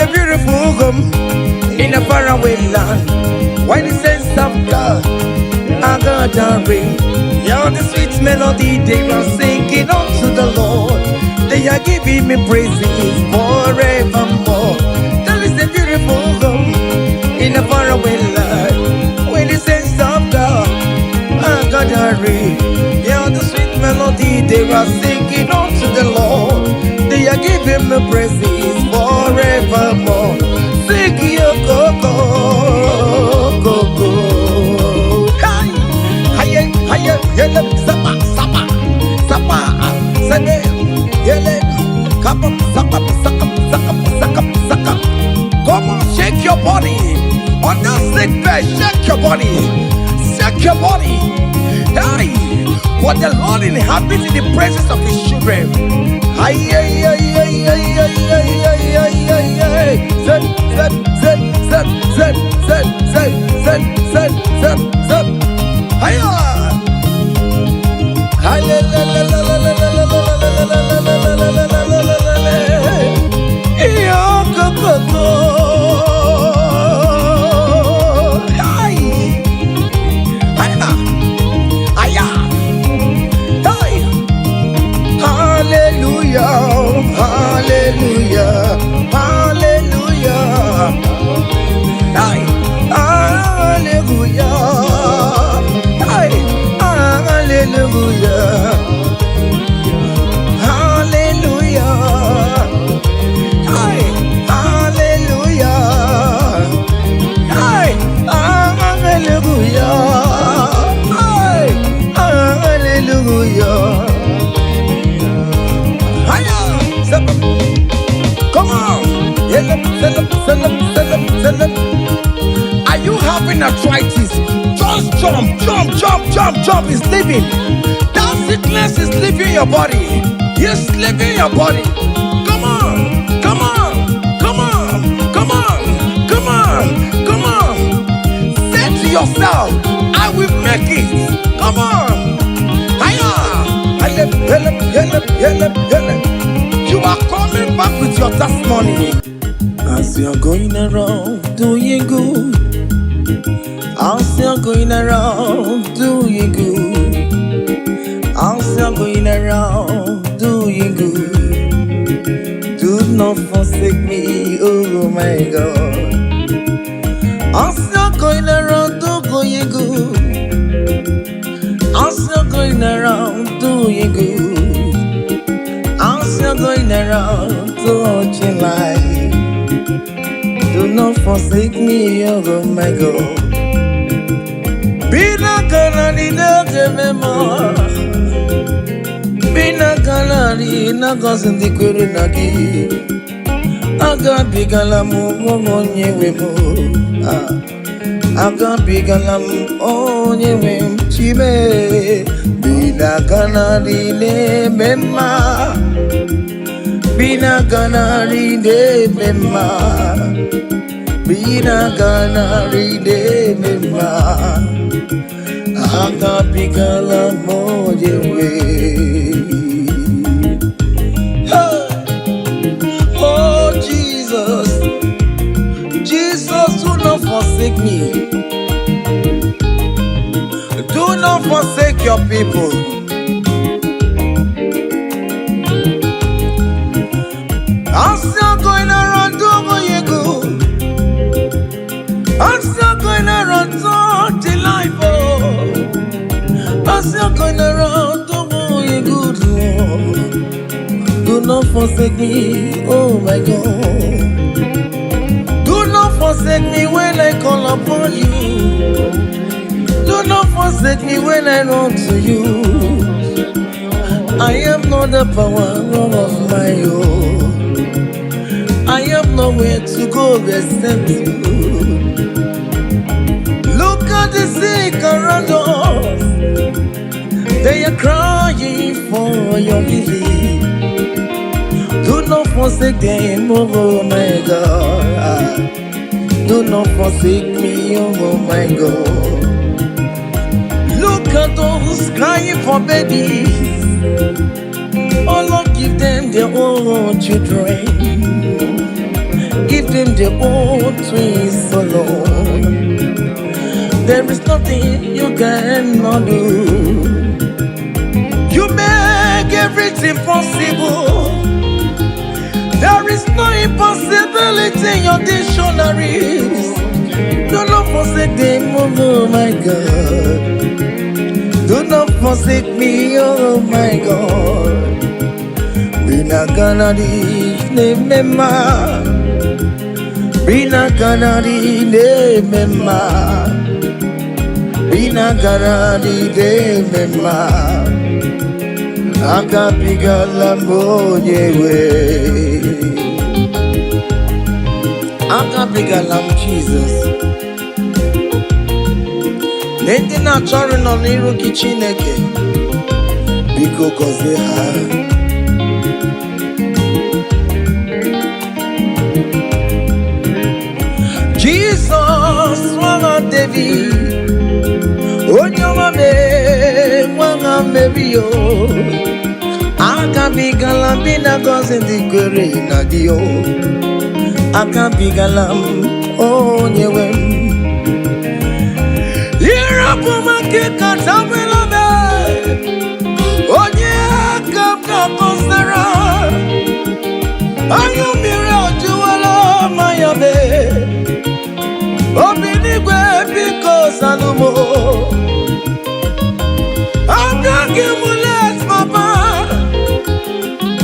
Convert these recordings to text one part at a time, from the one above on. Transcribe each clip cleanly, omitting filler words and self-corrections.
a beautiful home in a faraway land where the saints of God are gathering. Yeah, the sweet melody they are singing unto the Lord. They are giving me praises forevermore. There is a beautiful home in a faraway land where the saints of God are gathering. Yeah, the sweet melody they are singing unto the Lord. They are giving me praises forevermore. Sing yo go go go go. Hi, hi, hi, yele, sapa, sapa, sapa, sene, yele, kapa, sapa, saka, saka, saka, saka. Come on, shake your body. On that sick bed, shake your body. Shake your body. Hey, what the Lord inhabits in the presence of his children. Ay, ay, ay, ay, ay, ay, ay, ay, ay, ay, ay. Zep, zep, zep, zep, zep, zep, zep, zep, zep, zep, zep. Hiya! Hi, la, la, la, la, la, la, la, la, la, la, la, la, la, la, la, la, la, la, la. Iyo, go, go, go. Ay. Hiya. Hiya. Hey. Hallelujah, hallelujah, hallelujah. Ay, hallelujah. Ay, hallelujah. Hallelujah. Ay, hallelujah. Ay, hallelujah. Ay, hallelujah. Hiya! Come on! Yelep, selep, selep, selep, selep. Are you having arthritis? Just jump, jump, jump, jump, jump. It's leaving. That sickness is leaving your body. It's leaving your body. Come on, come on, come on, come on, come on, come on. Say to yourself, I will make it. Come on. Hiya! Helep, helep, helep, helep, helep. You are coming back with your testimony. As you're going around doing good, as you're going around doing good, as you're going around doing good, do not forsake me, oh my God. As you're going around doing good, as you're going around doing good, as you're going around touching life, do not forsake me, oh my God. Bina kanani na mema. Bina kanani na gosi ndị kwere na gị. Agabigala m onye nwe m. Ah. Agabigala m onye nwe m chime. Bina kanani na-eme mma. Bina kanani na-eme mma. Bina kanani na-eme mma. Agabigala m onye nwe. Hey! Oh Jesus, Jesus, do not forsake me. Do not forsake your people. I'm still going around doing good. I'm still going around touching life. Oh. I'm still going around doing good. Oh. Do not forsake me, oh my God. Do not forsake me when I call upon you. Do not forsake me when I run to you. I am not the power of my own. I have nowhere to go except you. Look at the sick around us. They are crying for your healing. Do not forsake them, oh my God. Do not forsake me, oh my God. Look at those crying for babies. Oh Lord, give them their own children. Give them their own twist alone. There is nothing you cannot do. You make everything possible. There is no impossibility in your dictionaries. Do not forsake them, oh my God. Do not forsake me, oh my God. Binaganadi nemema. Binaganadi nemema. Binaganadi nemema. Agabigala m onye nwe. Agabigala m Jizọs. Ndị na-achọrọ nọ n'iru gị, Chineke, biko gọzie ha. Jizọs, nwa David, onye ọma mee, nwa Mary o, agabigala m na gọzi ndị kwere na gị o. Agabigala m, onye nwe m. Ịrapụ m aka katabela m, onye aka m ga-akọsara. Anya mmiri ajụwala manya mee. Obi n'igwe, biko zanụ m. Abịaghị m late, papa.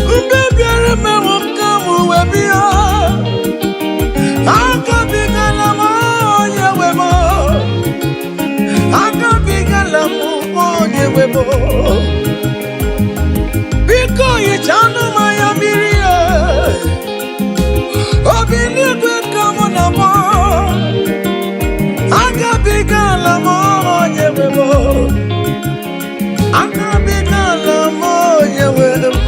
Mgbe bịara mewo ka m wee bịa. Agabigala m, onye nwe m. Agabigala m, onye nwe m. Biko hichanụ m anya mmiri e. Obi n'igwe ka mụ na mụ. Agabigala m, onye nwe m. Agabigala m, onye nwe m.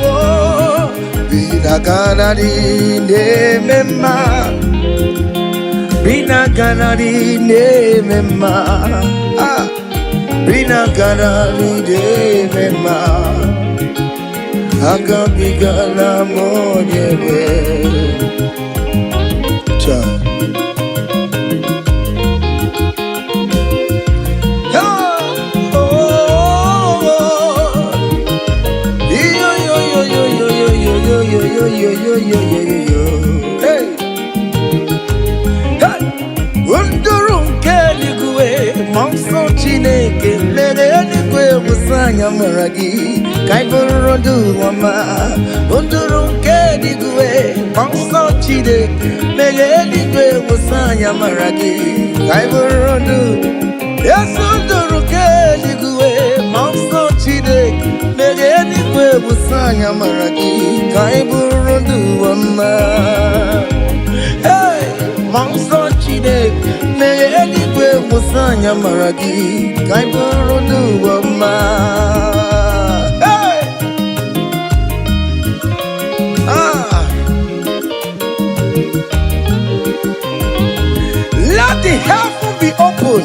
Binaganari na-eme mma. Binaganari na-eme mma. Ah, Binaganari na-eme mma. Agabigala m, onye nwe. Cha. Oh, oh, oh. Yo, yo, yo, yo, yo, yo, yo, yo, yo, yo, yo, yo, yo, yo, yo. Hey, hey. Nduru nke eluigwe, ma nsọ Chineke mere eluigwe wụsa anya mara gị ka anyị bụrụ ndụ ọma. Nduru nke eluigwe, ma nsọ Chineke mere eluigwe wụsa anya mara gị ka anyị bụrụ ndụ. Yesu, nduru nke eluigwe, ma nsọ Chineke mere eluigwe wụsa anya mara gị ka anyị bụrụ ndụ ọma. Hey! Ma nsọ Chineke mere eluigwe wụsa anya mara gị ka anyị bụrụ ndụ ọma. Hey! Ah! Let the heaven be open.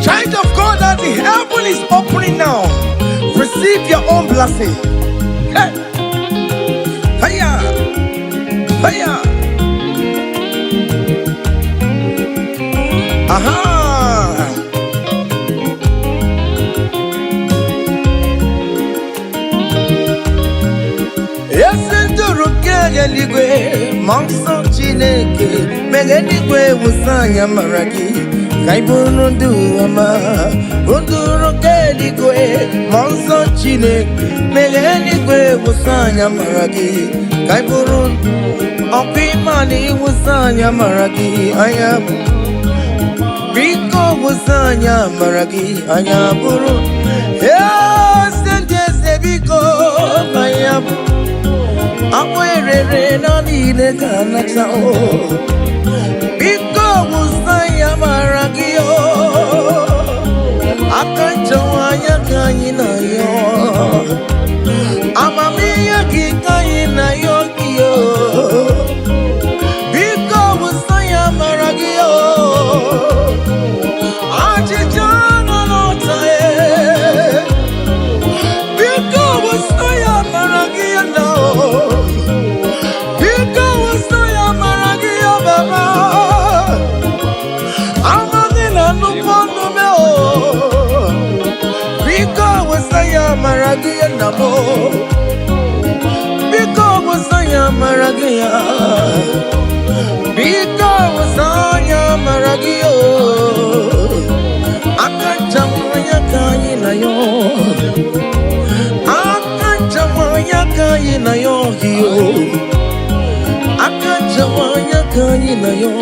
Child of God, as the heaven is opening now, receive your own blessing. Hey! Hiya! Hiya! Aha! Ezi nduru nke eluigwe, ma nsọ Chineke mere eluigwe wụsa anya mara gị ka ị bụrụ ndụ ọma. Nduru nke eluigwe, ma nsọ Chineke mere eluigwe wụsa anya mara gị ka ị bụrụ ọkwa ịma na ịwụsa anya mara gị anya. Biko wụsa anya mara gị anya bụrụ eze ndị eze. Biko anya bụ akpụ erere na niile ka nata o. Biko wụsa ya mara gị o. Aka nchewa anya ka anyị na-ayọ, amamihe gị ka anyị na-ayọ gị o. Biko wụsa ya mara gị o. Achịcha nọ n'ọta e. Biko wụsa ya mara gị na o. Biko wụsa na m. Biko wụsa ya amara gị ya. Biko wụsa ya amara gị o. Aka nchawa ya ka anyị na ya. Aka nchawa ya ka anyị na ya gị o. Aka nchawa ya ka anyị na ya.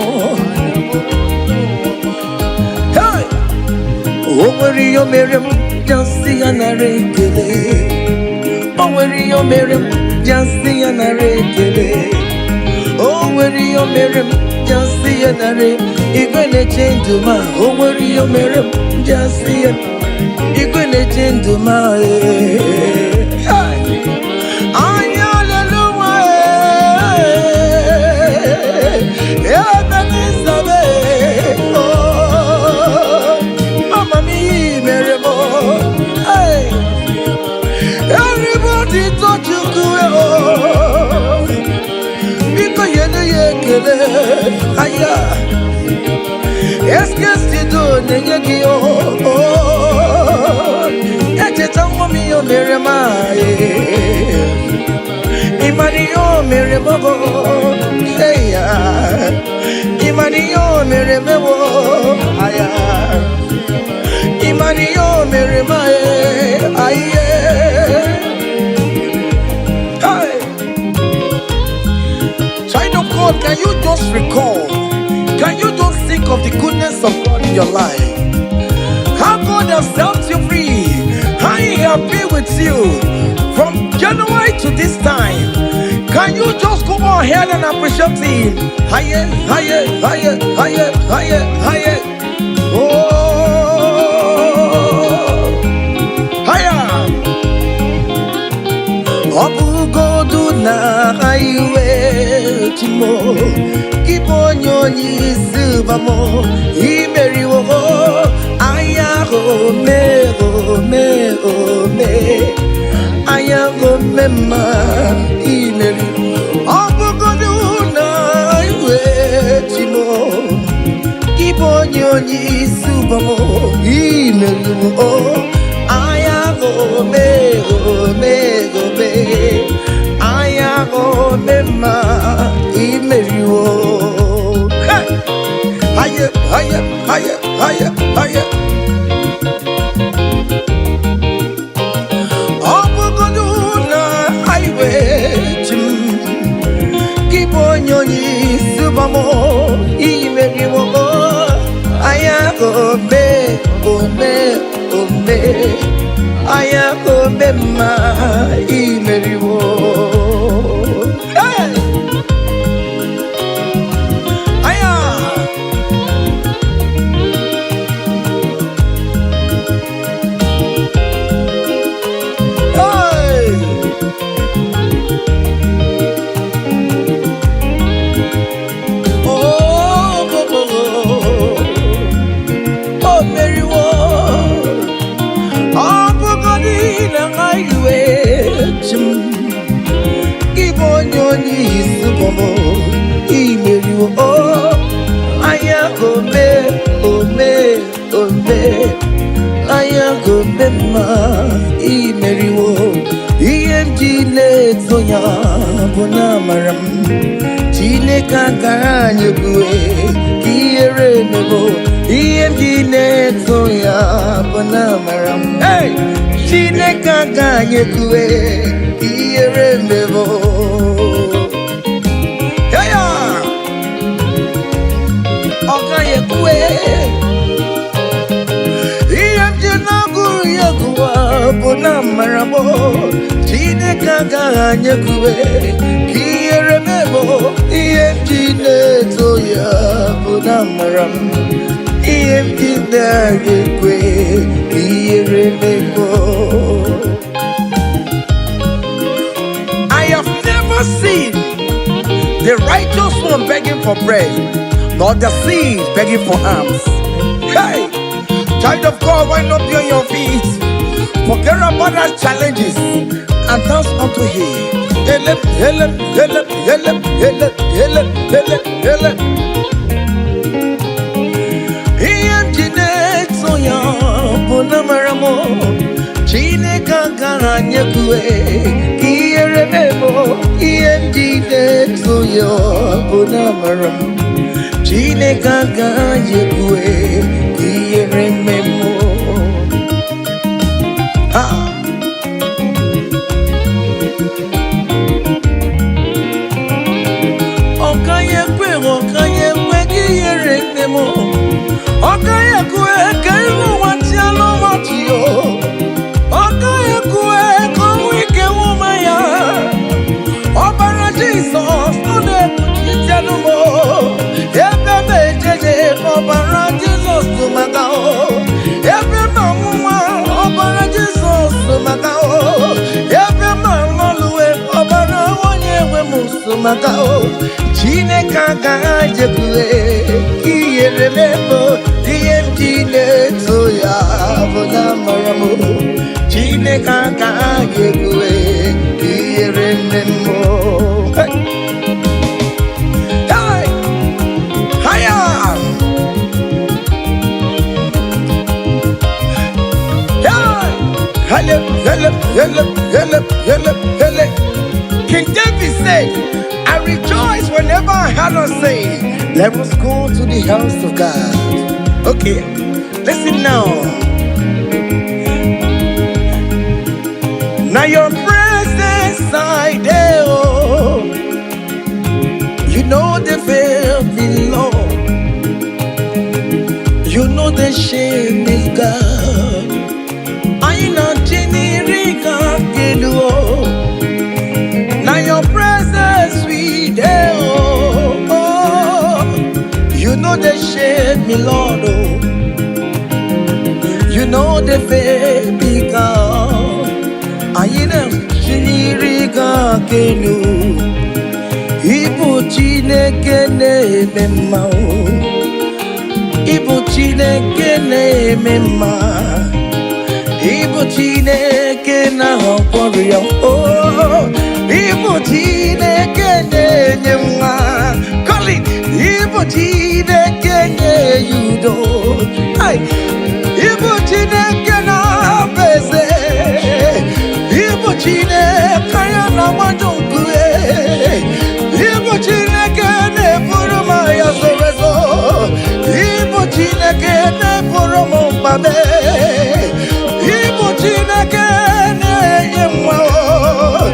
Hey! O nwere ihe o mere m ji asị ya nara ekele. O nwere ihe o mere m ji asị ya nara ekele. O nwere ihe o mere m ji asị ya nara. Igwe na-eche ndụ ma o nwere ihe o mere m ji asị ya. Igwe na-eche ndụ ma ee. Hey! Anya leluwa ee. Ebe n'isabe oh. Amamihe mere m oh. Hey! Everybody touch Chukwu oh. Biko nyere ya ekele aya. Eskesido na-enye gị oh. Echeta nwa m ihe o mere m ịmara ihe o mere m bụ eya. Ịmara ihe o mere m bụ aya. Ịmara ihe o mere m aye. Hey! Child of God, can you just recall? Can you just think of the goodness of God in your life? How God has set you free, how He has been with you from January to this time. Can you just go ahead and appreciate Him? Higher, higher, higher, higher, higher, higher. Oh, higher. Ọ bụgodu na iwe chimo gị bụ onye onye isi ụbamo imeriwo anya ome ome ome anya ome mma imeri. Ọ bụgodu na iwe chimo gị bụ onye onye isi ụbamo imeriwo anya ome ome ome anya ome mma imeriwo. Hey! Haye, haye, haye, haye, haye. Ọ bụgodu na highway chi m gị bụ onye onye isi ụbamo imeriwo anya ome ome ome anya ome mma imeriwo. Hey! Aya! Hey! Oh, oh, oh, oh, oh, meriwo. Ọ bụgodị na highway chi m gị bụ onye onye isi bọmọ imeriwo o anya ome ome ome anya ome mma imeriwo. Ihe m ji na-eto ya bụ na amara m Chineke akara anyị ebue ka ihere emebo. Ihe m ji na-eto ya bụ na amara m. Hey! Chineke aka anyị ekue ka ihere emebo. Hey ya! Ọ gaghị ekwe. Ihe m ji na-agụrụ ya gụwa bụ na amara m Chineke agaghị anyị ekwe ka ihere mebo. Ihe m ji na-eto ya bụ na amara m. Ihe m ji na-agaghị ekwe ka ihere mebo. I have never seen the righteous one begging for bread, nor the seed begging for alms. Hey, child of God, why not be on your feet? Forget about our challenges and dance unto Him. Ele, ele, ele, ele, ele, ele, ele, ele. Ihe m ji na-eto ya bụ na mara m Chineke agaghị Agaghị ekwe ka ihere mee m. Ihe m ji na-eto ya bụ na amara m. Chineke agaghị ekwe ka ihere mee m. Ah! Ọ gaghị ekwe, ọ gaghị ekwe ka ihere mee m. Ọ gaghị ekwe ka iru ụwa chịa n'ọchị o. Ọ gaghị ekwe ka ọnwụ ike nwụma ya. Ọbara Jizọs, ọ na-ekpuchite m o. Ebe m ejeje, ọbara Jizọs tụ maka o. Ebe m anwụnwa, ọbara Jizọs tụ maka o. Ebe m alọluwe, ọbara onye nwe m so maka o. Chineke agaghị ekwe ka ihere mee m. Ihe m ji na-eto ya bụ na amara m. Chineke agaghị ekwe ka ihere mee m. Hey! Hey! Higher! Hey! Hele, hele, hele, hele, hele, hele. King David said, "I rejoice whenever I heard us say, 'Let us go to the house of God.'" Okay, listen now. Now your presence I dey, oh. You know they fail me, Lord. You know the shame is God. I know Chinirika Kedu. Now your presence we dey, oh, oh. You know the shame me, Lord, oh. You know the fail me, God. I know Chinirika Kenu. Ibu Chineke na-eme mma o. Ibu Chineke na-eme mma. Ibu Chineke na-agwọ ya o. Ibu Chineke na-enye nwa. Colin, Ibu Chineke na-enye udo. Ai! Ibu Chineke na-abụ eze. Ibu Chineke ya na-agbaju nkume. Ibu Chineke na-eburu m agha zoro ezo. Ibu Chineke na-eburu m mkpa m. Ibu Chineke na-enye nwa o.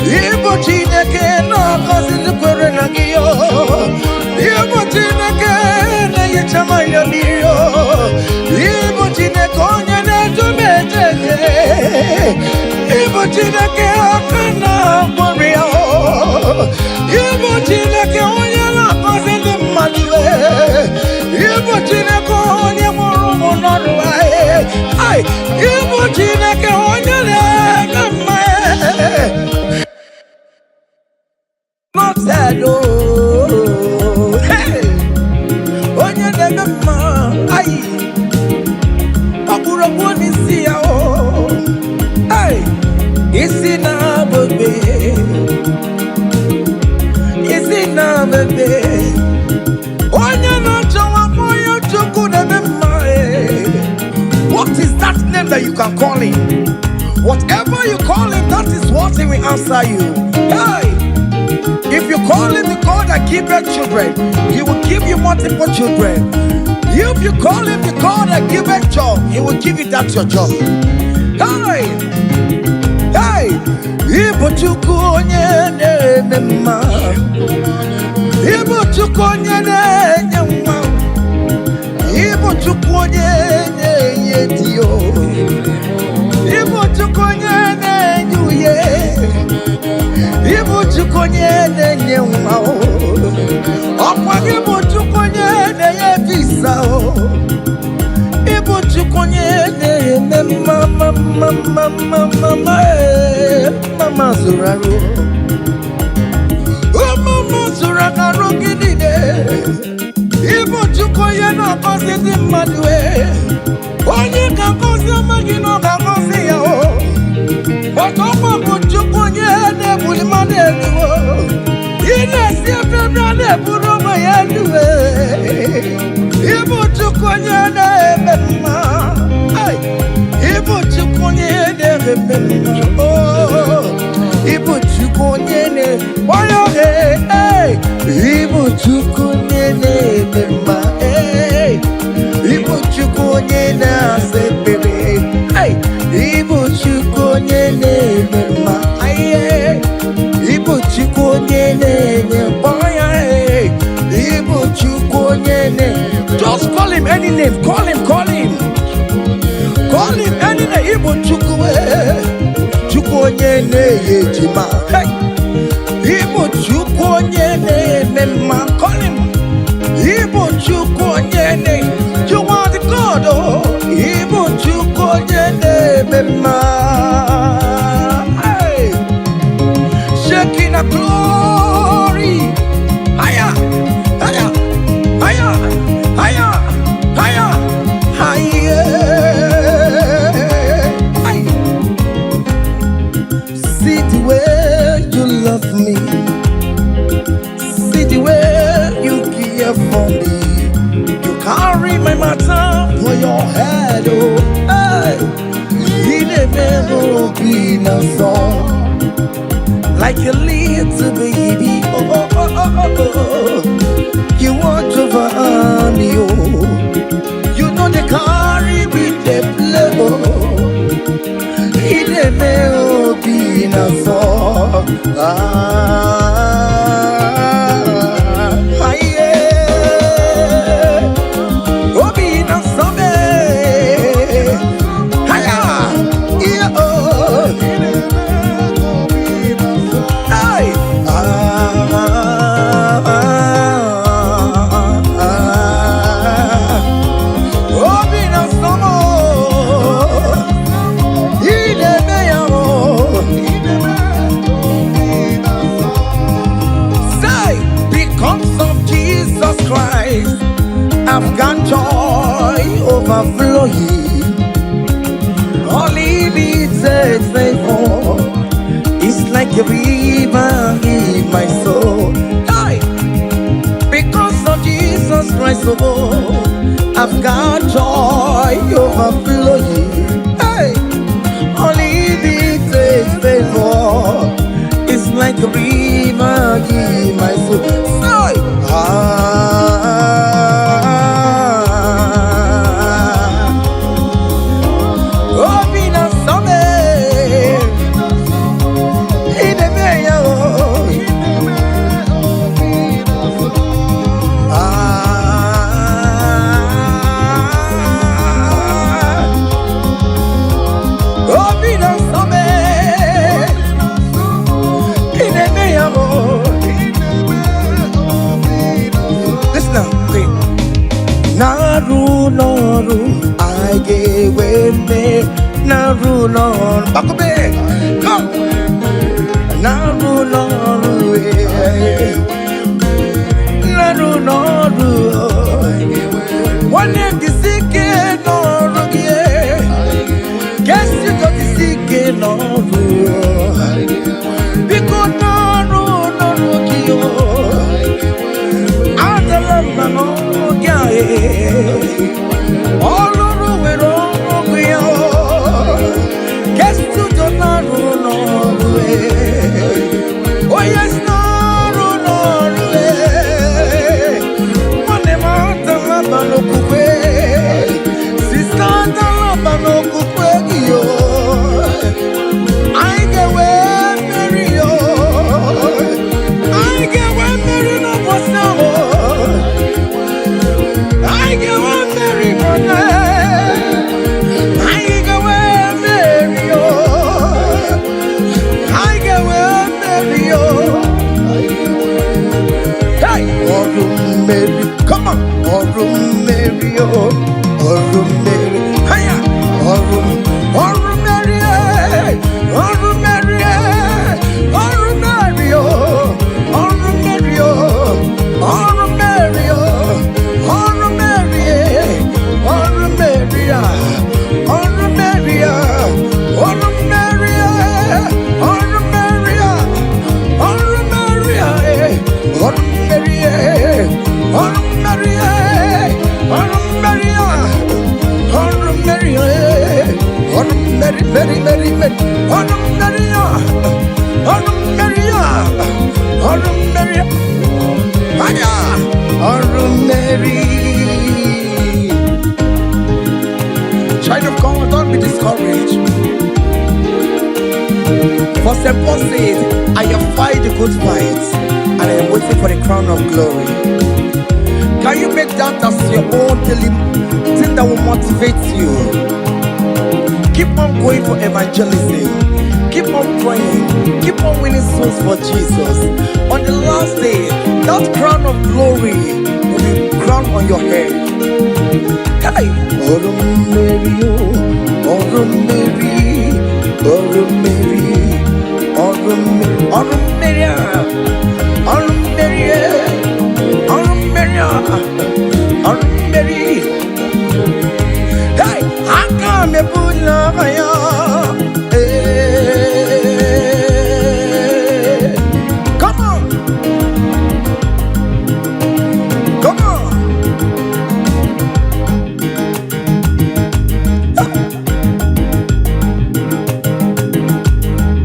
Ibu Chineke na-agọzi ndị kwere na gị o. Ibu Chineke na-ehicha m anya mmiri o. Ibu Chineke onye na-edu m eje eje. Ibu Chineke aka na-agwọrọ ya o. Ibu Chineke onye na-agọzi ndị mmadụ e. Ibu Chineke onye mụrụ ụmụ n'ọrụ e. Ai, Ibu Chineke onye na-eme mma e. Not sad, oh. Hey! Onye na-eme mma, ai, ọkpụrụkpụ n'isi ya o. Ai, isi na-abụbe, isi na-abụbe. Onye na-achọ nwa onye Chukwu na-eme mma e. What is that name that you can call him? Whatever you call him, that is what he will answer you. Hey! If you call him the God that giveth children, he will give you multiple children. If you call him the God that giveth job, he will give you that your job. Hey! Hey! Ibu Chukwu onye na-eme mma. Ibu Chukwu onye na-enye nwa. Ibu Chukwu onye na-enye di o. Ibu Chukwu onye na-enye uye. Ibu Chukwu onye na-enye nwa o. Ọkwa gị bụ Chukwu onye na-enye visa o. Ibu Chukwu onye na-eme mma mma mma mma mma mma mma ee. Mama zụrụ arụ. Mama zụrụ arụ gị niile. Ibu Chukwu onye na-agọzi ndị mmadụ e. Onye ga-agọzi ọma gị na ọ ga-agọzi ya o. Ọtọkwa bụ Chukwu onye na-ebuli mmadụ elu o. Ị na-esi ebe ebe a na-eburu onwe ya elu e. Ibu Chukwu onye na-eme mma. Ai! Ibu Chukwu onye na-eme mma. Oh, ịbụ Chukwu onye na-onye ee, ịbụ Chukwu onye na-eme mma. Ee, ịbụ Chukwu onye na-asa ekpere. Hey, ịbụ Chukwu onye na-eme mma. Aye, ịbụ Chukwu onye na-enye mkpọya. Ee, ịbụ Chukwu onye na. Just call him any name. Call him, call him. Call him any name. Ịbụ Chukwu, ee. Chukwu onye na-enye ejima. Hey, ịbụ Chukwu onye na-eme mma. Call him. Ịbụ Chukwu onye na. You are the God, oh. Ịbụ Chukwu onye na-eme mma. Hey. Shekinah glory. Higher, higher, higher, higher, higher, higher. Hey. See the way you love me. See the way you care for me. You carry my matter for your head, oh. Hey. Ị na-eme obi na-asọ like a little baby. Oh, oh, oh, oh, oh, oh. You watch over me, oh. You know they carry me, they play, oh. Ị na-eme obi na-asọ. Ah, yeah. Obi na-asọ me. Haya, yeah, oh. Hey. Ah, ah, ah. Obi na-asọ m. Ị na-eme ya o. Say, because of Jesus Christ, I've got joy overflowing. Unlimited favor. It's like a river in my soul. Hey! Because of Jesus Christ, oh, I've got joy overflowing. Hey! Unlimited favor. It's like a river in my soul. Say, ah, obi na-asọ m. Ị na-eme ya o. Ah, obi na-asọ m. Ị na-eme ya o. Listen now, okay. Na-arụ n'ọrụ anyị ga-enwe mmeri. Na-arụ n'ọrụ, Gbakọbe, come. Na-arụ n'ọrụ, eh. Na-arụ n'ọrụ, nwanne m, jisi ike n'ọrụ gị, eh. Kesi jisi ike n'ọrụ, biko, n'ọrụ n'ọrụ gị o. Adala mba n'ọrụ gị a, eh. Ọlụrụ nwere ọrụ ya o. Kesi udo na-arụ n'ọrụ, eh. Onye si n'ọrụ n'ọrụ, eh. Nwanne m, adala mba n'okwukwe. Sister, adala mba n'okwukwe gị o. Anyị ga-enwe mmeri o. Anyị ga-enwe mmeri n'ụbọchị ahụ. Anyị ga-enwe mmeri, brother. Anyị ga-enwe mmeri o. Anyị ga-enwe mmeri o. Hey! Ọrụ mmeri, come on! Ọrụ mmeri o. Ọrụ mmeri, haya! Ọrụ ọrụ mmeri, eh! Ọrụ mmeri, eh! Ọrụ mmeri o. Ọrụ mmeri o. Ọrụ mmeri o. Ọrụ mmeri, eh! Ọrụ mmeri a. Ọrụ mmeri a. Ọrụ mmeri, eh! Ọrụ mmeri a. Ọrụ mmeri a, eh! Ọrụ mmeri, eh! Ọrụ mmeri, eh! Ọrụ mmeri a. Ọrụ mmeri, eh! Mmeri, ọrụ mmeri ya, ọrụ mmeri ya, ọrụ mmeri anya, ọrụ mmeri. Child of God, don't be discouraged. For St. Paul says, "I have fight the good fight, and I am waiting for the crown of glory." Can you make that as your own daily thing that will motivate you? Keep on going for evangelism. Keep on praying. Keep on winning souls for Jesus. On the last day, that crown of glory will be crowned on your head. Hey! Ọrụ mmeri, oh, ọrụ mmeri, ọrụ mmeri, ọrụ mmeri, ọrụ mmeri a, ọrụ mmeri, eh, ọrụ mmeri a, ọrụ mmeri. Hey! Aka m ebula ya. Hey! Come on, come on.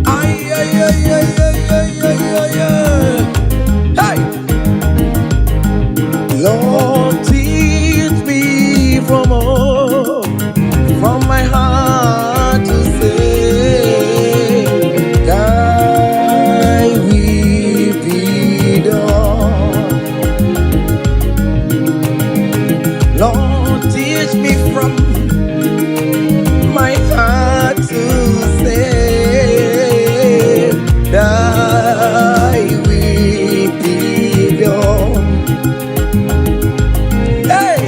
Ay, ay, ay, ay, ay, ay, ay, ay, ay. Hey! Lord, teach me from my heart to say, Thy will be done. Lord, teach me from my heart to say, Thy will be done. Hey!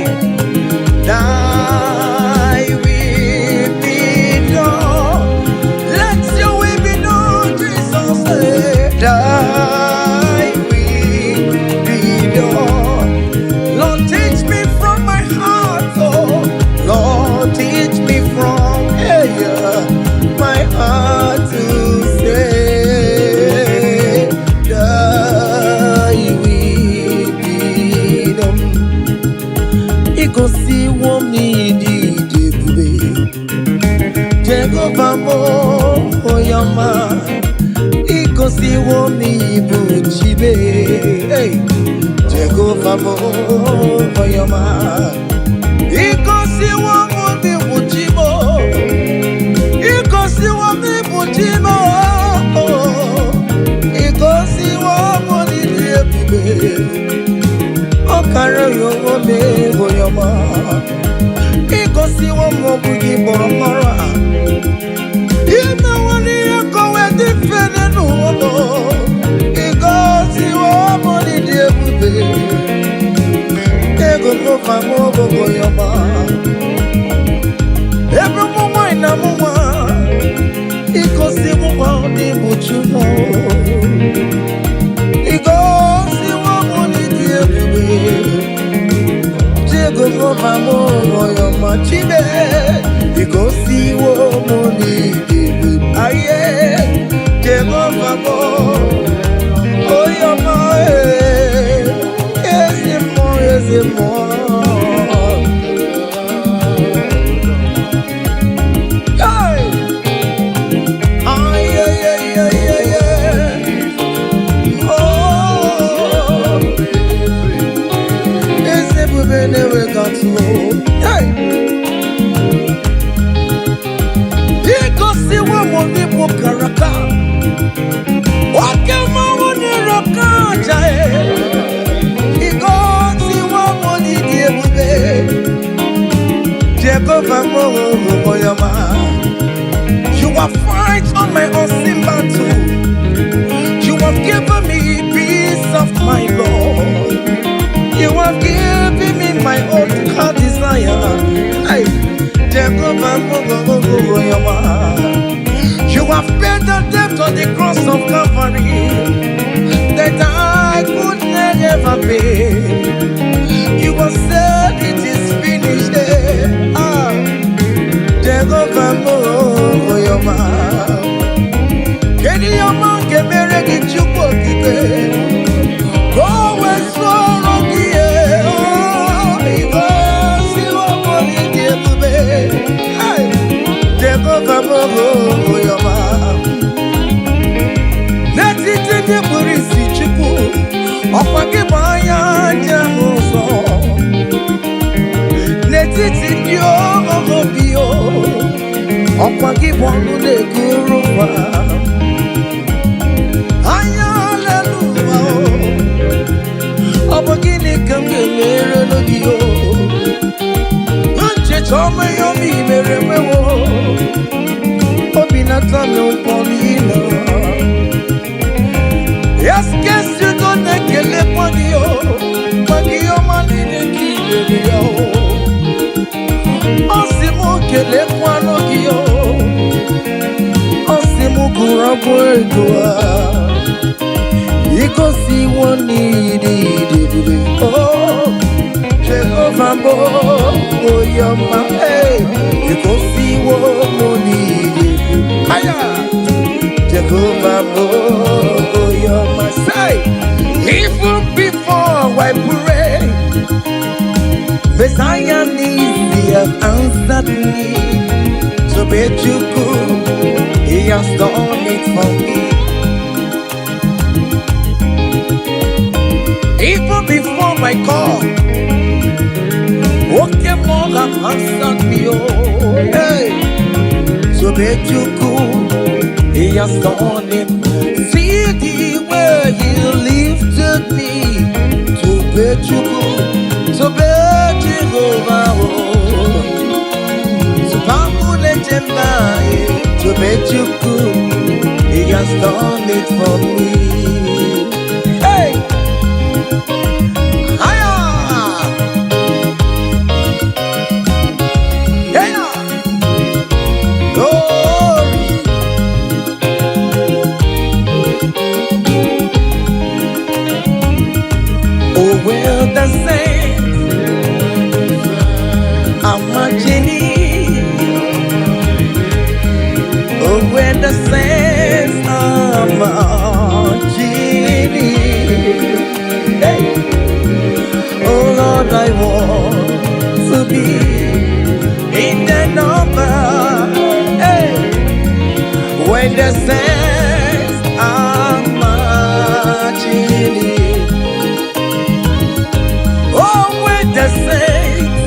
Thy will be done. Let your will be done, Jesus. Hey. Thy will be done. Lord, teach me from my heart, oh. Lord, teach me from, hey, my heart to say, Thy will be done. Igosiwo m n'ịdị ebube, Jehova m, onye ọma. Igosiwo m n'ịbụ Chibe. Hey! Jehova m, onye ọma. Igosiwo m n'ịbụ Chi m. Igosiwo m n'ịbụ Chi m. Igosiwo m n'ịdị ebube. Ọ kara ya onwe m, onye ọma. Igosiwo m ọ bụ gị kpọrọ m ọrụ a. Imewo n'ihe ka o wee dị mfe n'ụwa m. Igosiwo m n'ịdị ebube. Jehova m, onye ọma. Ebe ụmụ nwanyị na mụ nwa, igosiwo m n'ịbụ Chukwu. Igosiwo m n'ịdị ebube. Jehova m, onye ọma, Chibe. Igosiwo m n'ịdị ebube. Aye, Jehova m, onye ọma, eh, ezi mmụọ, ezi mmụọ. Hey! Ay, ay, ay, ay, ay, ay. Oh, eze ebube na-enweghị atụ. Hey! Igosiwo m n'ịbụ karaka. Oke mmanwụ na-ere oke aja, e. Igosiwo m n'ịdị ebube. Jehova m, onye ọma. You have fight on my unseen battle. You have given me peace of my Lord. You have given me my own heart desire. Hey, Jehovah, onye ọma. You have paid the debt on the cross of Calvary that I could never pay. You have said it is finished. Eh. Ah, Jehovah, onye ọma. Kedu ihe ọma nke mere gị, Chukwu Okike? Ka o wee soro gị, eh, oh, igosiwo m n'ịdị ebube. Hey! Jehova m, onye ọma. Ndị obi o, ọkwa gị bụ ọnụ na-ekuru ụwa. Anya lelu ụwa o, ọ bụ gịnị ka m ga-emere gị o? Ncheta ọma ihe ọma i mere mewo, obi na-atọ m ụtọ n'ile. Yes, you don't na-ekelekwa gị o, maka ihe ọma niile ka i mere ya o. Ọ sị m kelekwanụ gị o, ọ sị m gụrụ abụ ego a. Igosiwo n'ịdị ebube o, Jehova bụ onye ọma, ee, igosiwo m n'ịdị ebube. Aya! Jehova bụ onye ọma. Say, even before I pray, Messiah needs, he has answered me. Tobechukwu, he has done it for me. Even before my call, okay, more have answered me. Oh, hey, Tobechukwu, he has done it. See the way he lifted me. Tobechukwu, Tobechukwu, Tobechukwu, he has done it for me. Hey! Higher! Yeah! Glory! Oh, well, the saints are marching in. Oh, when the saints are marching in. Hey! Oh, Lord, I want to be in the number. Hey! When the saints are marching in. Oh, when the saints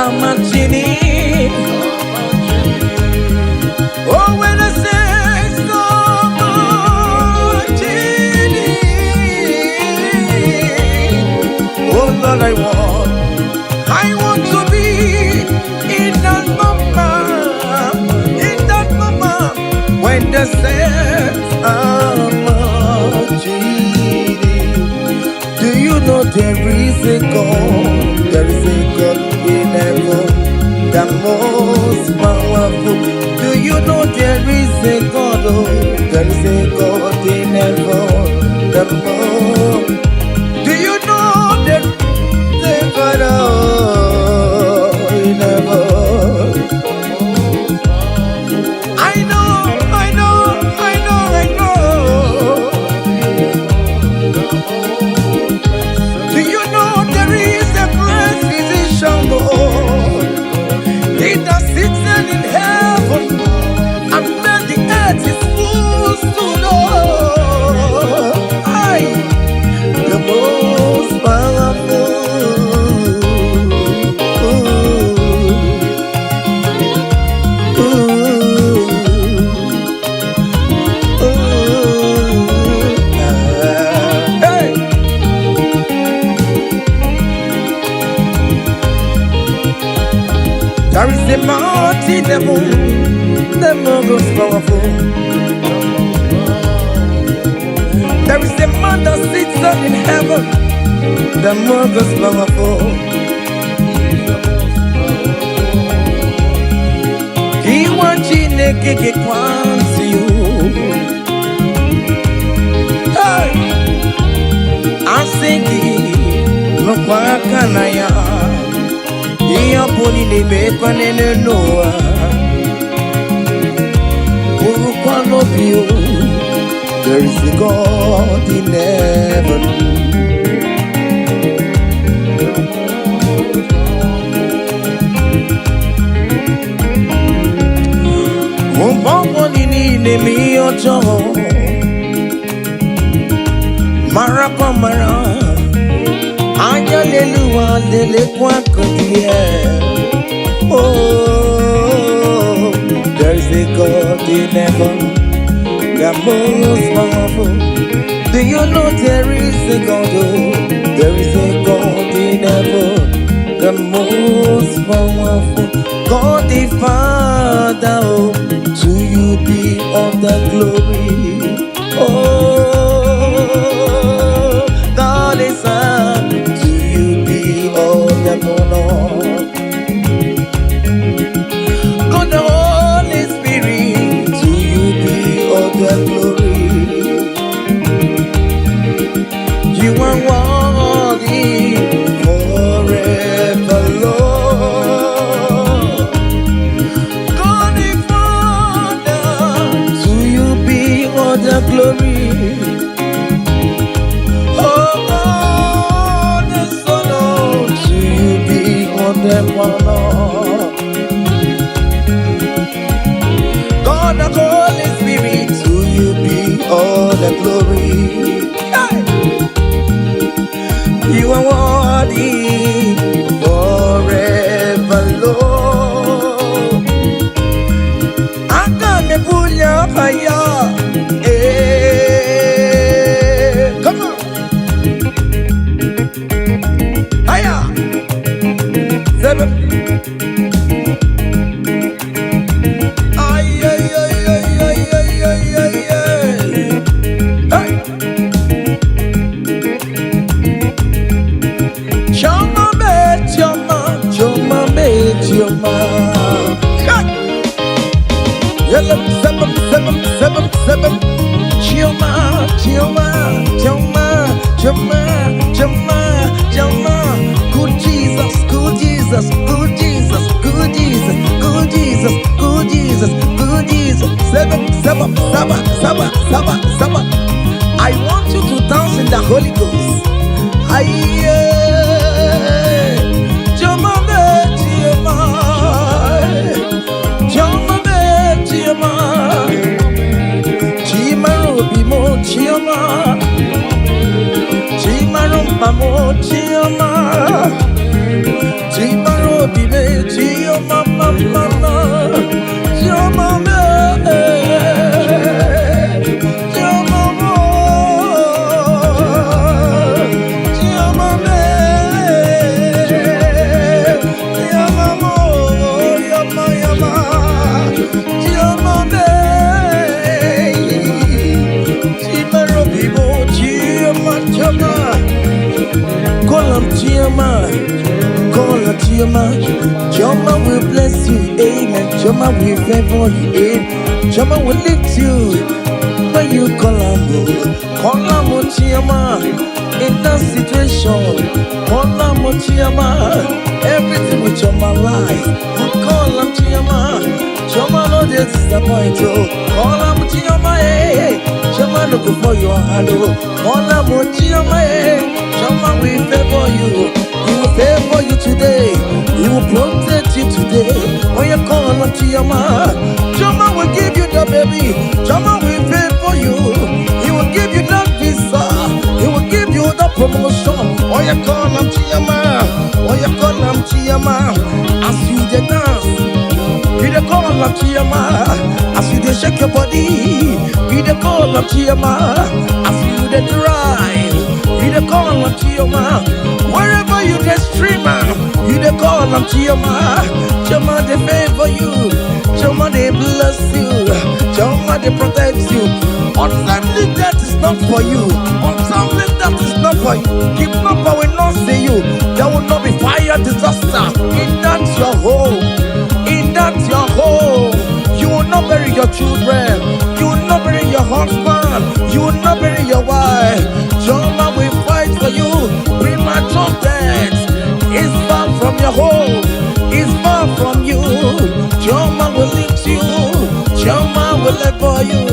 are marching in. Oh, when the saints are marching in. Oh, Lord, I want to be in that number, in that number, when the saints are marching in. Do you know there is a God? There is a God in heaven, the most powerful. Do you know there is a God? Oh, there is a God in heaven, the most. Do you know there is a God, oh, in heaven? I know, I know, I know, I know. Do you know there is a great physician, oh, he that sits in heaven and made the earth his footstool, oh, I, the most powerful. Ooh, ooh, ooh, ah, hey. There is a mighty devil, the most powerful. There is a man that sits up in heaven, the most powerful. He wants Chineke ga-ekwansi you. Hey! Asị gị nụkwa aka na ya, ihe ọ bụla ị na-emekwa n'elu n'ụwa, bụrụkwa n'obi o, there is a God in heaven. Mgbe ọbụla ị na-eme ihe ọjọọ, marakwa mara, anya n'elu ụwa Lelekwa akụ dị ya. Oh, there is a God in heaven, the most powerful. Do you know there is a God? Oh, there is a God in heaven, the most powerful. God the Father, oh, to you be all the glory. Oh, God the Son, to you be all the honor. God the Holy Spirit, to you be all the glory. You are worthy forever, Lord. God the Father, to you be all the glory. Oh, God the Son, oh, to you be all the honor. God the Holy Spirit, to you be all the glory. Hey! You are worthy forever, Lord. Aga m ebuli afa ya. Ee, come on. Higher. Seven. Ay, ay, ay, ay, ay, ay, ay, ay, ay. Hey. Chioma me, Chioma, Chioma me, Chioma. Hey. Yellow, seven, seven, seven, seven. Chioma, Chioma, Chioma, Chioma, Chioma, Chioma. Good Jesus, good Jesus, good Jesus, good Jesus, good Jesus, good Jesus, good Jesus. Seven, seven, seven, seven, seven, seven. I want you to dance in the Holy Ghost. Aye. Chioma me, Chioma. Chioma me, Chioma. Chimara obi mo, Chioma. Chimara mkpa mo, Chioma. Chimara obi me, Chioma ma ma ma. Chioma me. Chioma mo. Chioma me. Chioma mo. Yama yama. Chioma me. Chimara obi mo, Chioma, Chioma. Call am Chioma. Call her Chioma. Chioma will bless you, amen. Chioma will favor you, amen. Chioma will lift you when you call her. Call her Chioma. In that situation, call her Chioma. Everything with Chioma lies. Call her Chioma. Chioma no dey disappoint you. Call her Chioma, eh. Chioma no go for your hand, oh. Call her Chioma, eh. Chioma will favor you. He will favor you today. He will protect you today. When you call on Chioma, Chioma will give you the baby. Chioma will favor you. He will give you that visa. He will give you the promotion. When you call on Chioma, when you call on Chioma, as you dey dance, you dey call on Chioma. As you dey shake your body, you dey call on Chioma. As you dey drive, you dey call on Chioma. Wherever you dey stream, you dey call on Chioma. Chioma dey favor you. Chioma dey bless you. Chioma dey protect you. Untimely death is not for you. Untimely death is not for you. Kidnapper will not see you. There will not be fire disaster in that your home. In that your home. You will not bury your children. You will not bury your husband. You will not bury your wife. Chioma will fight for you. Premature death is far from your home. Is far from you. Chioma will lift you. Chioma will level you.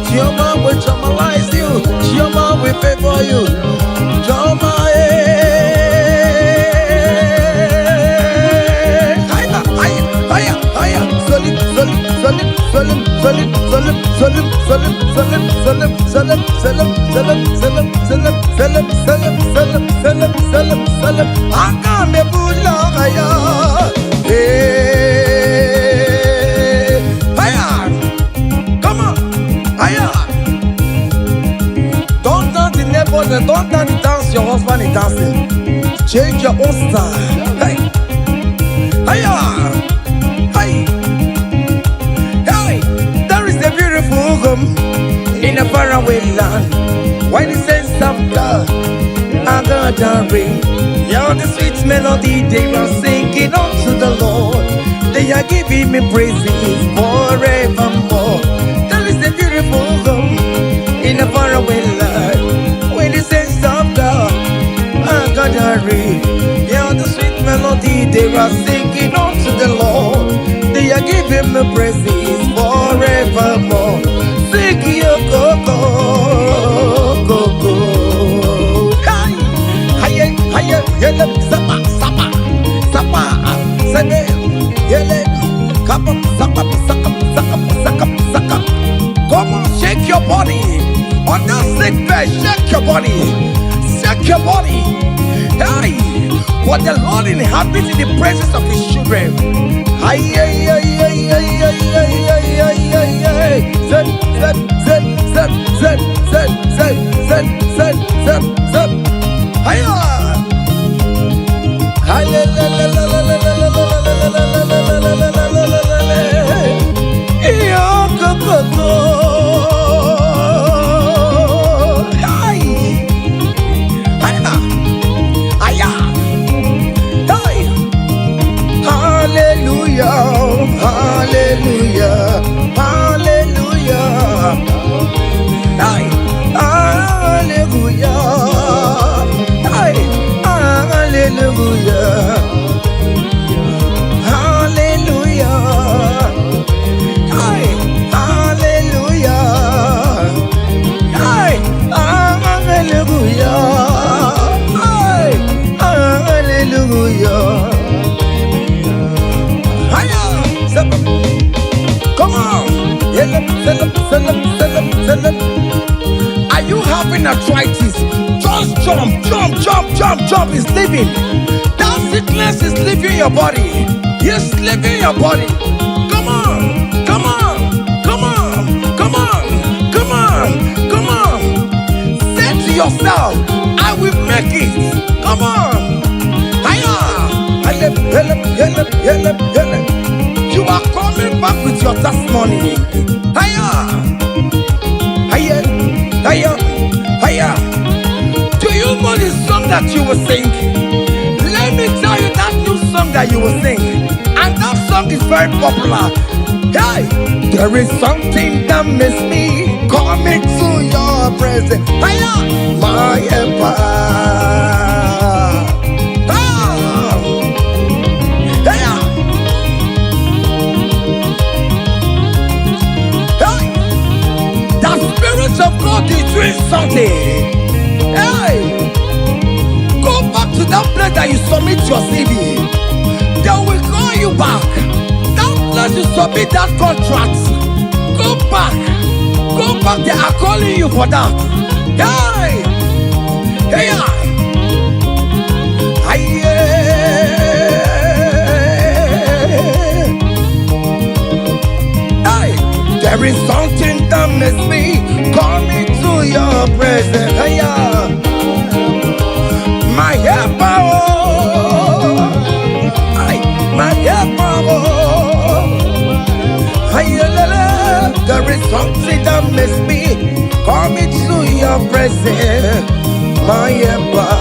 Chioma will chamalize you. Chioma will favor you. Chioma, eh. Higher, higher, higher, higher. Solid, solid, solid, solid, solid, solid, solid, solid, solid, solid, solid, solid, solid, solid, solid, solid, solid, solid. selem, selem, selem. Aga m ebuli aha ya. Hey, haya. Come on, haya. Don't dance the neighbors and don't dance the dance your husband is dancing. Change your own style. Hey, haya, hey, hey. There is a beautiful home in a faraway land. When the saints of God are gathering, hear the sweet melody they are singing unto the Lord. They are giving me praises forevermore. There is a beautiful home in a faraway land. When the saints of God are gathering, hear the sweet melody they are singing unto the Lord. They are giving me praises forevermore. Sing your go go go go. Hi, hi, hi, yele, sapa, sapa, sapa, sene, yele, kapa, sapa, saka, saka, saka, saka. Come on, shake your body. On that sick bed, shake your body. Shake your body. Hey, what the Lord inhabits in the presence of his children. Ay, ay, ay, ay, ay, ay, ay, ay, ay, ay, ay. Zep, zep, zep, zep, zep, zep, zep, zep, zep, zep, zep. Hiya! Hi, la, la, la, la, la, la, la, la, la, la, la, la, la, la, la, la, la, la, la. Iyo, go, go, go. Ay. Hiya. Hiya. Hey. Hallelujah, hallelujah, hallelujah. Hey, hallelujah. Hey, hallelujah. Hallelujah. Hey, hallelujah. Hey, hallelujah. Hey, hallelujah. Hiya! Step up. Come on. Yellow, yellow, yellow, yellow, yellow. Are you having arthritis? Just jump, jump, jump, jump, jump. It's leaving. That sickness is leaving your body. It's leaving your body. Come on, come on, come on, come on, come on, come on. Say to yourself, "I will make it." Come on. Hiya. Help, help, help, help, help. You are coming back with your testimony. Hiya. Hiya. Hiya. Hiya. Do you know the song that you will sing? Let me tell you that new song that you will sing. And that song is very popular. Hey, there is something that makes me come into your presence. Hiya, my helper. Ah, hiya. Hey, the Spirit of God is doing something. Hey, go back to that place that you submit your CV. They will call you back. That place you submit that contract. Go back. Go back. They are calling you for that. Hey, hey, hey. Hey, there is something that makes me come into your presence. Hey, my helper, oh. Ay, my helper, oh. Ay, la, la. There is something that makes me come into your presence. My helper.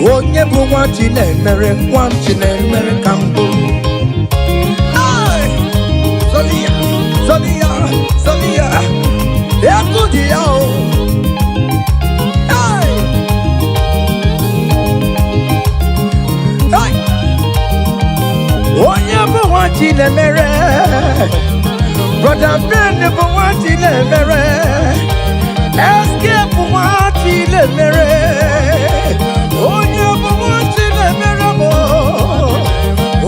Onye bụ nwa Chinemere, nwa Chinemere ka mbụ. Ay, Solia, Solia, Solia. Egwu dị ya o. Hey! Hey! Onye bụ nwa Chinemere, Brother Ben bụ nwa Chinemere, SK bụ nwa Chinemere, onye bụ nwa Chinemere bụ,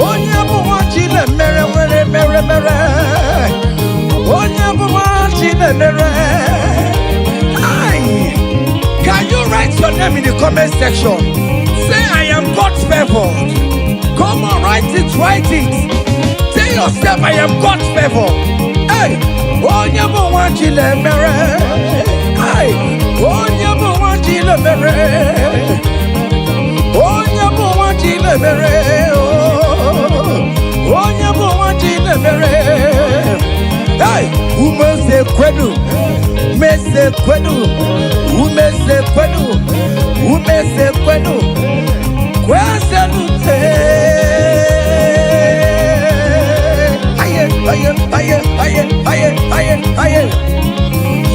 onye bụ nwa Chinemere nwere mere mere, onye bụ nwa Chinemere. Aye. Can you write your name in in the comment section. Say, "I am God favored." Come on, write it, write it. Tell yourself, "I am God favored." Hey, onye bụ nwa Chinemere. Hey, onye bụ nwa Chinemere. Onye bụ nwa Chinemere. Oh, onye bụ nwa Chinemere. Hey, umeze kwenu, meze kwenu, umeze kwenu, umeze kwenu, kwezelute. Aye, aye, aye, aye, aye, aye, aye.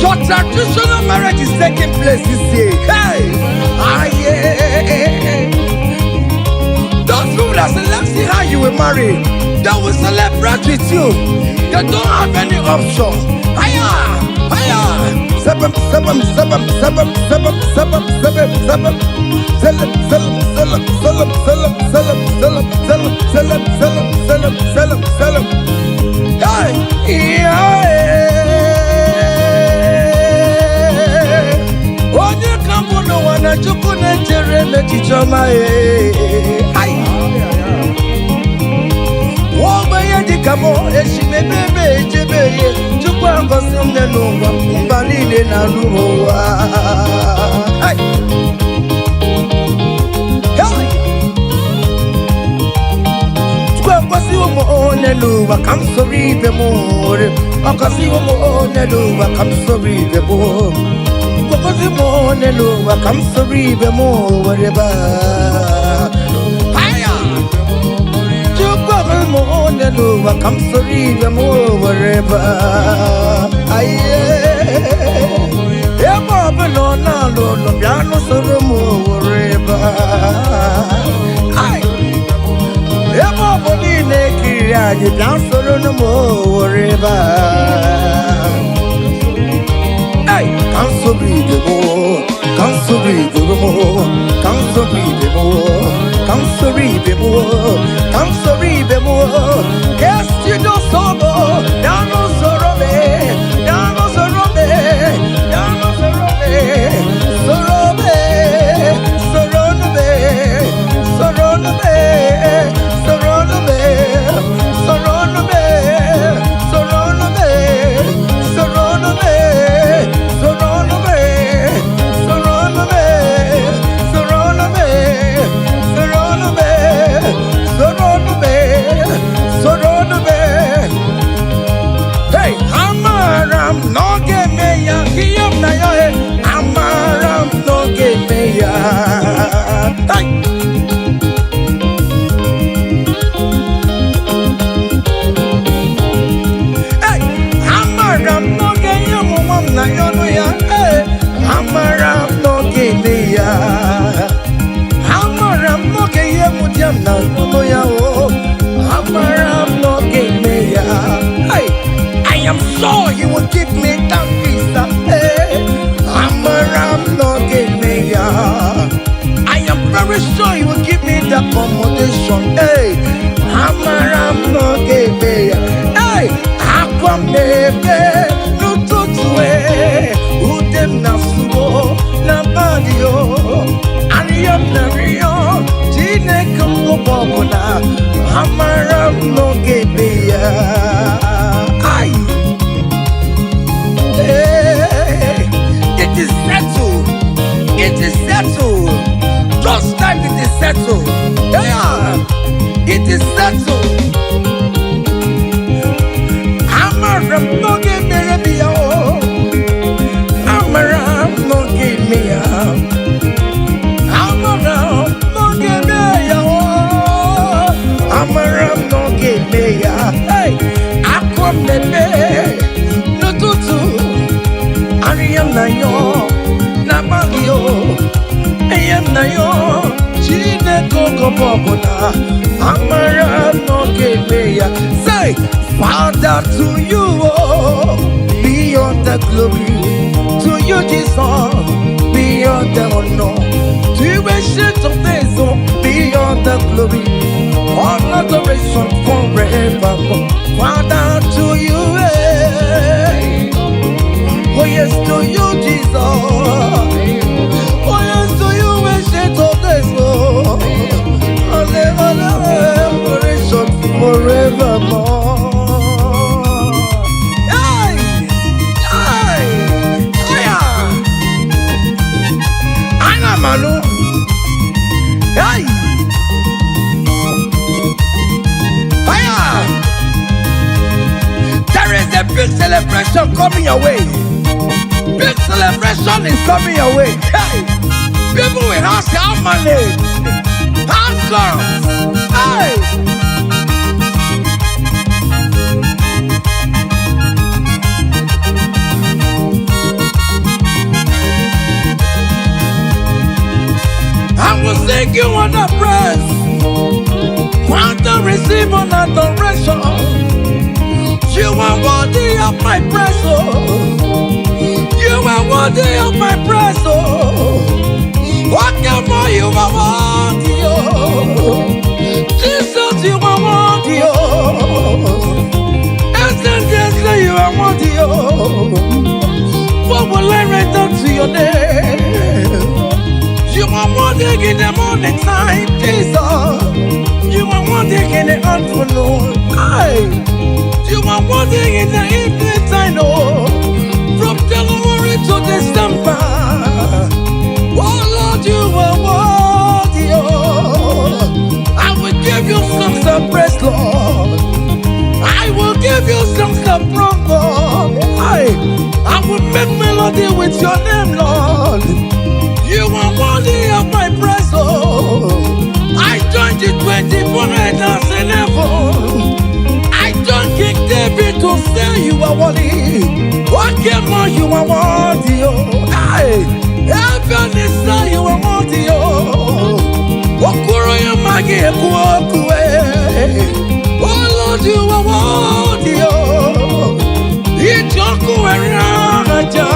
Your traditional marriage is taking place this year. Hey, aye. Those people that say, "Let's see how you will marry," they will celebrate with you. They don't have any option. Higher, higher. Seven, seven, seven, seven, seven, seven, seven, seven. Seven, seven, seven, seven, seven, seven, seven, seven, seven, seven, seven, seven, seven. Hey, yeah. Onye ka mbụ n'ụwa na Chukwu na-echere m echiche ọma ee. Ai. Nwa ogbenye dịka m eshimebe ebe echebe ihe Chukwu agọzi m n'ụwa mba niile na-anụ ụwa. Ai. Hey! Chukwu agọziwo m onye n'ụwa ka m soro ibe m nwere ọgọziwo m onye n'ụwa ka m soro ibe m gọzi m onye n'ụwa ka m soro ibe m were baa. Haya! Chukwu agọzi m onye n'ụwa ka m soro ibe m were baa. Aye! Ebe ọbụla ọ na-alụ ụlọ bịa nụsoro m were baa. Ai! Ebe ọ bụ niile ekiriri anyị bịa soro m were baa. Hey, ka m soro ibe m, ka m soro ibe m, ka m soro ibe m, ka m soro ibe m, ka m soro ibe m, ka esi n'osoro ya n'usoro me, ya n'usoro me, ya n'usoro me, soro me, soro me, soro me, soro me, soro me, soro me, soro me, soro me, soro me, soro me, soro me, soro me, soro me. Hey, amara m na ọ ga-eme ya ihe m na ya he amara m na ọ ga-eme ya. Hey! Hey! Amara m na ọ ga-enye m nwa m na ya ọnụ ya. Hey! Amara m na ọ ga-eme ya. Amara m na ọ ga-enye m di m na ọnụ ya o. Amara m na ọ ga-eme ya. Hey! I am sure he will give me that visa. Hey! Amara m na ọ ga-eme ya. I am very sure he will give me the accommodation. Hey, amara m na ọ ga-eme ya. Hey, akwa m na-ebe n'ụtụtụ e, ude m na-asụwo n'abalị o. Arịọ m na-arịọ Chineke m oge ọbụla, amara m na ọ ga-eme ya. Ai. Hey, it is settled. It is settled. Just like it is settled. Yeah, it is settled. Amara m na ọ ga-emere m ya o. Amara m na ọ ga-eme ya. Amara m na ọ ga-eme ya o. Amara m na ọ ga-eme ya. Hey, akwa m na-eme n'ụtụtụ. Arịa m na yọ n'abalị o. Enye m na yọ Chineke oge ọbụla amara m na ọ ga-eme ya. Say, Father, to you, oh, be all the glory. To you, Jesus, be all the honor. To you, Ancient of Days, oh, be all the glory. All adoration forever. Father, to you, eh. Oh yes, to you, Jesus. Oh yes, to you, Hey! Fire! There is a big celebration coming your way. Big celebration is coming your way. Hey! People will ask how many. How come? Hey! I will sing you on the praise. Want to receive an adoration. You are worthy of my praise, oh. You are worthy of my praise, oh. What can more you are worthy, oh. Jesus, you are worthy, oh. Essentially, you are worthy, oh. What will I render to your name? You are worthy in the morning time, Jesus. You are worthy in the afternoon. Aye. You are worthy in the evening time, oh. From January to December. Oh Lord, you are worthy, oh. I will give you songs of praise, Lord. I will give you songs of praise, Lord. I will make melody with your name, Lord. You are worthy of my praise, oh. I joined the 24 elders in heaven. I joined King David to say you are worthy. What came on, you are worthy, oh. Hey, heaven is say you are worthy, oh. Okuro ya magi eku oku, eh. Oh Lord, you are worthy, oh. Ijoku eraja.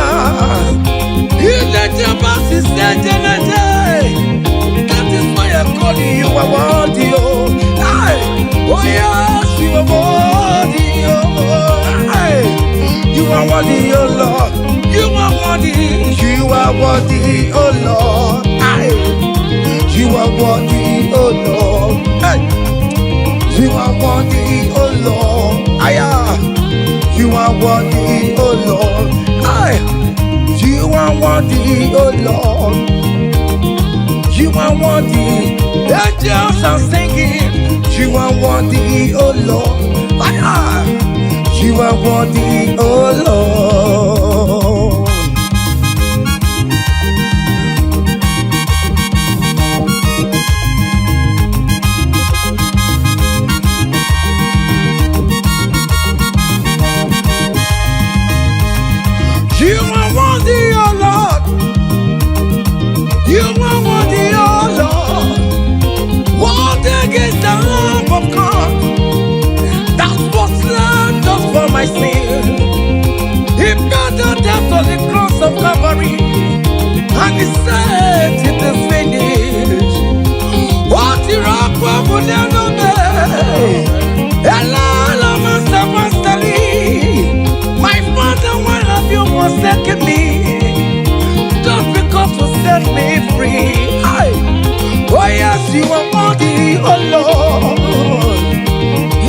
That is why I call you, you are worthy, oh. Aye. Oh yes, you are worthy, oh. Aye. You are worthy, oh Lord. You are worthy, you are worthy, oh Lord. Aye. You are worthy, oh Lord. Aye. You are worthy, oh Lord. Aye. You are worthy, oh Lord. Aye. You are worthy, oh Lord. You are worthy. Angels are singing. You are worthy, oh Lord. Ah, you are worthy, oh Lord. You are worthy, oh Lord. You are worthy, oh Lord. Worthy is the Lamb of God that was slain just for my sin. He paid the debt on the cross of Calvary, and he said, it is finished. What rock will never be? My father, why have you forsaken me? Just because you set me free. Aye. Oh yes, you are worthy, oh Lord.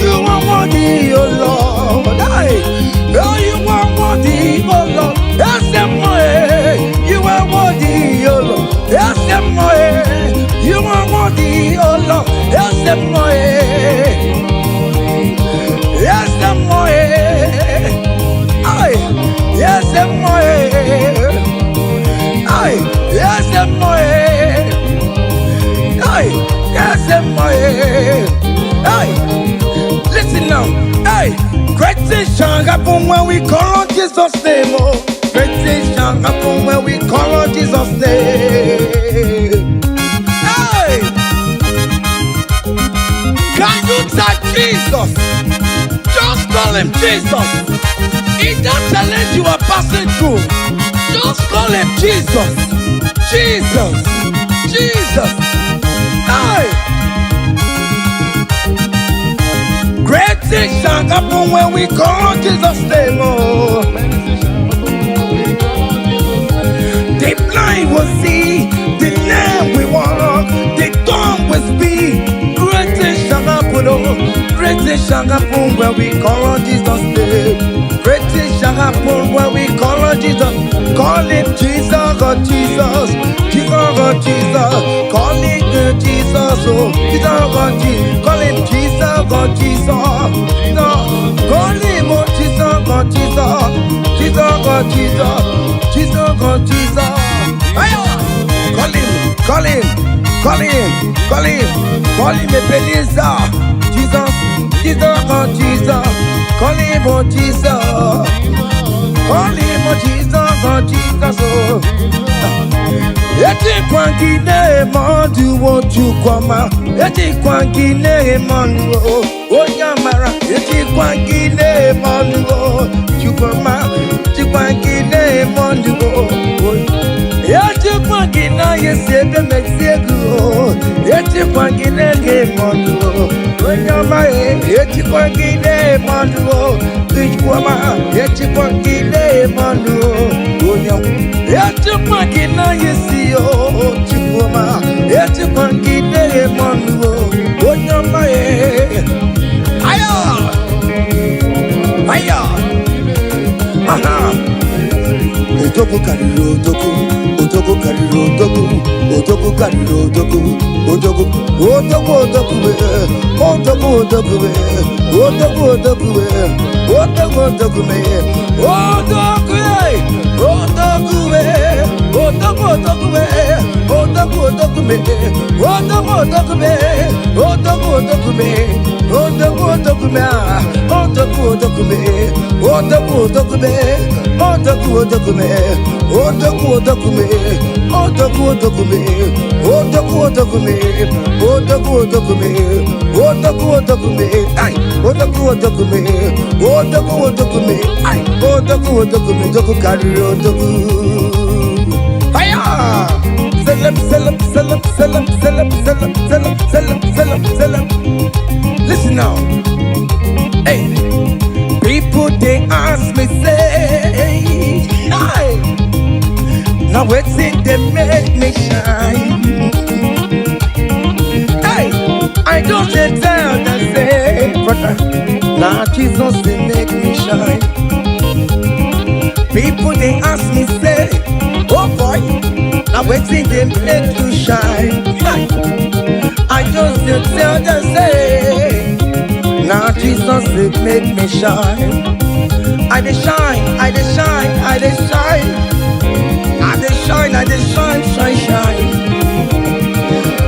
You are worthy, oh Lord. Aye. Oh, you are worthy, oh Lord. Yes, you are worthy, oh Lord. Yes, you are worthy, oh Lord. Yes, yes, aye. Yes, aye. Yes, aye. Yes, aye. Listen now. Hey, great things shall happen when we call on Jesus' name. Oh, great things shall happen when we call on Jesus' name. Hey, can you type Jesus? Just call him Jesus. In that challenge you are passing through, just call him Jesus. Jesus. Jesus. Hey. Great things shall happen when we call on Jesus' name. Oh. The blind will see, the lame will walk, the dumb will speak. Great things shall happen, oh. Great things shall happen when we call on Jesus' name. Great things shall happen when we call on Jesus. Call him Jesus, oh Jesus, Jesus, oh Jesus. Call him Jesus, Oh, Jesus, God, Jesus. Call him Jesus, God, Jesus. No, call him, oh, Jesus, God, Jesus. Jesus, God, Jesus. Jesus, God, Jesus. Ayo! Call him, call him, call him, call him, call him Ebenezer. Jesus, Jesus, God, Jesus. Call him, oh, Jesus. Call him, oh, Jesus, God, Jesus. Oh. Ejikwa gị na-eme ọdụwo Chukwuma, ejikwa gị na-eme ọnụ o, onye amara, ejikwa gị na-eme ọnụ o, Chukwuma, ejikwa gị na-eme ọnụ o. Ejikwa gị na esi ebe mesi ego o, ejikwa gị na-ege eme ọnụ o, onye ọma e, ejikwa gị na-eme ọnụ o, Chukwuma, ejikwa gị na-eme ọnụ o, onye ọma. Ejikwa gị na esi o, Chukwuma, ejikwa gị na-eme ọnụ o, onye ọma e. Ayo! Ayo! Aha! Odogwu karịrị odogwu, odogwu karịrị odogwu, odogwu karịrị odogwu, odogwu, odogwu, odogwu, eh, odogwu, odogwu, eh, odogwu, odogwu, eh, odogwu, odogwu, eh, odogwu, eh, odogwu, eh, odogwu, odogwu, eh, odogwu, odogwu, eh, odogwu, odogwu, eh, odogwu, odogwu, eh, odogwu, odogwu, ah, odogwu, odogwu, eh, odogwu, odogwu, eh, odogwu, odogwu, eh, odogwu, odogwu, eh, odogwu, odogwu, eh, odogwu, odogwu, eh, odogwu, odogwu, eh, odogwu, odogwu, eh, ai, odogwu, odogwu, eh, odogwu, odogwu, eh, ai, odogwu, odogwu, odogwu karịrị odogwu. Hiya! Selem, selem, selem, selem, selem, selem, selem, selem, selem, selem. Listen now. Hey, people they ask me say, hey, now wetin dey make me shine. Hey, I just dey tell them say, brother, na Jesus dey make me shine. People they ask me say, oh boy, now wetin dey make you shine. Hey, I just dey tell them say, na Jesus dey make me shine. I dey shine, I dey shine, I dey shine. I dey shine, I dey shine, shine, shine.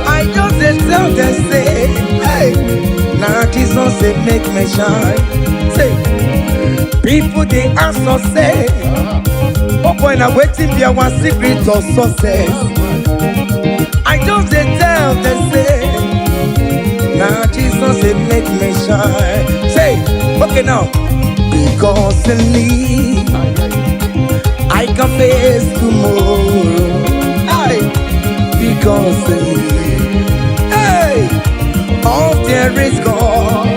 I just dey tell them say, hey, na Jesus dey make me shine. Say, people dey ask us say, oh boy, na wetin be our secret of success? I just dey tell them say, na Jesus dey make me shine. Say, okay now, because he live, I can face tomorrow. Hey, because he live, hey, all there is God.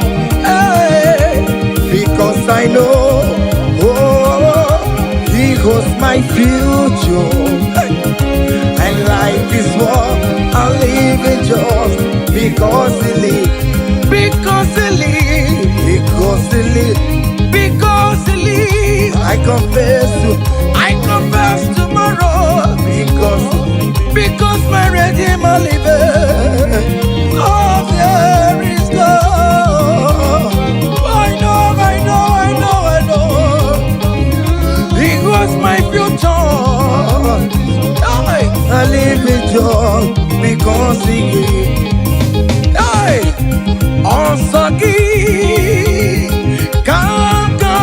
Hey, because I know, oh, he holds my future. Hey, and life is what I live in just because he live, because he live, because he live, because he live. I confess tomorrow because my Redeemer liveth. Oh, there is God. I know, I know, I know, I know. He was my future. I live in joy because he gave. Hey, ọsọ gị ka aga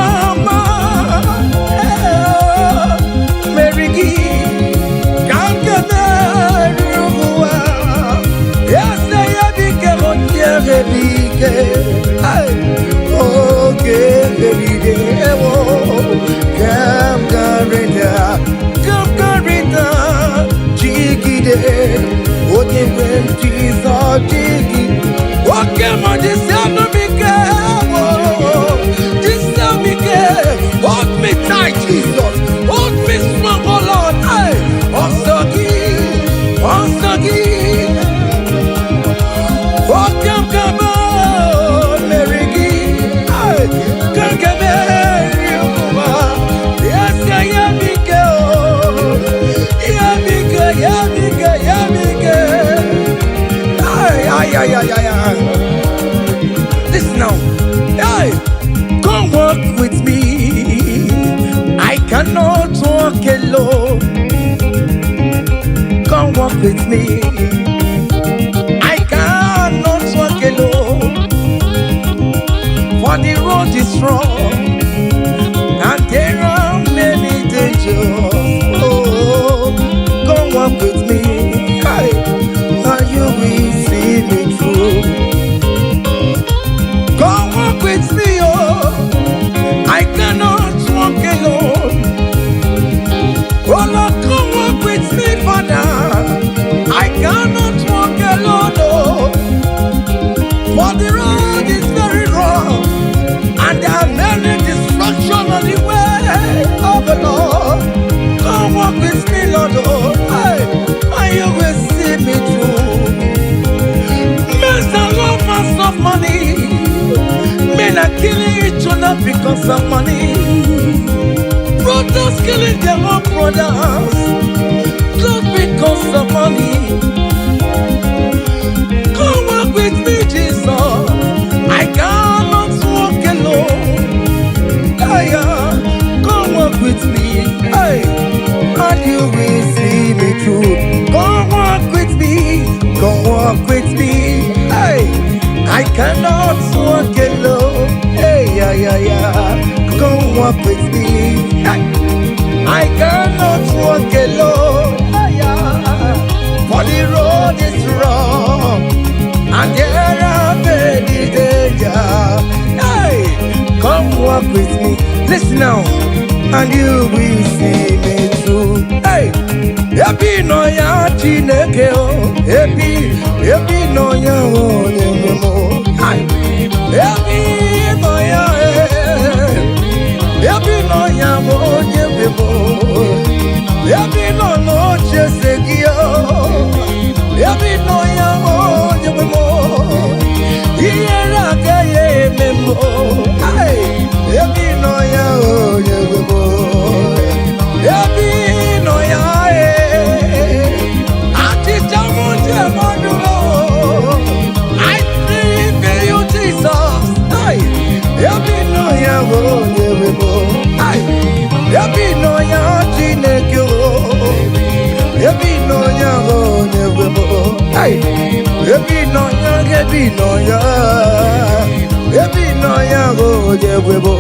meri gị ka m ga-emeri ụwa ese ya bike onye bike oge merire ewo ka m garịda ka m garịda jigide onye nwe m Jizọs jigide oke ma jisi anụ m ike jisi m ike. Hold me tight, Jesus, hold me strong, oh Lord. Hey, ọsọ gị, ọsọ gị oke m ka m meri gị. Hey, ka m ga-emeri ụwa ese ya m ike o ya m ike ya m ike ya m ike. Ay, ay, Ay, ay, ay, ay. Listen now. Hey, come walk with me. I cannot walk alone. Come walk with me. I cannot walk alone. For the road is rough and there are many dangers. Oh, come walk with me. Hey, and you will see me through. Come walk with me, oh. I cannot walk alone. Oh Lord, come walk with me, Father. I cannot walk alone, oh. For the road is very rough, and there are many destruction on the way of the Lord. Come walk with me, Lord, oh, hey, and you will see me through. Men are lovers of money. Men are killing each other because of money. Brothers killing their own brothers just because of money. Come walk with me, Jesus. I cannot walk alone. Hey, come walk with me. Hey, and you will see me through. Come walk with me. Come walk with me. Hey, I cannot walk alone. Hey, yeah, yeah, yeah. Come walk with me. Hey, I cannot walk alone. Hey, yeah. For the road is rough and there are many danger. Hey, come walk with me. Listen now, and you will see me through. Hey, ebe ị nọ ya Chineke o, ebe ị nọ ya onye nwe m o. Hey, ebe ị nọ ya, eh, ebe ị nọ ya bụ onye nwe m o. Ebe ị nọ n'oche eze gị o, ebe ị nọ ya bụ onye nwe m o. Ihere agaghị eme m o. Hey, ebe ị nọ ya onye nwe m o. Ebe ị nọ ya eh, achịcha m ji eme ọnụ o. I believe in you, Jesus. Hey, ebe ị nọ ya bụ onye nwe m o. Hey, ebe ị nọ ya Chineke o. Ebe ị nọ ya bụ onye nwe m o. Hey, ebe ị nọ ya, ebe ị nọ ya, ebe ị nọ ya bụ onye nwe m o.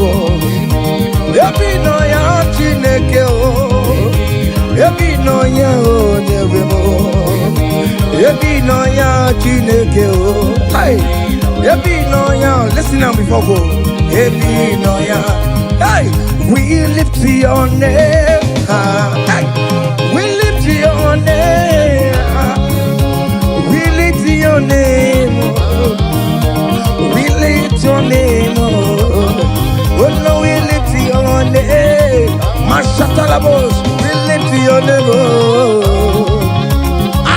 Ebe ị nọ ya Chineke o. Ebe ị nọ ya onye nwe m o. Ebe ị nọ ya Chineke o. Hey, ebe ị nọ ya, listen now before go. Ebe ị nọ ya. Hey, we lift your name high. Hey, we lift your name high. We lift your name, oh. We lift your name, oh. Oh no, we lift your name. Mashatalabos, we lift your name, oh.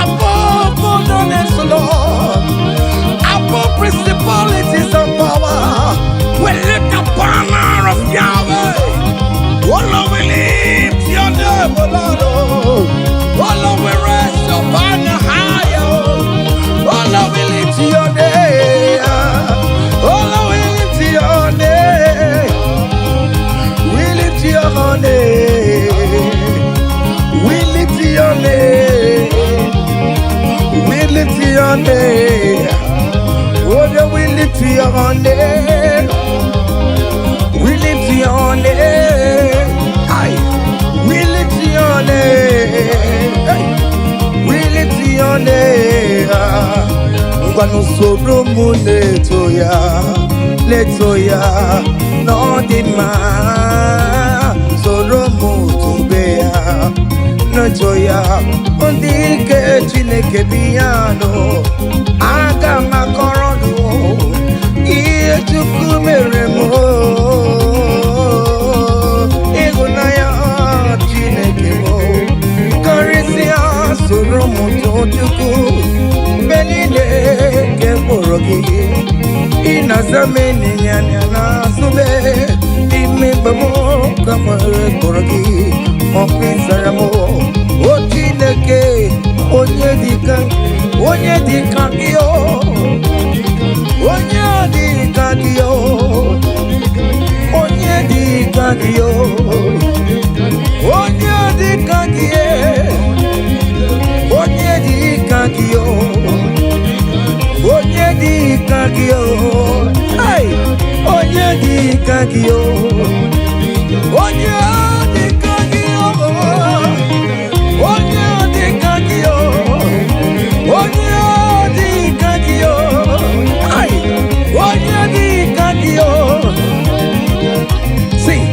Above all the names, Lord. Above principalities and power. We lift the banner of Yahweh. Oh Lord, we lift your name, oh Lord. Oh, oh Lord, we raise your banner higher. Oh Lord, we lift your name. Oh Lord, we lift your name. We lift your name. We lift your name. We lift your name. Oh, yeah, we lift your name. We lift your name. Aye. We lift your name. Hey. We lift your name. Ngwanụ soro m na-eto ya, na-eto ya n'ọ dị mma. Soro m tobe ya, na-eto ya. Ndị ike Chineke bi ya nụ. Aga m akọrọ nụ ihe Chukwu mere m. Ịhụnanya Chineke m karịsịa, soro m too Chukwu mgbe niile nke mkpụrụ gị. Ị na-aza m ịnyịnya n'azụ m n'ime mgbe m ka nwere kpọrọ gị ọkụ ịzara m. O Chineke, onye dịka, onye dịka gị o. Onye dị ka gị o. Onye dị ka gị o. Onye dị ka gị e. Onye dị ka gị o. Onye dị ka gị o. Hey! Onye dị ka gị o. Onye dị ka gị o. Onye dị ka gị o. Onye dị ka gị o. Hey! Onye dị ka gị o. See,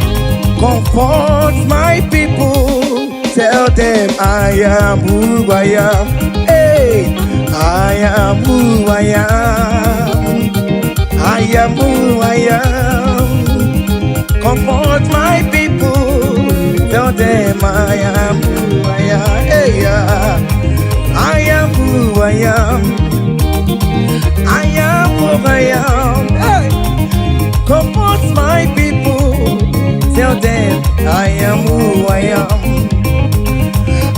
comfort my people. Tell them I am who I am. Hey, I am who I am. I am who I am. Comfort my people. Tell them I am who I am. Hey, yeah. I am who I am. I am who I am. Hey. Comfort my people. Tell them I am who I am.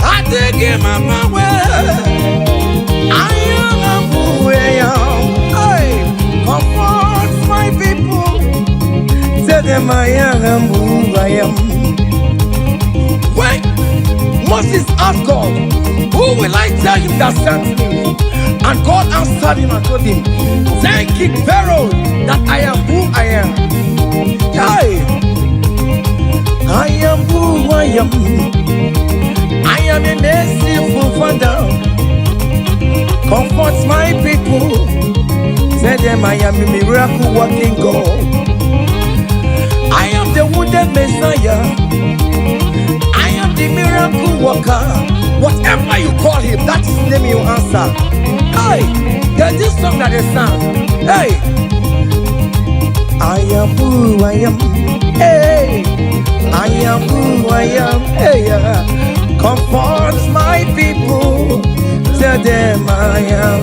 I take him on my way. I am who I am. Hey, comfort my people. Tell them I am who I am. When Moses asked God, "Who will I tell him that sent me?" And God answered him and told him, "Tell King Pharaoh that I am who I am." Hey, I am who I am. I am a merciful Father. Comfort my people. Tell them I am a miracle working God. I am the wounded Messiah. I am the miracle worker. Whatever you call him, that is the name you answer. Hey, there's this song that they sang. Hey, I am who I am. Hey, I am who I am. Hey, yeah. Comfort my people. Tell them I am.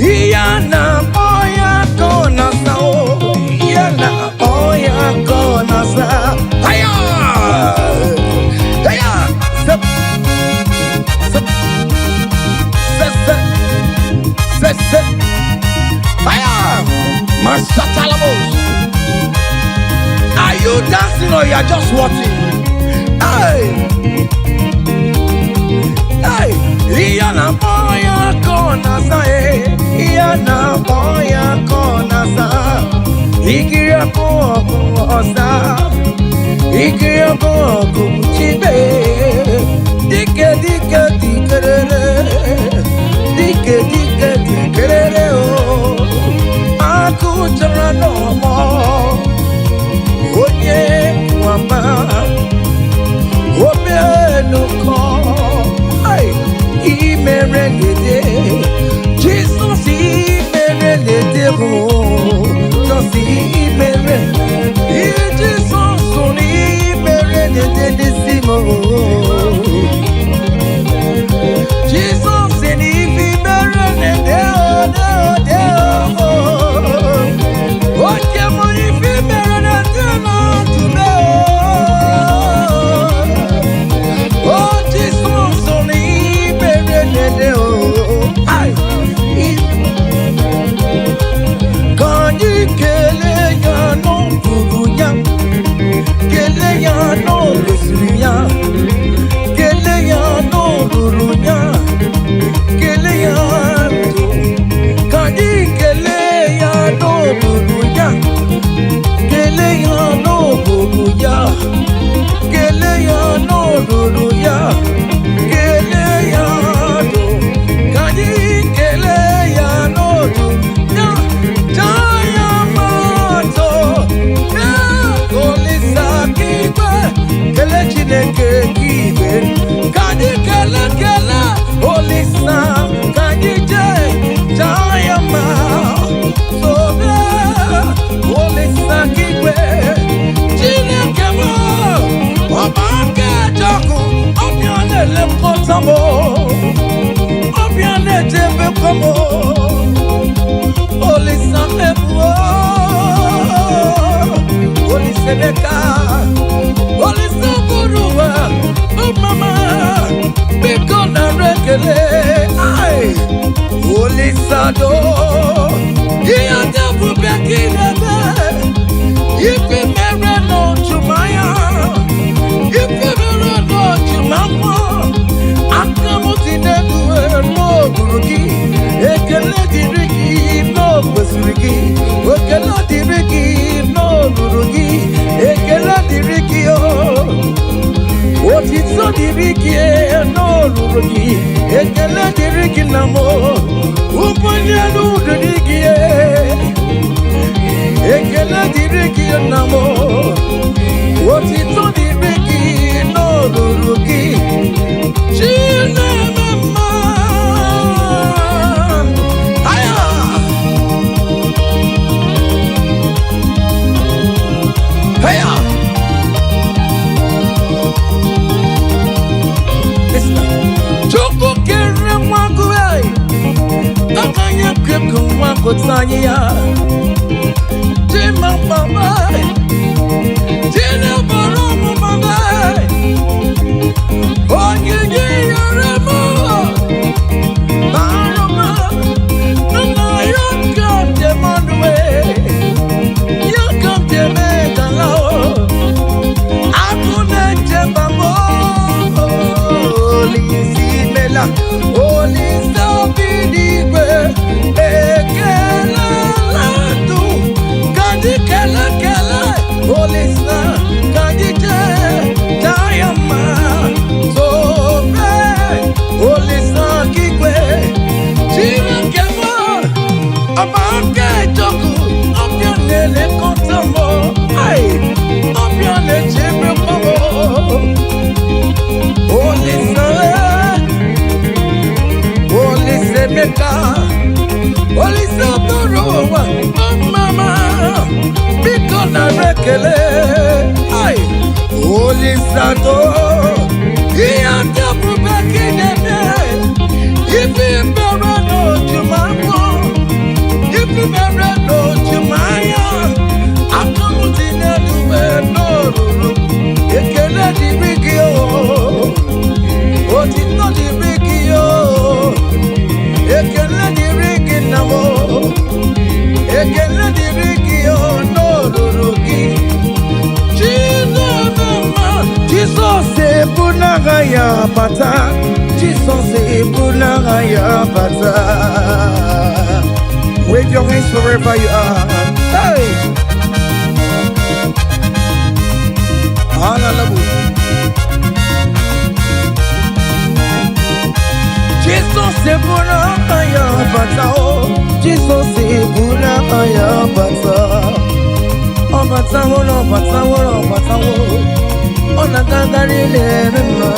Iyana oya kona sa o. Iyana oya kona sa. Hiya! Hiya! Step, step, step, step, step, step. Hiya! Masatalamos. Are you dancing or you are just watching? Hey! Hey! Iyana oya kona sa eh. Iyana oya kona sa. Ikiri ọkụ ọkụ ọsa. Ikiri ọkụ ọkụ chibe. Dike dike dikerere. Dike dike dikerere o. Akụ chọrọ n'ọmọ. Onye nwama. Omenụkọ. Ai, imere lede. Jesus imere lede o. Jesus imere. Jesus imere lede n'isi m o. Jesus imere lede o de o de o. Oke m ife mere lede na ndụ o. Oh, Jesus, imere lede o. Ai, ka anyị kelee ya n'ọbụrụ ya, kelee ya n'olosiri ya, kelee ya n'olulu ya, kelee ya ndụ. Ka anyị kelee ya n'olulu ya, kelee ya n'olulu ya, kelee ya n'olulu ya, kelee ya ndụ. Ka anyị kelee ya n'olulu ya, jaa ya mma ya Olisa k'igwe, kelee Chineke k'igwe. Ka anyị kelee kelee Olisa, ka anyị jee jaa ya mma. Sobe Olisa k'igwe, Chineke m, ọba aka ejọkụ, ọbịa na-elekọta m, ọbịa na-echebekwa m. Olisa mebuo, Olisa Emeka, Olisa bụrụ ụwa, mama, biko nara ekele. Ai, Olisa do. Ihe ndị ebube ka ị na-eme. Ife mere n'ojumanya, ife mere n'ojumafọ, aka m dị n'elu n'okpuru gị. Ekele dịrị gị n'okwesịrị gị. Ekele dịrị gị n'olulu gị. Ekele dịrị gị o. Otito dịrị gị n'olulu gị. Ekele dịrị gị na m. Ụbọchị elu dịrị gị. Ekele dịrị gị na m. Otito dịrị gị n'olulu gị. Chineme mma. Aya! Aya! Listen. Chukwu kere nwa gị, aka ya kekụ nwa gụta anyị ya. Chima mama, Chinebara ọmụma m, onyinye yere m, bara m, nna ya ka m ji mmanụ, ya ka m ji eme gala o. Agụ na-eche mba m, Olise imela, Olise obi n'igwe, ekelela ndụ, ka anyị kele kele, Olise, ka anyị jee taa ya mma, tobe, Olise okigwe, Chineke m, ọba aka ejọkụ, ọbịa na-elekọta m, ai, ọbịa na-echebekwa m. Olise, Olise Emeka, Olise bụrụ ụwa, ọmama, biko nara ekele, ai, Olise atọ, ihe ndị ebube ka ị na-eme, ife mere n'ojumafọ, ife mere n'ojumanya, aka m dị n'elu wee n'olulu, ekele dịrị gị o. Otito dịrị gị o, ekele dịrị gị nna m o, ekele dịrị gị o n'olulu gị. Chineke mma, Jizọs ebu n'agha ya bata, Jizọs ebu n'agha ya bata. Wave your hands wherever you are. Hey! Hallelujah. Jizọs ebu n'agha ya bata o, Jizọs ebu n'agha ya bata. Ọ batawo na ọ batawo na ọ batawo, ọ na-agagharị na-eme mma,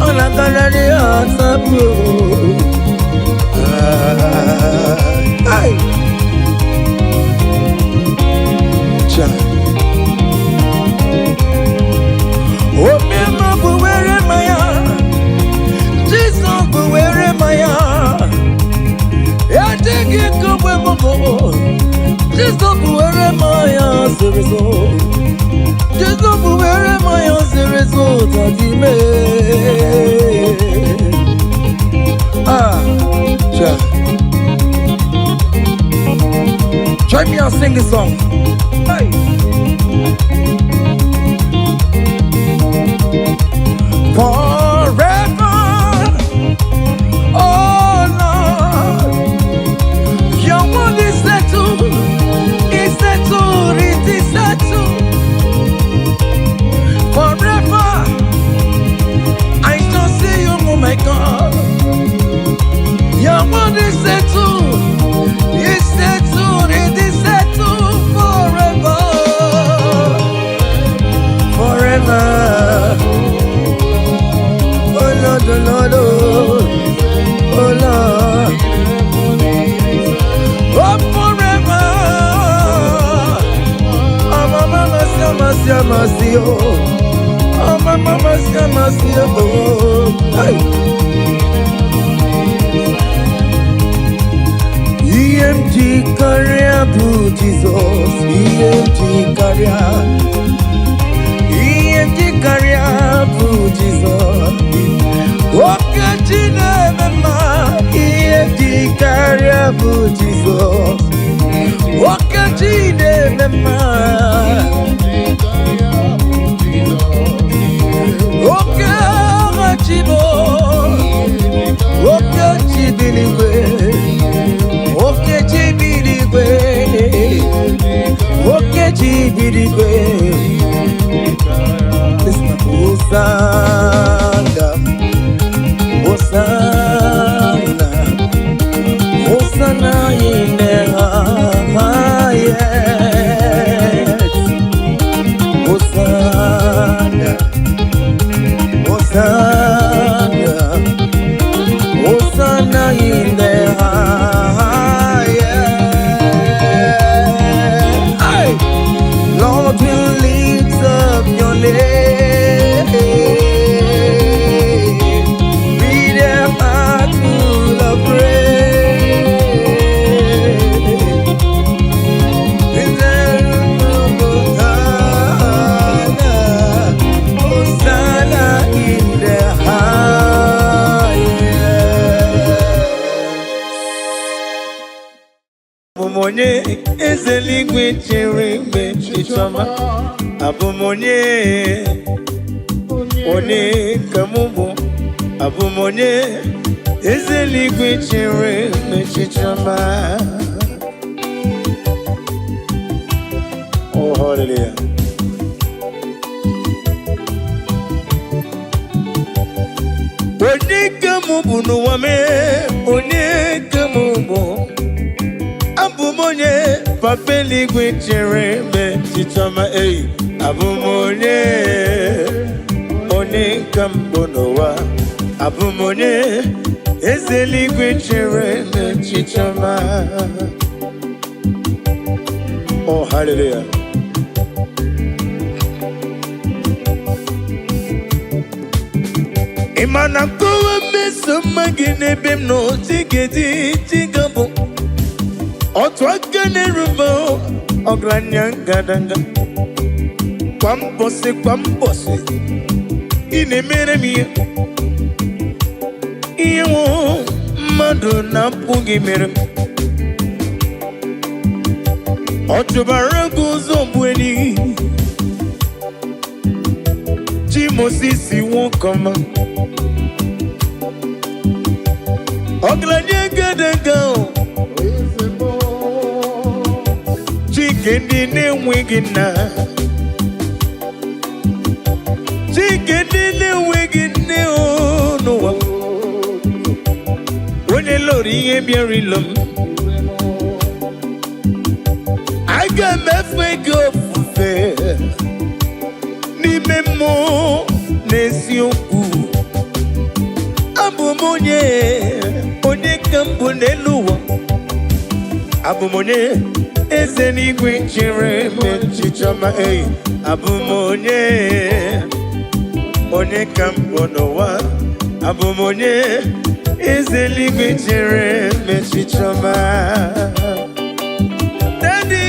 ọ na-agagharị atapụ. Ai! Cha. Omema bụ were mmanya, Jizọs bụ were mmanya. Ejighị kogbe mbụ, Jizọs bụ were mmanya zoro ezo. Jizọs bụ were mmanya zoro ezo tadime. Ah, cha. Join me and sing this song. Hey. Forever, oh Lord, your word is settled, is settled, it is settled. Forever, I shall see you, oh my God. Your word is settled, it is settled forever, forever. Oh Lord, oh Lord, oh, oh Lord, oh forever. Oh mama, mama, mama, oh, oh mama, mama, mama, oh. Hey. Ihe m ji karịa bụ Jizọs, ihe m ji karịa, ihe m ji karịa bụ Jizọs. Oke chi na-eme mma, ihe m ji karịa bụ Jizọs. Oke chi na-eme mma. Oke agha chi bụ, oke chi bi n'igwe, oke chi bi n'igwe, oke chi bi n'igwe. Listen, Hosanna, Hosanna, Hosanna in the highest. Hosanna, Hosanna, Hosanna in the highest. Hey! Lord, we lift up your name with a heart full of praise. Hosanna, Hosanna in the highest. Abụ m onye eze eluigwe chere mgbe chichọma. Abụ m onye, onye ka mụ bụ. Abụ m onye eze eluigwe chere mgbe chichọma. Oh, hallelujah. Onye ka mụ bụ n'ụwa mee, onye ka mụ bụ. Abụ m onye papa eluigwe chere mgbe chichọma ei. Abụ m onye, onye ka m bụ n'ụwa. Abụ m onye eze eluigwe chere mgbe chichọma. Oh, hallelujah. Ị ma na nkọwa mmeso mma gị n'ebe m nọ chigedi chigabụ otu aka na-erube ọgaranya ngadanga kwa mbọsị kwa mbọsị ị na-emere m ihe ihe nwụ mmadụ na-apụghị mere m. Ọ chụbara gị ụzọ bụ enyi chi Mosisi nwoke ọma ọgaranya ngadanga o. Chike ndị na-enweghị nna, Chike ndị na-enweghị nne o n'ụwa, onye lụrụ ihe bịara ilo m, aga m efe gị ofufe n'ime mmụọ na eziokwu. Abụ m onye, onye ka m bụ n'elu ụwa. Abụ m onye eze n'igwe chere m echiche ọma ei. Abụ m onye, onye ka m bụ n'ụwa. Abụ m onye eze n'igwe chere m echiche ọma. Daddy.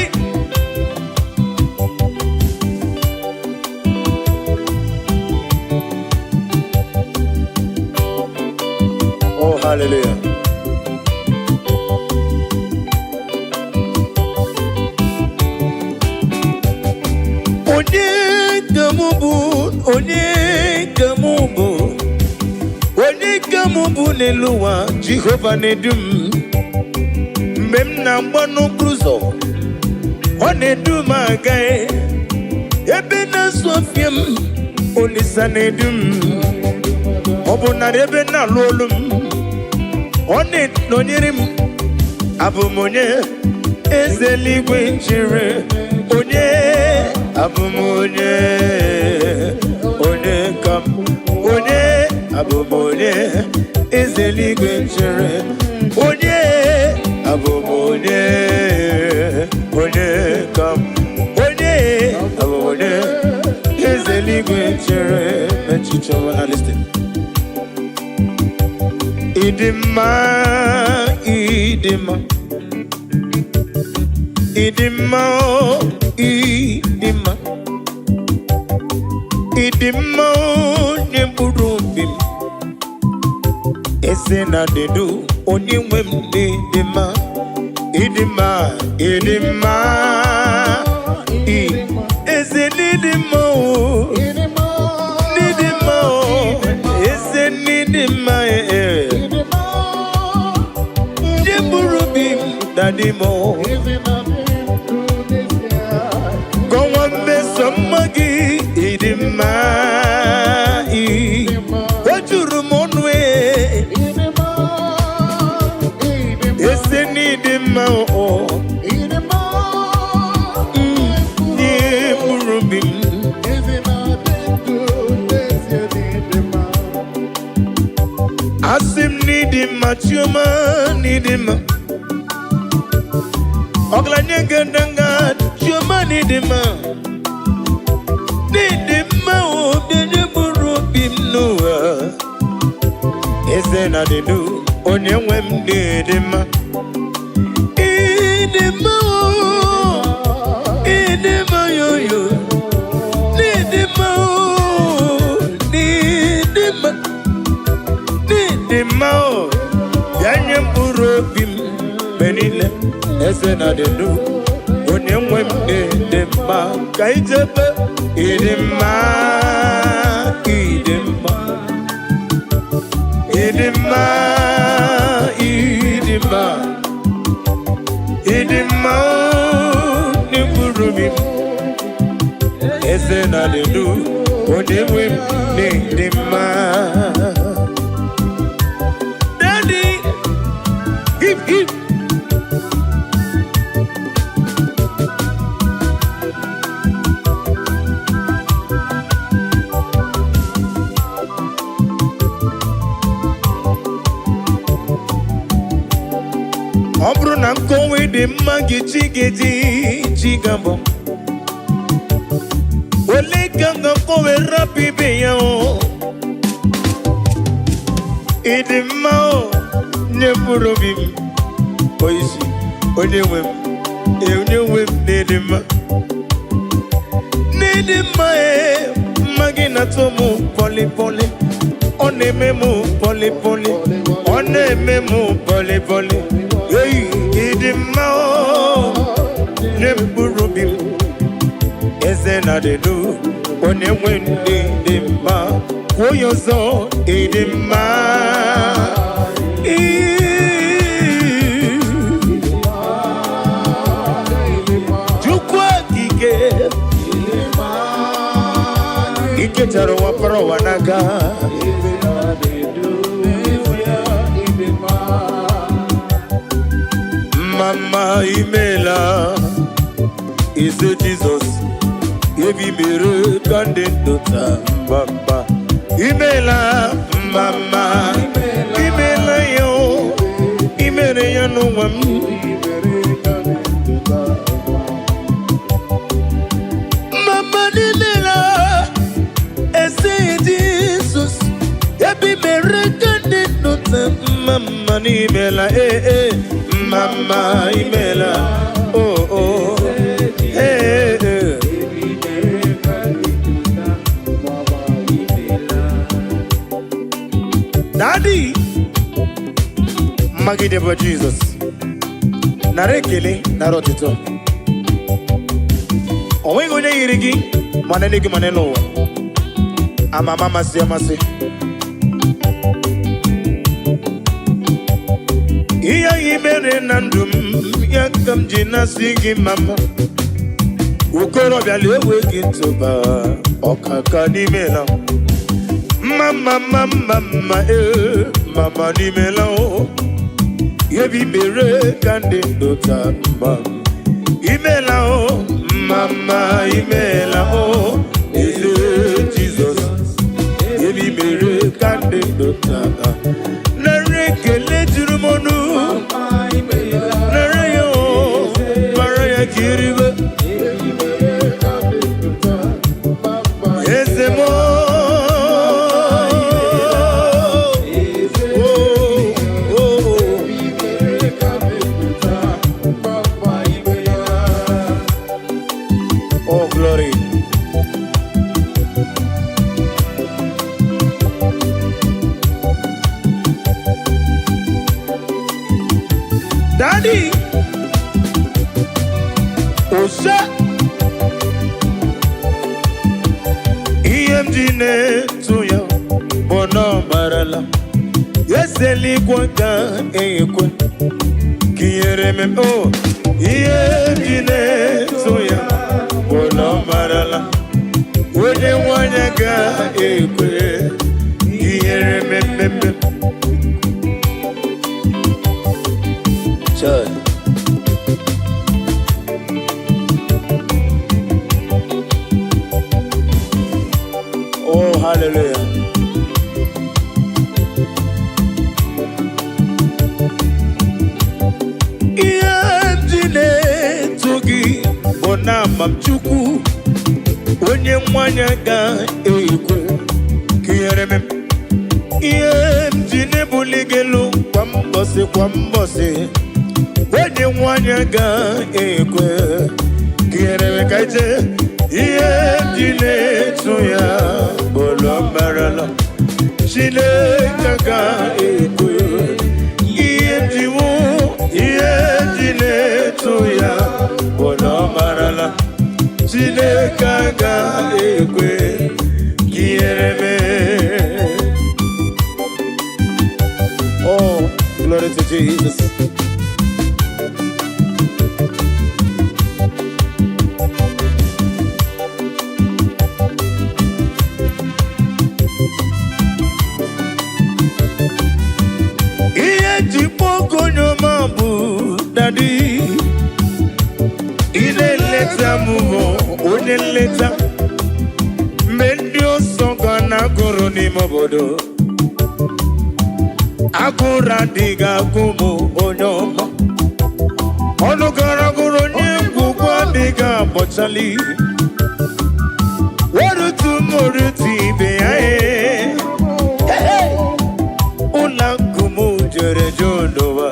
Oh, hallelujah. Onye ka mụ bụ, onye ka mụ bụ, onye ka mụ bụ n'elu ụwa, Jehova na-edu m. Mgbe m na-agba n'okporo ụzọ, ọ na-edu m aga. Ebe na-asụ ọfịa m, Olisa na-edu m. Ọ bụ narị ebe na-alụ olu m, ọ na-enọnyere m. Abụ m onye eze eluigwe chere, onye abụ m onye, onye ka m, onye abụ m onye eze eluigwe chere, onye abụ m onye, onye ka m, onye abụ m onye eze eluigwe chere echiche ọma. Na listen. Ịdị mma, ịdị mma, ịdị mma, o, ịdị mma, ịdị mma, onye mkpụrụ obi m, eze na dedu onye nwe m dị mma. Ịdị mma, ịdị mma, eze n'ịdị mma o, n'ịdị mma o, eze n'ịdị mma ee. Ndị mkpụrụ obi m daddy m o. Kọwa mmeso mma gị, ịdị mma ị. O juru m ọnụ ee. Eze n'ịdị mma o. Ndị mkpụrụ obi m. Asị m n'ịdị mma, Chioma, n'ịdị mma. Ọgaranya ngandanga, Chioma, n'ịdị mma. N'ịdị mma o, bịa mkpụrụ obi m n'ụwa. Eze na dịdu, onye nwe m, n'ịdị mma. Ịdị mma o, ịdị mma yoyo. N'ịdị mma o, n'ịdị mma. N'ịdị mma o, bịa nye mkpụrụ obi m mgbe niile. Eze na dịdu, onye nwe m, n'ịdị mma. Ka ijebe ịdị mma, ịdị mma. Ịdị mma, ịdị mma, ịdị mma n'mkpụrụ obi m. Eze na dịdu, onye nwe m, n'ịdị mma. Daddy, hip hip. Ọ bụrụ na nkọwa dị mma gị, chi ga-eji chi ga-abụ ole ka m ga-akọwe rapụ ibe ya o. Ịdị mma o, nye mkpụrụ obi m oisi, onye nwe m ee, onye nwe m, n'ịdị mma, n'ịdị mma ee. Mma gị na-atọ m pọlị pọlị, ọ na-eme m pọlị pọlị, ọ na-eme m pọlị pọlị. Ei, ịdị mma o, nye mkpụrụ obi m. Eze na dịdu, onye nwe ndị dị mma. Kwuo ya ọzọ, ịdị mma. Ii. Chukwu okike ikechara ụwa kpọrọ ụwa n'aka. Eze na-edu n'ezie, ịdị mma. Mama, imela. Eze Jizọs, ebi mere ka ndị ndụ taa. Mama, imela. Mama, imela ya o, imere ya n'ụwa m. Ibere ka dị ndụ taa. Mama, imela. Eze Jizọs, ebi mere ka ndị ndụ taa. Mama, imela ee ee. Mama, imela oh oh ee ee. Ibere ka dị ndụ taa. Mama, imela. Daddy, mmagide bụ Jizọs. Nara ekele, nara ọtụtụ. O nweghị onye yiri gị, ma n'eluigwe ma n'elu ụwa. Ama ama amasị amasị. Ihe anyị mere na ndụ m, ya ka m ji na-asị gị mama. Okorobịa na-ewe gị ntụba ọkaka n'ime na. Mma mma mma mma mma ee, mama n'imela o. Ebi mere ka ndị ndụ taa mma. Imela o, mama, imela o. Eze Jizọs, ebi mere ka ndị ndụ taa. Nara ekele juru m ọnụ. Mama, imela. Nara ya o, mara ya ka iribe. Ibere ka dị ndụ taa. Mama, Eze m o. Eze. O, o, o. Ibere ka dị ndụ taa. Mama, imela. Oh, glory. Daddy, Ose ihe m ji na-etu ya bụ na ọ marala eze eluigwe ga-ekwe ka ihere m o. Ihe m ji na-etu ya bụ na ọ marala onye nwanyị ga-ekwe ka ihere mmemme. Child. Oh, hallelujah. Ihe m ji na-eto gị bụ na ama m Chukwu onye nwanyị ga-ekwe ka ihere m. Ihe m ji na-ebuli gị elu kwa mbọsị kwa mbọsị, onye nwanyị ga-ekwe ka ihere m ka ije. Ihe m ji na-eto ya bụ na ọ marala Chineke ga-ekwe. Ihe m ji wụ ihe m ji na-eto ya bụ na ọ marala Chineke ga-ekwe ka ihere mee. Oh, glory to Jesus. Ihe ji kpọọ onye ọma bụ Daddy. Ị na-eleta m bụ onye nleta. Mgbe ndị ọsọ ga na-agụrụ n'ime obodo, agụrụ adịghị agụ m, onye ọma. Ọnụ gara gụrụ onye ngwugwu adịghị agbọchali. Werutu m orutu ibe ya ee. Ụlọ akụ m jere jụ n'ụwa.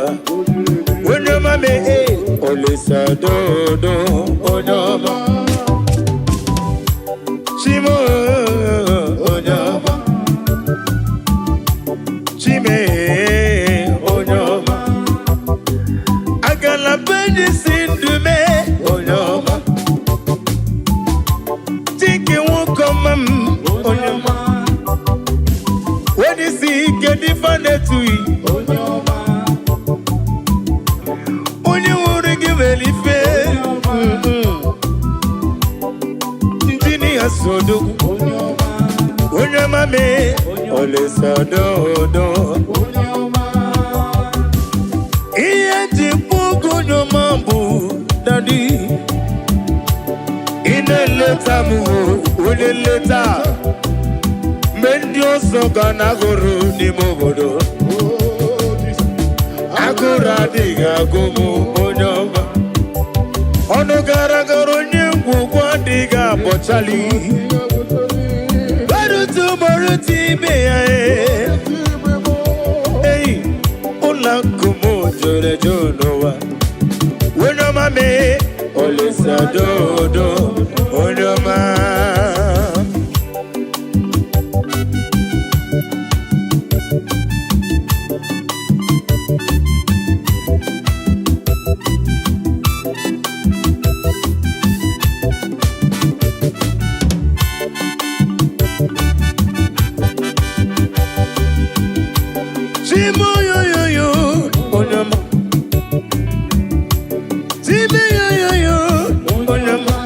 Onye ọma mee Olisa dodo, onye ọma. Chimo, onye ọma. Chime, onye ọma. Agala benyi si ndụ mee, onye ọma. Chike nwoke ọma m, onye ọma. Onye isi ike dịfa na-etughị. Onye nwụrụ gị nwere ife. Injinia Sodogwu, onye ọma mee Olisa dodo. Ihe ji kpọgo onye ọma bụ Daddy. Ị na-eleta m o, onye nleta. Mgbe ndị ọzọ ga na-agụrụ n'ime obodo, agụrụ adịghị agụ m, onye ọma. Ọnụ gara gara onye ngwugwu adịghị abọchali. Gbarutu gbarutu ibe ya ee. Ei, ụlọ akụ m jụrụ eju n'ụwa. Onye ọma mee Olisa dodo, onye ọma. Chimoyoyoyo, onye ọma. Chimeyoyoyo, onye ọma.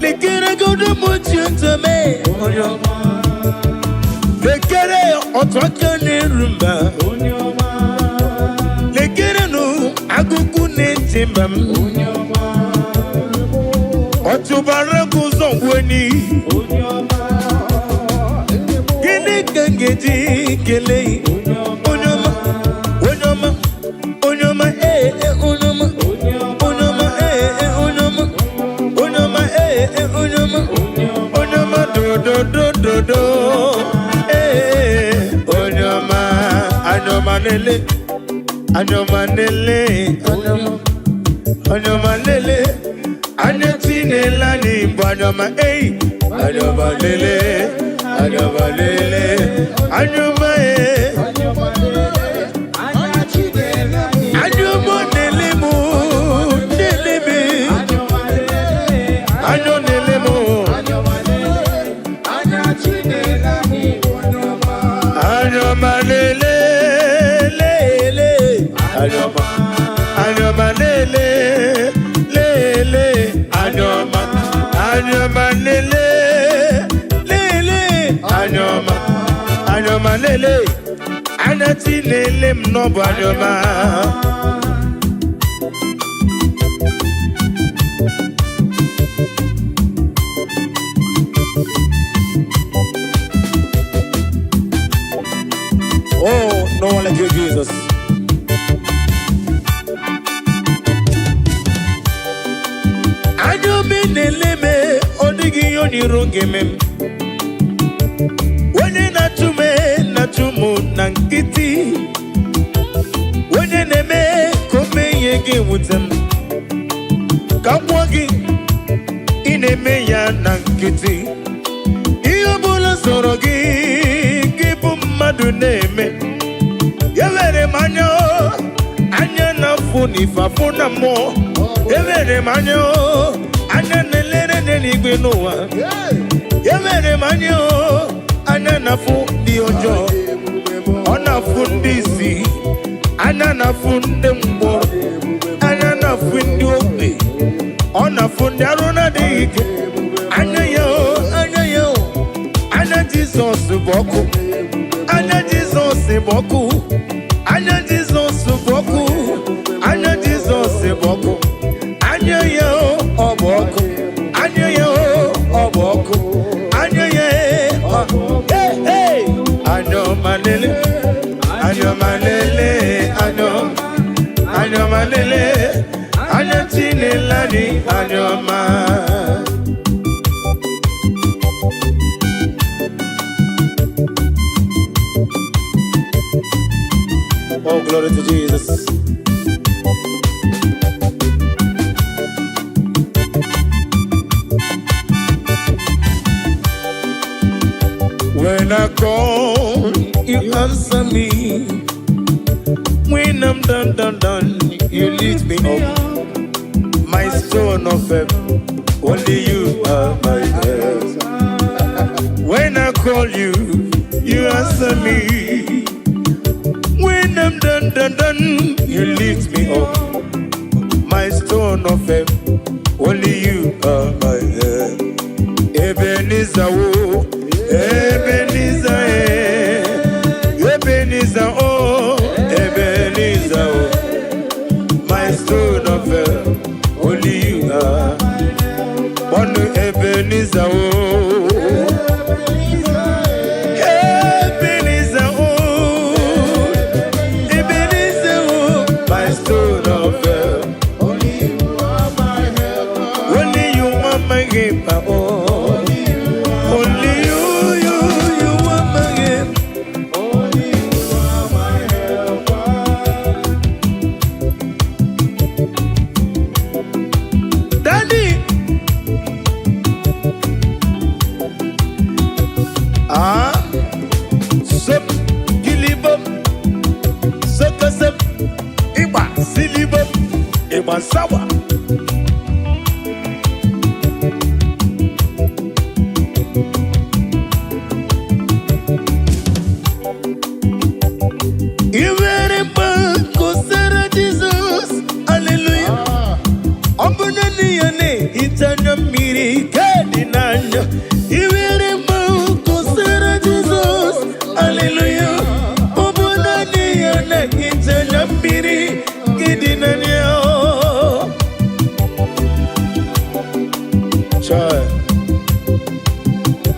Lekere godo mochi ntome, onye ọma. Lekere otu aka na-eru mba. Lekere nụ agụkụ na-eti mba m. Ọtụbara gị ụzọ ngweni. Gịnị ka m ga-eji kelee onye ọma, onye ọma, onye ọma, ee ee, onye ọma, onye ọma, ee ee, onye ọma, onye ọma, ee ee, onye ọma, onye ọma, dododododo, ee, onye ọma, anya ọma lele, anya ọma lele, anya ọma, onye ọma lele, anya tinela anyị bụ anya ọma, ei, anya ọma lele, anya ọma lele, anya ọma, ee. Anya ọma lele mụ, lele me. Anyọma, anyọma lele, lele, anyọma, anyọma lele, lele, anyọma, anyọma lele, anya chi lele m n'ọbụ anyọma. Oh, no one like you, Jesus. Anya obi na-ele m, ọ dịghị ihe onyiro ga-eme m. Onye na-achụ m na-achụ m na nkịtị. Onye na-eme ka o mee ihe ga-ewute m. Ka m gwụọ gị, ị na-eme ya na nkịtị. Ihe ọ bụla sọrọ gị, gị bụ mmadụ na-eme. Ewere m anya o, anya na-afụ n'ife afụ na mmụọ. Ewere m anya o, anya na-elere n'eluigwe n'ụwa. Ewere m anya o, anya na-afụ ndị ọjọọ. Ọ na-afụ ndị isi, anya na-afụ ndị mkpọrọ, anya na-afụ ndị ogbi, ọ na-afụ ndị arụ na-adịghị ike. Anya ya o, anya ya o, anya Jizọs bụ ọkụ. Anya Jizọs bụ ọkụ. Anya Jizọs bụ ọkụ. Anya Jizọs bụ ọkụ. Anya ya o, ọ bụ ọkụ. Anya ya o, ọ bụ ọkụ. Anya ya e, ọ. Hey, hey! Anya ọma lele, anya ọma lele, anya ọma, anya ọma lele, anya Chinele anyị, anya ọma. Oh, glory to Jesus. When I call, you answer me. When I'm done, done, done, you lift me up. My stone of help, only you are my help. When I call you, you answer me. When I'm done, done, done, you lift me up. My stone of help, only you are my help. Ebenezer, oh, Ebenezer, eh. Ebenezer, oh, Ebenezer, oh. My stone of help, only you are. One Ebenezer, oh, Ebenezer, oh, Ebenezer, oh, my stone of help. Only you are my helper. Only you are my helper, oh. Only you, you are my helper. Only you are my helper. Daddy. Ah, sop, kilibom, sokosop, ịgba silibom, ịgba sawa. I nwere mgbe kosara Jizọs, haleluya. Ọ bụ naanị ya na-ehicha anya mmiri ke dị n'anya. I nwere mgbe kosara Jizọs, haleluya. Ọ bụ naanị ya na-ehicha anya mmiri ke dị n'anya. Chai.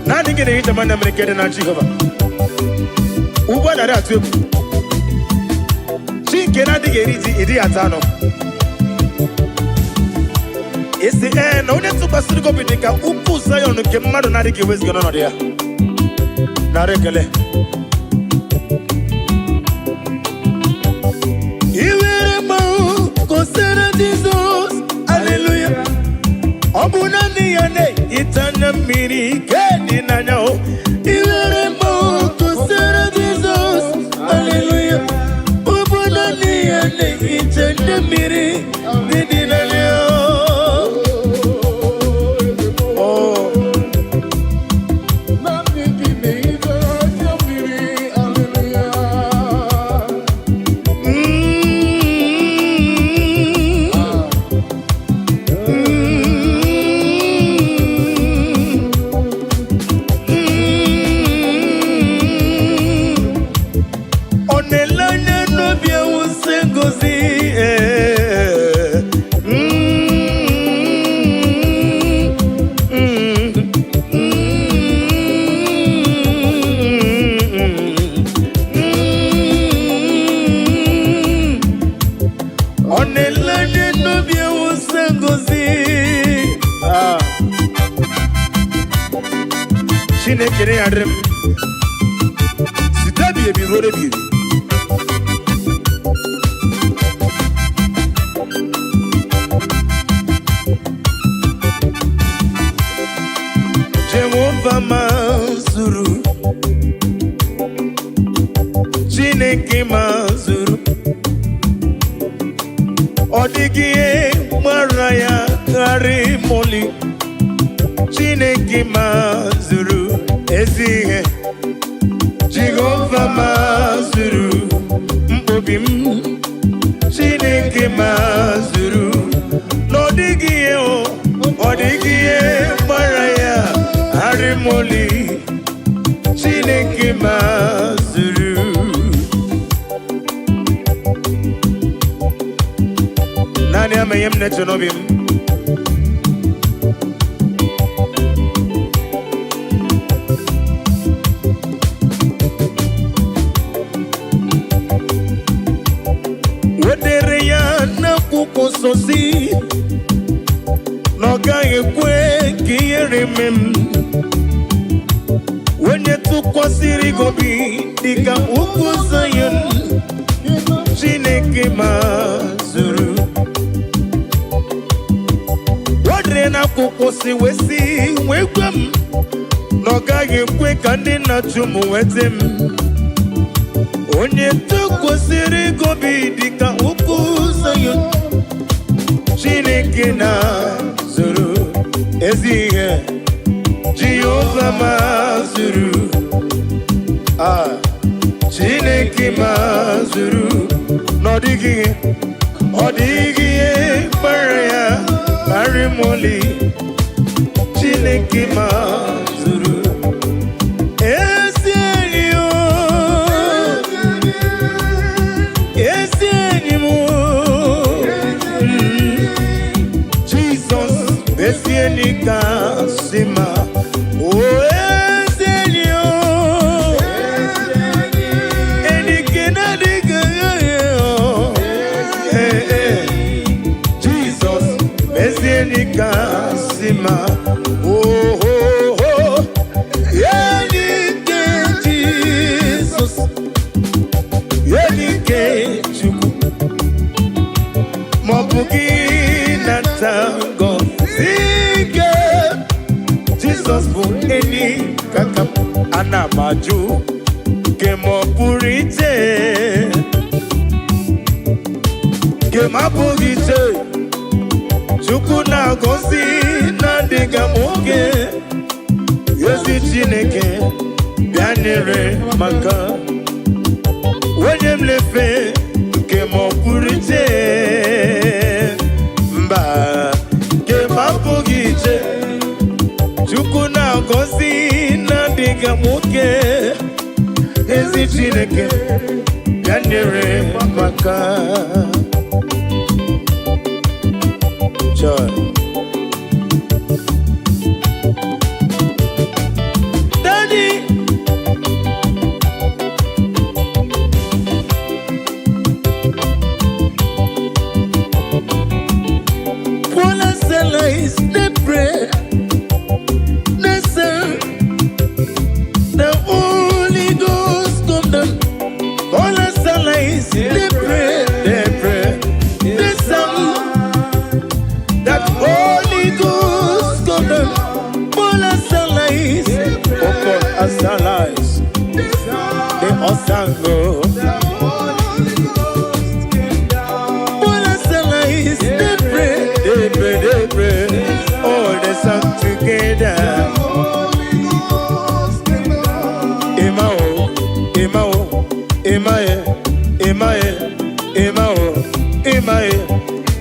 Naanị gị na-ehicha m anya mmiri ke dị na Jehova. Ugbu a narị atụ egwu. Chi nke na-adịghị eri ji ịdịghị ata anụ. Isi ee na onye tụkwasịrị gị obi dị ka ugwu Zayọn nke mmadụ na-adịghị eweziga n'ọnọdụ ya. Nara ekele. I were mmanwụ kosara Jizọs, aleluya. Ọ bụ naanị ya na-ehicha anya mmiri ke dị n'anya o. I were mmanwụ kosara Jizọs, aleluya. Ọ bụ naanị ya na-ehicha anya mmiri dị n'anya o. Oh. Naanị gị na-ehicha anya mmiri, hallelujah. Chineke ya dịrị m site ebighị ebi ruo ebighị ebi. Jehova mazuru, Chineke mazuru, ọ dịghị ihe gbara ya gharị moli. Chineke mazuru ezi ihe, Jehova mazuru mkpobi m, Chineke mazuru, na ọ dịghị ihe o, ọ dịghị ihe gbara ya gharị moli. Chineke mazuru. Naanị ama ihe m na-eche n'obi m. Wedere ya n'akwụkwọ nsọ si na ọ gaghị ekwe ka ihere mee m. Onye tụkwasịrị gị obi dịka ugwu Zayọn, Chineke mazuru. Wedere n'akwụkwọ si wee sị wee gwa m na ọ gaghị ekwe ka ndị na-achụ m nweta m. Onye tụkwasịrị gị obi dịka ugwu Zayọn, Chineke na-zuru ezi ihe, Jehova mazuru. Ah, Chineke mazuru, na ọ dịghị ihe, ọ dịghị ihe kpara ya karị moli. Chineke mazuru ezi enyi o, ezi enyi m o. Jizọs ezi enyi kasị mma. O ezi enyi o, enyi nke na-adịghị aghaghị o. Ee, ee. Jizọs ezi enyi kasị mma. Oh, oh, oh. Enyi nke Jizọs, enyi nke Chukwu, ma ọ bụ gị nata ngọzi nke Jizọs bụ enyi kaka m. Ana m ajụ nke ma ọ pụrụ iche, nke m abụghị iche. Chukwu na-agọzi na-adịghị m oge. Ezi Chineke bịa nyere maka onye m lefe nke ma ọ pụrụ iche, mba, nke m abụghị iche. Chukwu na-agọzi na-adịghị m oke. Ezi Chineke bịa nyere maka. Joy. Daddy. Paul and Silas, they pray, they say, the Holy Ghost come down. Paul and Silas, they pray, they sang that Holy Ghost come down. Paul and Silas, oh Paul and Silas, they all sang, oh. Paul and Silas, they pray, they pray, they pray. Oh, they sang together. Emma oh, Emma oh, Emma eh, Emma eh, Emma oh, Emma eh,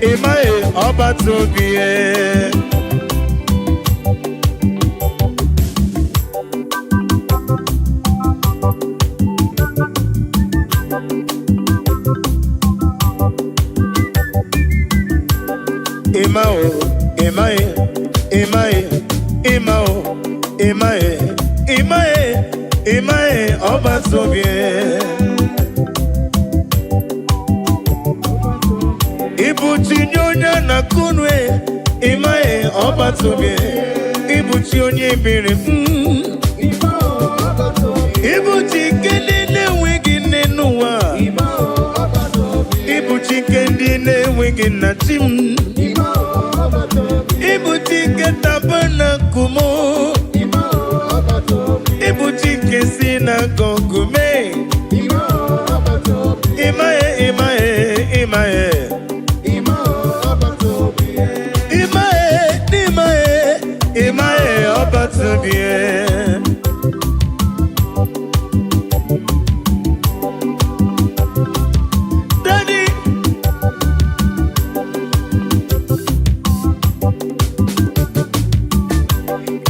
Emma eh, ọba tóbi eh. Emma oh, Emma eh, Emma eh, Emma oh, Emma eh, Emma eh, Emma eh, ọba tóbi eh. Ibuchi nye onye na-akụnwe, ịmaghị ọba tóbi. Ibuchi onye biri. Nke ndị na-enweghị nna, chi m. Ịbụ Chike tabernacle m. Ịbụ Chike synagogue mee. Ịmaghị, ịmaghị, ịmaghị. Ịmaghị, n'ịmaghị, ịmaghị ọbatụbie. Daddy.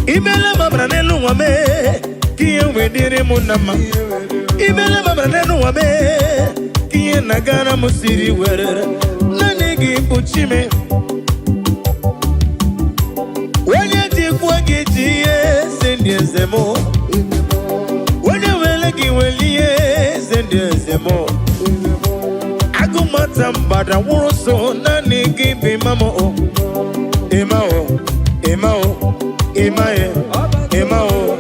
Imele mabara n'elu ụwa mee ka ihe wee dịrị m na mma. Imele mabara n'elu ụwa mee ka ihe na-agara m siri were. Naanị gị bụ chi m. Onye jikwa gị ji ihe eze ndị eze m. Onye were gị were ihe eze ndị eze m. Agụmata mgbada nwụrụ so, naanị gị bụ ịma m o. Ịma o, ịma o, ịma e, ịma o,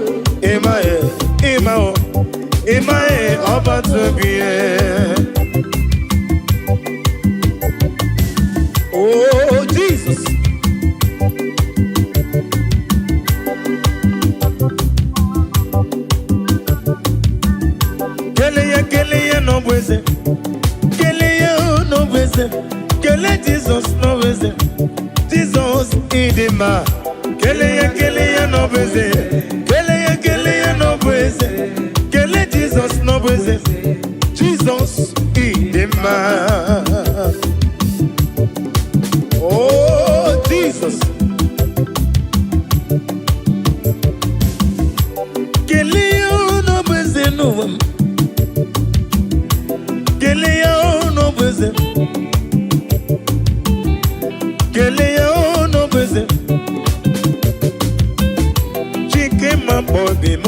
ịma e, ịma o, ịma e, ọba tobi e. Oh, Jesus. Kele ya, kele ya n'ọbụ eze. Kele ya n'ọbụ eze. Kele Jizọs n'ọbụ eze. Jizọs, ịdị mma. Kele ya, kele ya n'ọbụ eze. Kele ya, kele ya n'ọbụ eze. Kele Jizọs n'ọbụ eze. Jizọs, ịdị mma. Oh, Jesus. Kele ya n'ọbụ eze n'ụwa m. Kele ya n'ọbụ eze. Kele ya n'ọbụ eze. Chike ma obi m.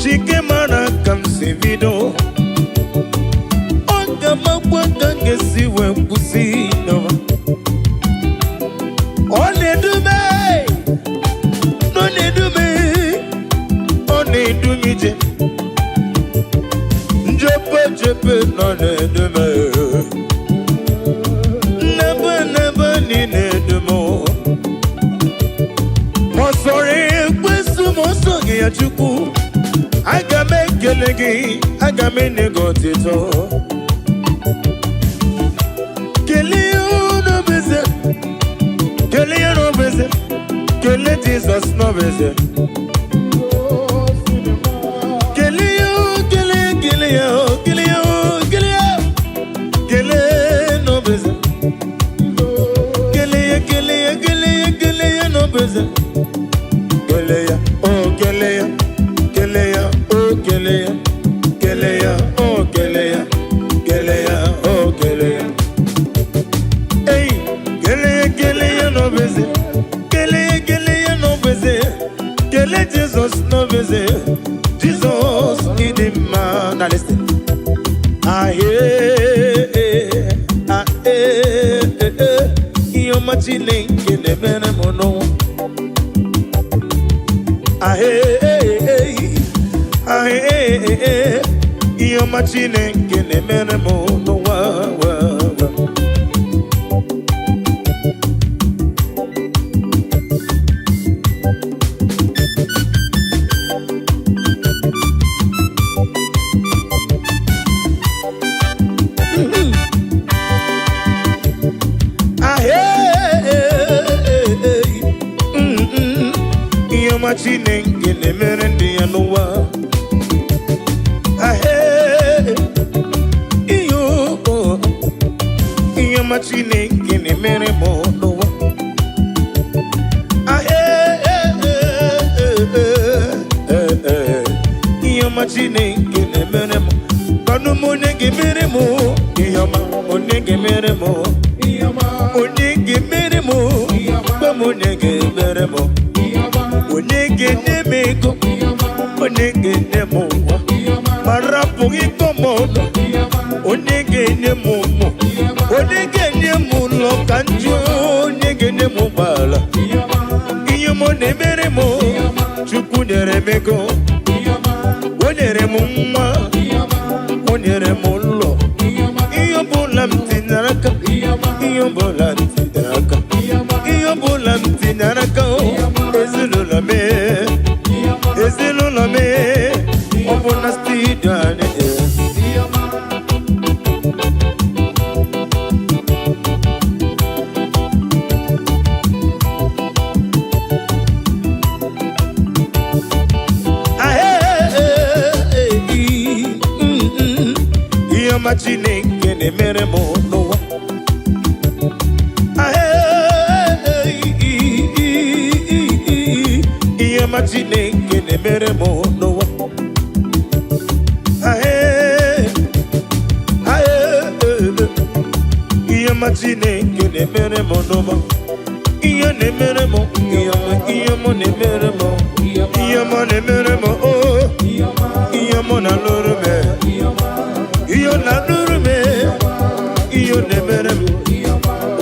Chike mara ka m si bido. Ọ ga-amakwa ka m ga-esi wee kwụsị n'ụwa. Ọ na-edume, ọ na-edume, ọ na-edu m ije. Njepe jepe nọ na-edume. Nnebe nnebe niile edu m. Ma ọ sọrọ ekwesu, ma ọ sọghị ya, Chukwu, aga m ekele gị, aga m enye gị otito. Kelee ya n'obeze, kelee ya n'obeze, kelee Jizọs n'obeze. Kelee ya, kelee, kelee ya, kelee ya, kelee ya, kelee n'obeze. Kelee ya, kelee ya, kelee ya, kelee ya n'obeze. Kelee ya, oh, kelee ya, kelee ya, oh, kelee ya, kelee ya, oh, kelee ya, kelee ya, oh, kelee ya. Hey, kelee ya, kelee ya n'obeze. Kelee ya, kelee ya n'obeze. Kelee Jizọs n'obeze. Jizọs, ịdị mma. Now listen. Ah, eh, ah, eh, eh, eh. Ihe ọma Chineke na-emere m n'ụwa. Ah, eh, eh, eh. Ah, eh, eh, eh. Ihe ọma Chineke na-emere m n'ụwa. Wa, wa. Ah, eh, eh, eh, eh. Ihe ọma Chineke na-emere ndị ya n'ụwa. Ah, eh, ihe o- ihe ọma Chineke na-emere m n'ụwa. Ah, eh, eh, eh, eh, eh, eh. Ihe ọma Chineke na-emere m. Gwanụ m onye ga-emere m ihe ọma, onye ga-emere m, onye ga-emere m. Gwa m onye ga-emere m, onye ga-enye m ego, onye ga-enye m ụwa ma rapụghị ịkọ m ọnụ, onye ga-enye m ụmụ, onye ga-enye m ụlọ ka njụ, onye ga-enye m ụgbọala. Ihe m na-emere m, Chukwu nyere m ego, o nyere m nwa, o nyere m ụlọ. Ihe ọbụla m tinyere aka, ihe ọbụla m tinyere aka o, ezinụlọ m, ezinụlọ m, ọ bụ na studio anyị. Ihe ọma Chineke na-emere m n'ụwa. Ihe ọma Chineke na-emere m n'ụwa. Ihe ọma Chineke na-emere m n'ụwa. Ihe na-emere m, ihe ọma, ihe ọma na-emere m, ihe ọma na-emere m, oh, ihe ọma na-alụrụ m, ihe ọ na-alụrụ m, ihe ọ na-emere m.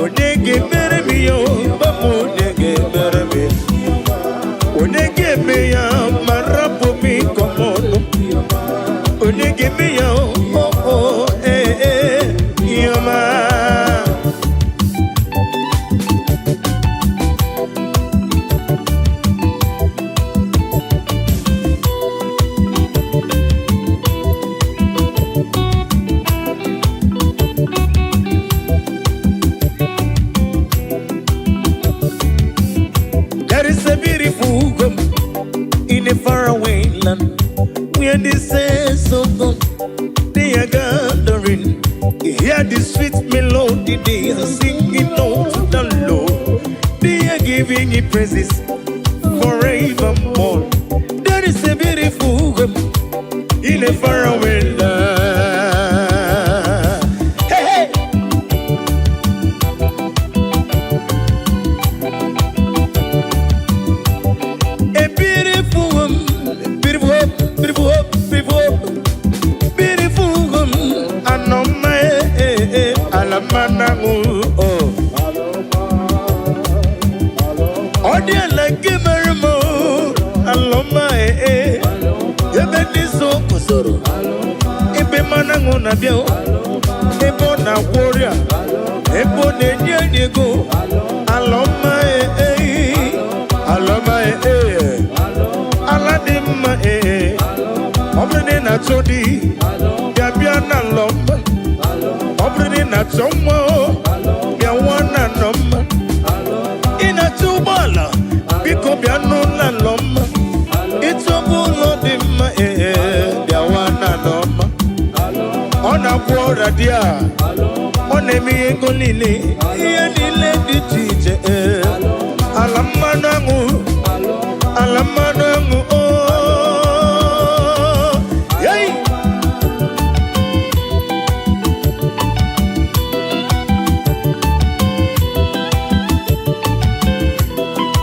Onye ga-emere m ihe o, papa, onye ga-emere m ya? Onye ga-eme ya ma rapụ m ịkọ m ọnụ? Onye ga-eme ya o, o, ee, ee, ihe ọma. There is a beautiful home in a faraway land where the saints of God, they are gathering. Hear the sweet melody they are singing out to the Lord. They are giving Him praises forevermore. There is a beautiful home in a faraway land. Hey, hey! A beautiful woman, beautiful hope, beautiful hope, beautiful hope, beautiful woman. Anoma, eh, eh, alamana, oh. Ọ dị ala nke mere m, oh, alọma, eh, eh. Ebe ndị so guzoro, ebe mmanụ aṅụ na-abịa, oh. Ebe ọ na-agwọ ọrịa, ebe ọ na-enye enyi ego. Alọma, eh, eh, alọma, eh, eh. Ala dị mma, ee. Ọ bụrụ na ị na-achọ di, bịa, bịa na alọma. Ọ bụrụ na ị na-achọ nwa o, bịa nwa na alọma. Ị na-achọ ụgbọala, biko bịa n'ụlọ alọma. Ịchọba ụlọ dị mma, ee, bịa nwa na alọma. Ọ na-agwọ ọrịa dị a, ọ na-eme ihe ego niile, ihe niile dị iche iche, ee. Ala mmanụ aṅụ, ala mmanụ aṅụ, oh. Hey!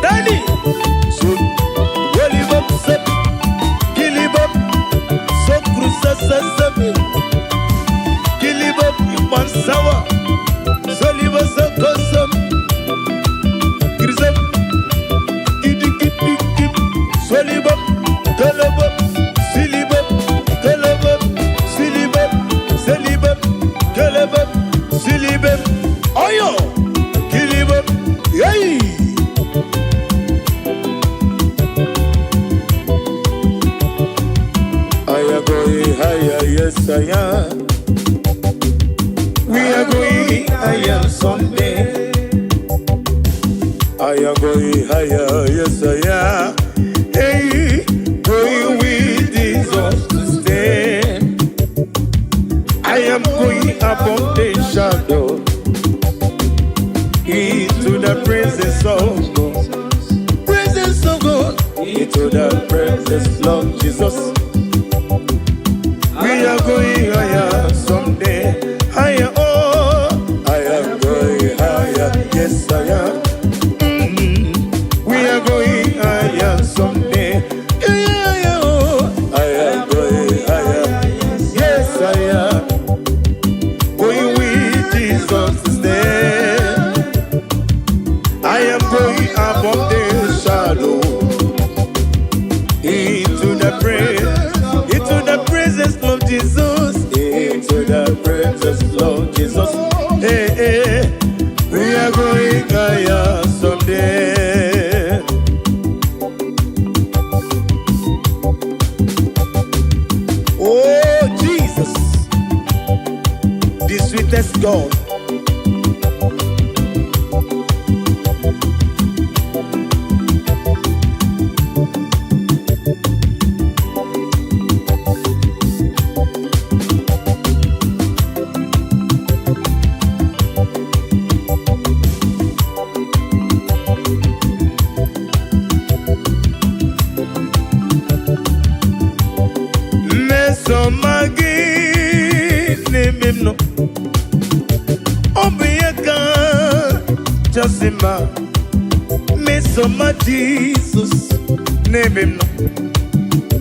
Daddy! So, welibop, sep, kilibop, so cruza, sasami, kilibop, ipansawa, soliba, sokosam, grisam, kidikidikip, solibop, kelebop, silibop, kelebop, silibop, selibop, kelebop, silibop, oyo, kilibop, yay! I am going higher, yes I am. We are going higher someday. I am going higher, yes I am. Hey, going with Jesus to stay. I am going above the shadow into the presence of God. Presence of God. Into the presence of Jesus. We are going higher someday. Higher, oh, I am going higher. Yes, I am. We are going higher someday. Yeah, oh, I am going higher. Yes, I am. Going with Jesus to stay. I am going above the shadow into the presence of Jesus, into the presence of Jesus. Hey, hey. Sweetest God. Mmesoma gị n'ebe m nọ, ọ bụ ihe kachasị mma. Mmesoma Jizọs n'ebe m nọ,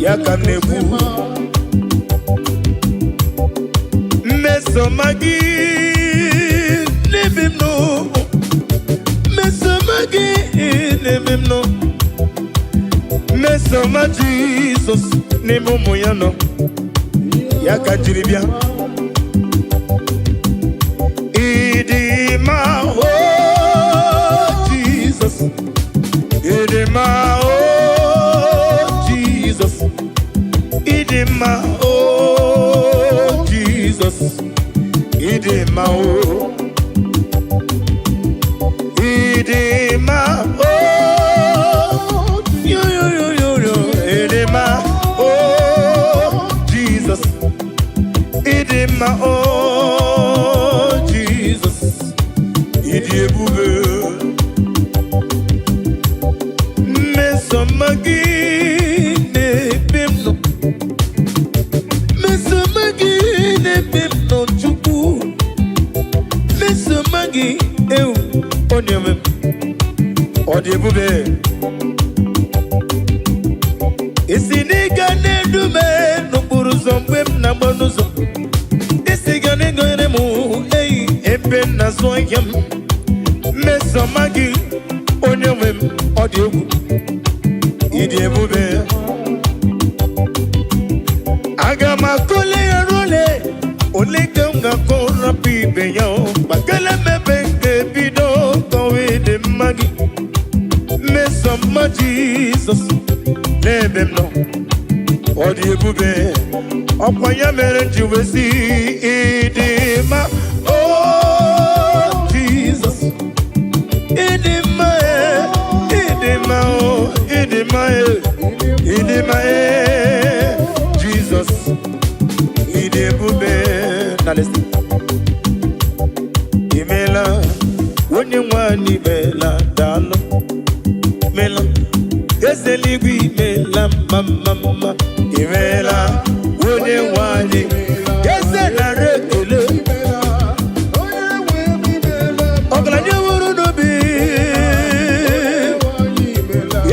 ya ka m na-ekwu. Mmesoma gị n'ebe m nọ, mmesoma gị n'ebe m nọ, mmesoma Jizọs n'ebe ụmụ ya nọ, ya ka m jiri bịa. Ịdị mma, o Jizọs, ịdị mma, o Jizọs, ịdị mma, o Jizọs, ịdị mma, o ịdị mma, o yo yo yo yo yo, ịdị mma, o Jizọs, ịdị mma, o Jizọs, ịdị ebube. Mmesoma gị na-ebe m nọ, mmesoma gị na-ebe m nọ, Chukwu, mmesoma gị ewu onye nwe m, ọ dị ebube. Isi n'ịga na-edu m n'okporo ụzọ mgbe m na-agba n'ụzọ, isi ga na-egonyere m eyi ebe m na-azụ ahịa m. Mmesoma gị, onye nwe m, ọ dị egwu, ịdị ebube. Aga m akọle ya role ole ka m ga-akọ rapụ ibe ya o gbakele mebe nke bido kọwa ịdị mma gị. Mmesoma Jizọs n'ebe m nọ, ọ dị ebube. Ọkwa ya mere m ji wee sị ịdị mma, o Jizọs, ịdị mma e, ịdị mma o, ịdị mma e, ịdị mma e, Jizọs, ịdị ebube. Na listen. Imela, onye nwanyị, imela, daalụ, imela, eze eluigwe, imela, mma mma mma, imela, onye nwanyị, eze, nara ekele. Ọgaranya nwere n'obi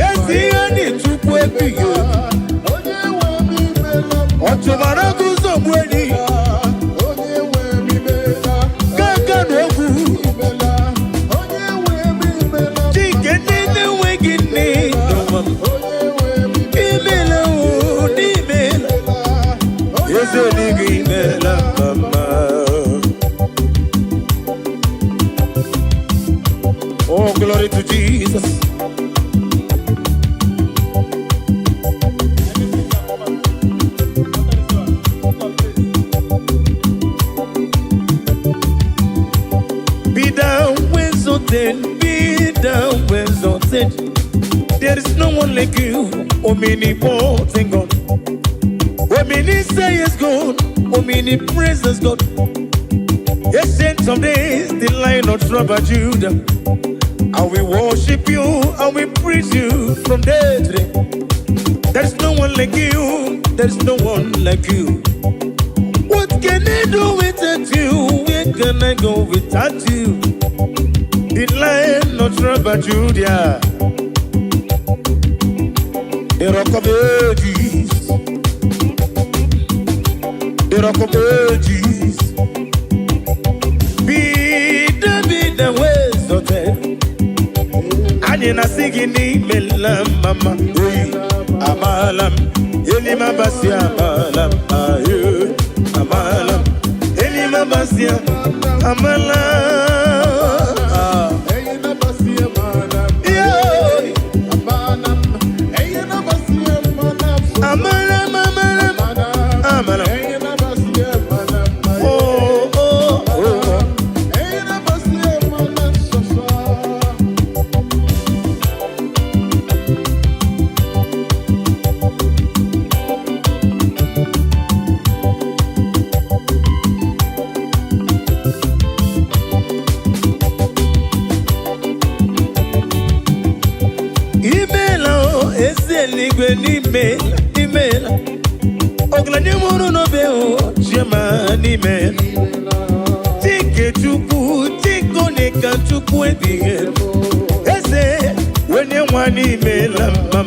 ezi ihe anyị, Chukwu ebighị ebi, ọ chụbara gị ụzọ gbuo enyi gaga na ogwu chike ndị na-enweghị nne n'ụwa. Imela o, n'imela, eze eluigwe, imela mama. Oh, glory to Jesus. Be thou exalted, be thou exalted. There is no one like you, omnipotent God. Omniscience God, omnipresence God. Ancient of days, the Lion of tribe of Judah. And we worship you and we praise you from day to day. There is no one like you, there is no one like you. What can I do without you? Where can I go without you? The Lion of tribe of Judah, the Rock of Ages, the Rock of Ages. Be thou exalted. Anyị na-asị gị n'imela mama oyi, amaala m elimabasi, amaala m ayo, amaala m elimabasi, amaala. Ah. Yeah. Amala m, amala m, amala m. Oh, oh, oh. Eluigwe n'ime imeela. Ọgaranya mụrụ n'obe o, chioma n'ime. Chike Chukwu, Chike onye ka Chukwu ebighị ebi. Eze onye nwa n'imela mma m.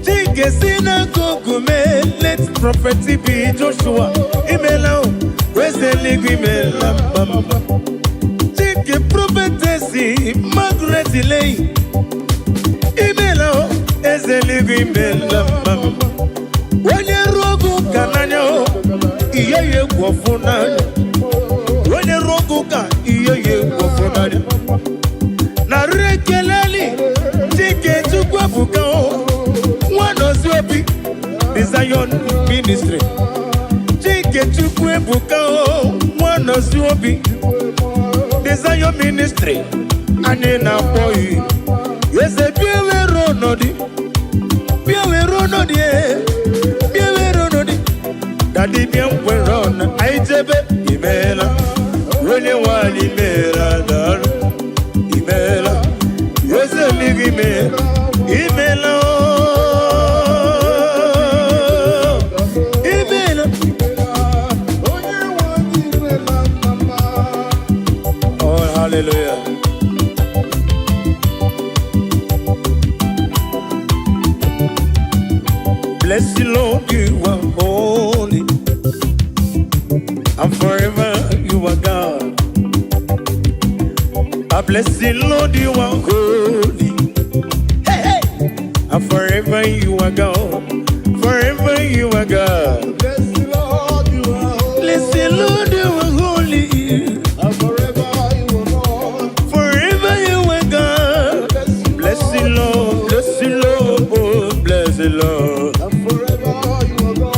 Chike si n'akụkụ mee, late Prophet B. Joshua, imela o, eze eluigwe imela mma m. Chike Prophetess Margaret Leyi, imela o, eze eluigwe imela mma m. Onye ruo oge ụka n'anya o, ihe ya egwu ọfụ n'anya. Onye ruo oge ụka, ihe ya egwu ọfụ n'anya. Narị ekeleli Chike Chukwu ebuka o, Nwanọzi Obi, The Zion Ministry. Chike Chukwu ebuka o, Nwanọzi Obi, The Zion Ministry. Anyị na-akpọ ya eze, bịa were ọnọdụ, bịa were ọnọdụ e, bịa were ọnọdụ. Daddy, bịa nwere ọnụ anyị jebe. Imeela, onye nwanyị, imeela, daalụ, imeela, eze eluigwe, imeela, imeela ooo, imeela. Onye nwe anyị imela mama. Oh, hallelujah. Bless you, Lord, you are holy, and forever you are God. I bless you, Lord, you are holy. Hey, hey. And forever you are God. Forever you are God. Bless the Lord, you are holy. Bless you, Lord, you are holy. And forever you are God. Forever you are God. Bless you, Bless you, Lord. Bless you, Lord. Oh, bless you, Lord. And forever you are God.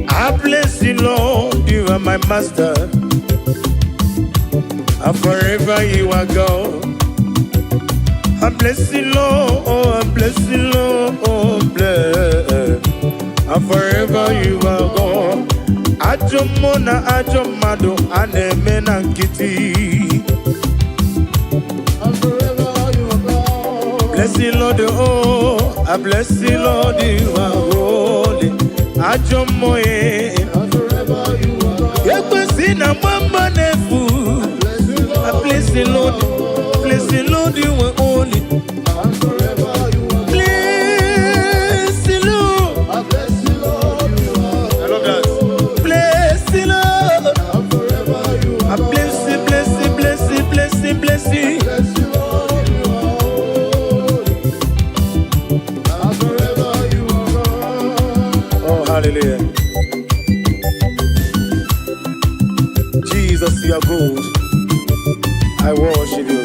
I bless you, Lord. You are my master. And forever you are God. I bless you, Lord. Oh, I bless you, Lord. Oh, bless. And forever you are God. Ajọ mmụọ na ajọ mmadụ a na-eme na nkịtị. And forever you are God. Bless you, Lord, oh, I bless you, Lord, you are holy. Ajọ mmụọ eh. And forever you are God. Ekwesị na mama na-efu. Bless you, I Lord. bless you, Lord. Bless you, Lord, you are holy. And forever you are God. Bless you, Lord. I bless you, Lord, you are I love that. Bless you, Lord. And forever you I are God. bless you, bless you, bless you, bless you, bless you. Bless you, Lord, you are holy. And forever you are God. Oh, hallelujah. Jesus, you are good. I worship you.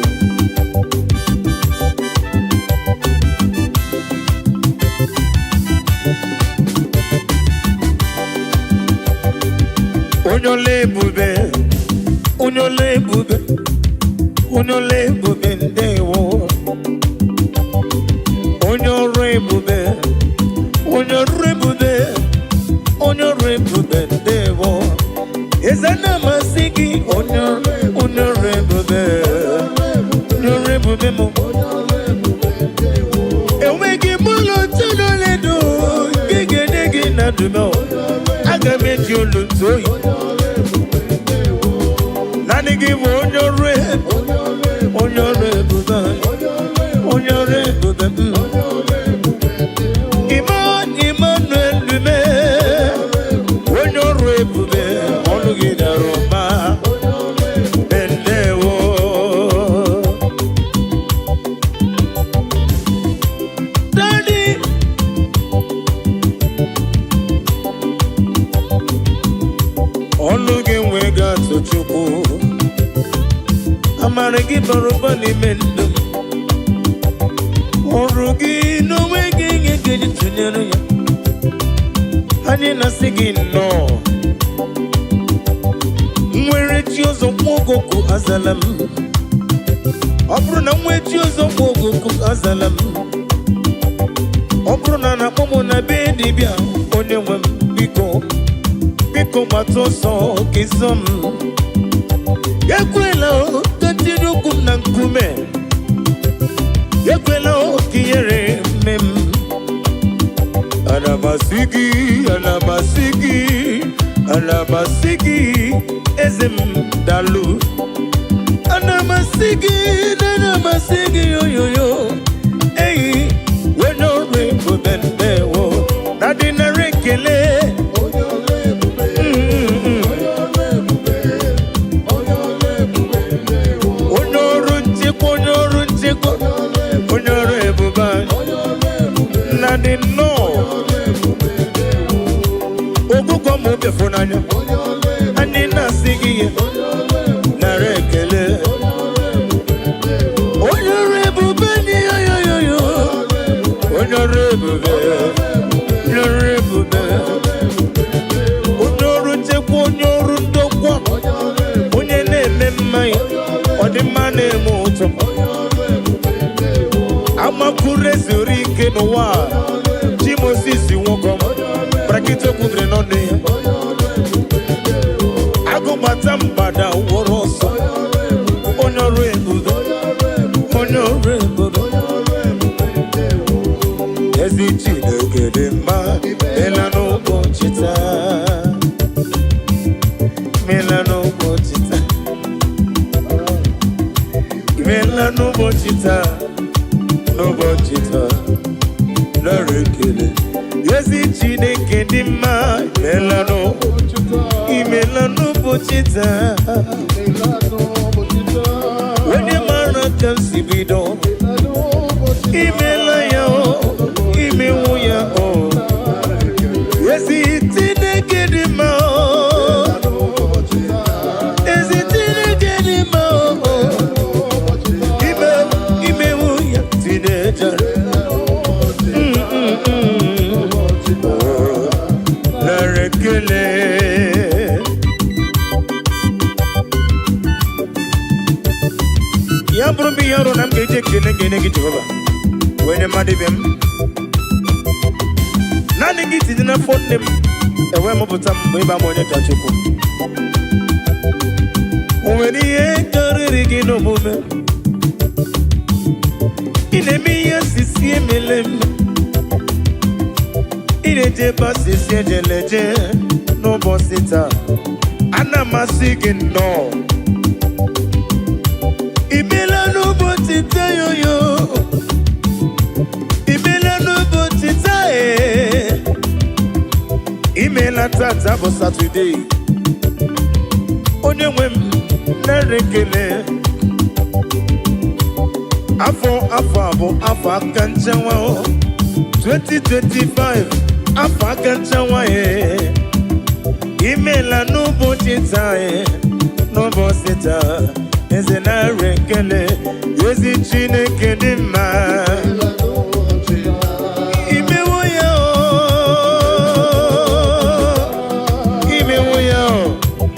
Onye ọla ebube, onye ọla ebube, onye ọla ebube, ndewo. Onye ọrụ ebube, onye ọrụ ebube, onye ọrụ ebube, ndewo. Eze na-amasị gị, onye ọrụ ebube, onye ọrụ ebube m. Enweghị m ụlọ tụlụledo nke ga-enye gị na ndụmọ. Aga m eji olu ntụ oyi. Naanị gị bụ onye ọrụ ebube, onye ọrụ ebube, onye ọrụ ebube m. Emmanuel Lume, onye ọrụ ebube, ọnụ gị dara ụba. Ndewo. Daddy, ọnụ gị nwee ga-atụ Chukwu. Amara gị bara ụba n'ime ndụ m. Ọrụ gị n'onwe gị ihe ga-eji tụnyere ya. Anyị na-asị gị nnọọ. Nwere chi ọzọ nwa ogogo azala m. Ọ bụrụ na nwee chi ọzọ nwa ogogo azala m. Ọ bụrụ na na-akpọ m na be dibịa, onye nwe m, biko, biko, gbata ọsọ ka ịzọ m. Ekwela o, ka tinye ụkwụ m na nkume. Ekwela o, ka ihere. m asị gị, ana m asị gị, ana m asị gị, eze m, dalụ. Ana m asị gị, ana m asị gị, oyoyo eyi onye ọrụ ebube, ndewo na dị nara ekele. Onye ọrụ ebube, onye ọrụ ebube, onye ọrụ ebube, ndewo. Onye ọrụ nchekwa, onye ọrụ nchekwa, onye ọrụ ebube anyị. Onye ọrụ ebube, Nna dị nnọọ. ọrụ ebube, ndewo. Ogụgọ ma obi n'anya. Onye ọrụ ebube, Anyị na-asị gị ihe onye ọrụ ebube, nara ekele. onye ọrụ ebube, ndewo. Onye ọrụ ebube dị, yoyoyoyo. Onye ọrụ ebube, onye ọrụ ebube, onye ọrụ nchekwa, onye ọrụ ndokwa, Onye ọrụ ebube, onye na-eme mmanya ọdịmma na-eme ụtọ. Onye ọrụ ebube, ndewo. Amakwuru ezuru ike n'ụwa a. Chi Moses nwoke brakịta okwubiri n'ọnụ ya. Onye ọrụ ebube, ndewo. Agụgbata mgbada wụrụ ọsọ. Onye ọrụ ebube, Onye ọrụ ebube, onye ọrụ ebube, onye ọrụ ebube. Onye ọrụ ebube, ndewo. Ezi Chineke dị mma, mela n'ụbọchị taa, mela n'ụbọchị taa, mela n'ụbọchị taa, n'ụbọchị taa, nara ekele. Ezi Chineke dị mma, mela Ụbọchị taa, imela n'ụbọchị taa. imela n'ụbọchị taa. Onye mara ka m si bido. Imela n'ụbọchị taa. Imela ya o, imewu ya o. Nara ekele. Ezi Chineke dị mma o. N'ụbọchị taa, Ezi Chineke dị mma o. n'ụbọchị taa, Ime imewu ya tinejara. n'ụbọchị ụbọchị taa. Nara ekele. Ya bụrụ m ihe ọrụ na m ga-eji ekele ga-enye gị, Jehova, wee nye mmadụ ibe m. Naanị gị tinye n'afọ nne m ewee mụpụta m mgbe ịba m onye ka Chukwu. O nwere ihe karịrị gị n'omume? Ị na-eme ihe asịsị emele m. Ị na-eje ebe asịsị ejeleje n'ụbọchị taa. Ana m asị gị nnọọ. Imela n'ụbọchị taa, yoyo. Imela n'ụbọchị taa ee. Imela tata bụ Satọde. Onye nwe m, nara ekele. Afọ afọ a bụ afọ aka nchewa o. 2025, afọ aka nchewa ee. Imela n'ụbọchị taa ee. N'ụbọchị taa, eze, nara ekele. Ezi Chineke dị mma. Imela n'ụbọchị taa. Imewo ya o, imewo ya o.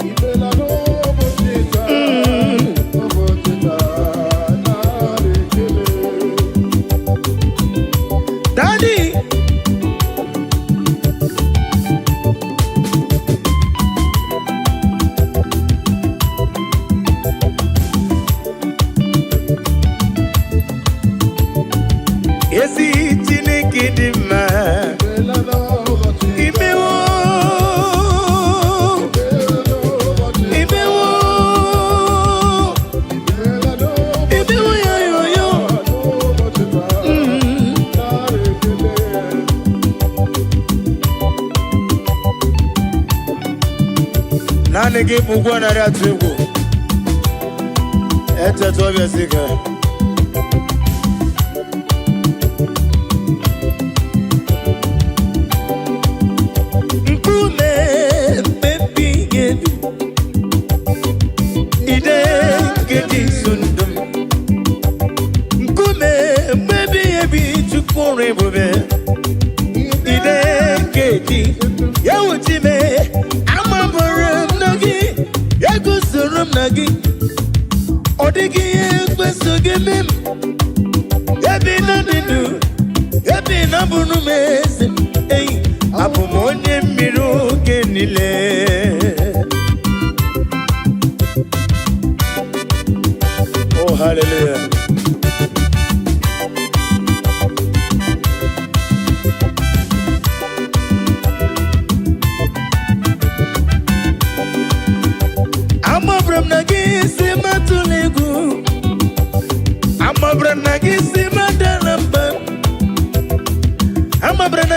Imela n'ụbọchị taa. Ụbọchị taa, nara ekele. Daddy. Ezi Chineke dị mma. Imela n'ụbọchị taa. Imewo. Imela n'ụbọchị taa. Imewo. Imela n'ụbọchị Imewo ya yo yo. N'ụbọchị taa, nara ekele. Naanị gị bụ ụgwọ narị atụ egwu. Echeta ọbịa si ka. Nkume mmebi ebi. Ide nke dị nso ndụ m. Nkume mmebi ebi, Chukwu ọrụ ebube. Ide nke dị ya wuchime amabụrụ m na gị eguzoro m na gị. Ọ dịghị ihe ekweso gị eme m. Ebi na dị ndụ, ebi na bụrụ m eze eyi, abụ m onye mmiri oge niile. Oh, hallelujah.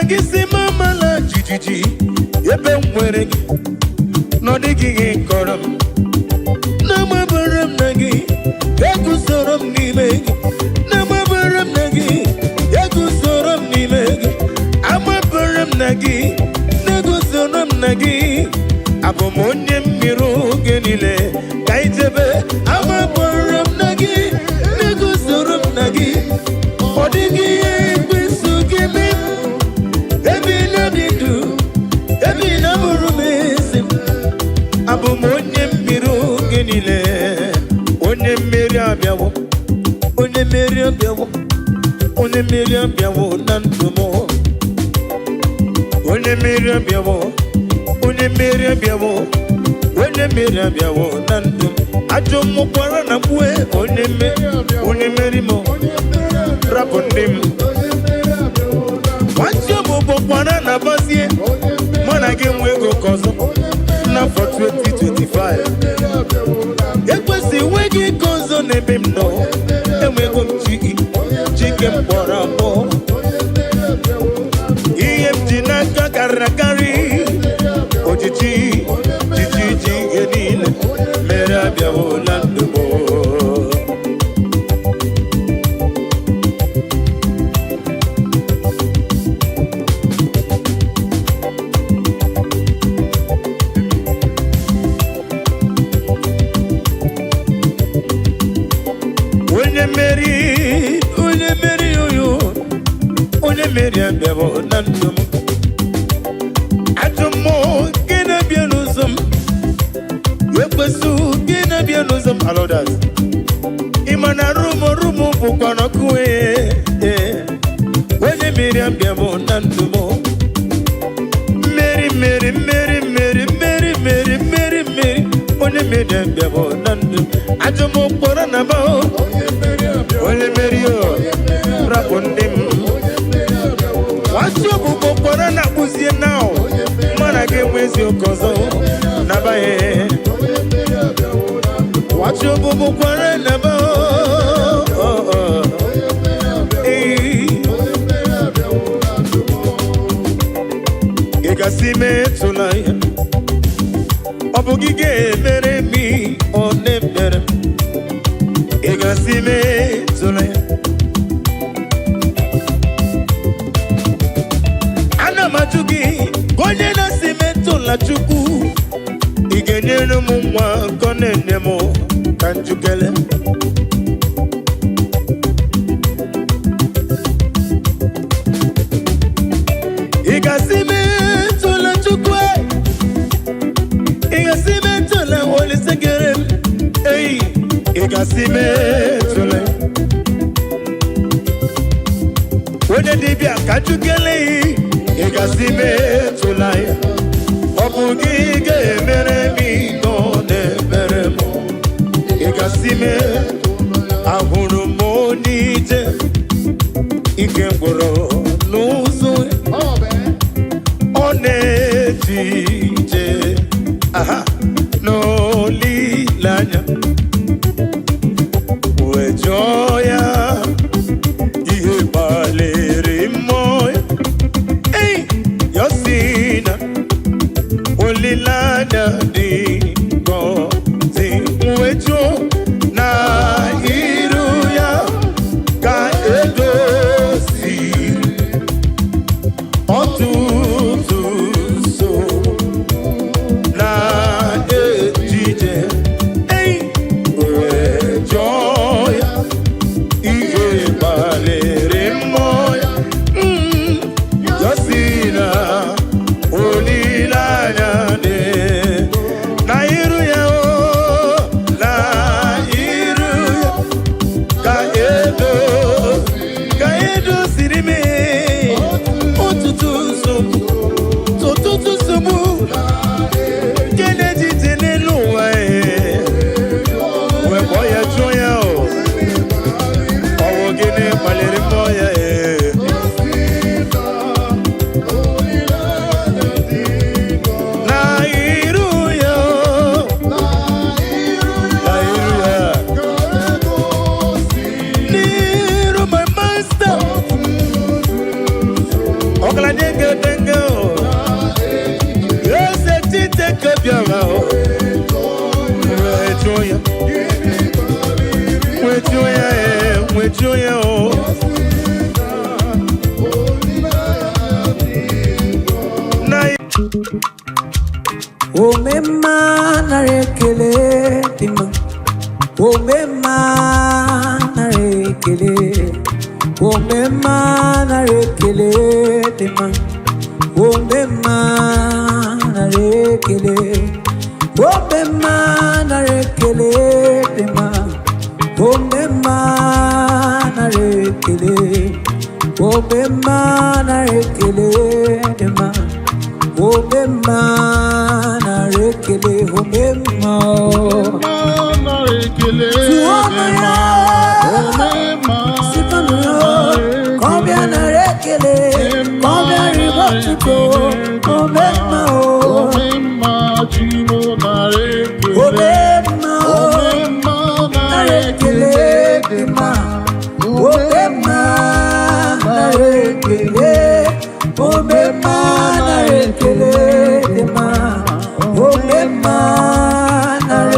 Gị si m amala jijiji ebe m nwere gị na ọ dịghị ihe kọrọ m. Na-amabara m na gị eguzoro m n'ime gị. Na-amabara m na gị eguzoro m n'ime gị. Amabara m na gị na-eguzoro m na gị. Abụ m onye mmiri oge niile ka ijebe. Amabara m na gị na-eguzoro m na gị. Ọ dịghị ihe ekwensu ga-eme m. Ebe ị na-adị ndụ, ebe ị na-abụrụ m eze m. Abụ m onye mmiri oge niile. Onye mmeri abịawo, onye mmeri abịawo, onye mmeri abịawo na ndụ m. Onye mmeri abịawo, onye mmeri abịawo, onye mmeri abịawo na ndụ m. Ajọ mmụkwara na mkpue onye mmeri, onye mmeri m rapụ ndị m. Nwachi ọbụbọ kwara na bazie mụ na gị nwe ego ka ọzọ n'afọ 2025. Ekwesị enweghị ike ọzọ n'ebe m nọ. Enwego m chi, chike m kpọrọ akpọ. Ihe m ji n'aka karịrị akarị. Ojiji jiji ji ihe niile mere abịawo na ndụ m. Onye mmeri, onye mmeri, oyo, onye mmeri abịawo na ndụ m. Ajọ mmụọ nke na-abịa n'ụzọ m, ekwesị gị na-abịa n'ụzọ m, alodas. Ị ma na rumo rumo bụkwa n'ọkụ. Ee, onye mmeri abịawo na ndụ m. Mmeri, mmeri, mmeri, mmeri, mmeri, mmeri, mmeri, mmeri, onye mmeri abịawo na ndụ m. Ajọ mmụọ kpọrọ na ba onye mmeri o rapụ ndị m. Nwachị ọbụbọ kpọrọ na akpụzie na mana gị enwe eziokwu ọzọ nabaghị. Nwachị ọbụbọ kwara na ba. Ee, ị gasị metụla ya. Ọ bụ gị ga-emere m ihe ọ na-emere m. Ị gasị metụla ya. Ana m ajụ gị ka onye na-asị metụla Chukwu, ị ga-enyere m nwa nke ọ na-enye m ka njukele. Ị ga-asị metụla Chukwu e. Ị ga-asị metụla Olise kere m ei. Ị ga-asị metụla onye dibịa ka njukele. Ị ga-asị metụla ya. Ọ bụ gị ga-emere m ihe ọ na-emere m. Ị ga-asị mee. Ahụrụ m onye ije ike gwụrụ n'ụzọ. Ọ na-eje ije aha n'olileanya wee jụọ ya ihe gbalịrị mmụọ ya. Ei, ya sị na olileanya dị ngọzi wee jụọ na iru ya ka edoziri ọtụtụ nsogbu na ejije. Ei, nwejuo ya, nwejuo ya, ee, nwejuo ya o. Na Omemma, nara ekele dị mma. Omemma, nara ekele. Omemma, nara ekele dị mma. Omemma, nara ekele. Omemma, nara ekele dị mma. Omemma, nara ekele. Omemma, nara ekele dị mma. Omemma, nara ekele. Omemma o. Tụọnụ ya, sikọnụ ya, ka ọ bịa nara ekele, ka ọ bịa ribe otuto. Omemma o, omemma o, nara ekele dị mma. Omemma, nara ekele. Omemma, nara ekele dị mma. Omemma, nara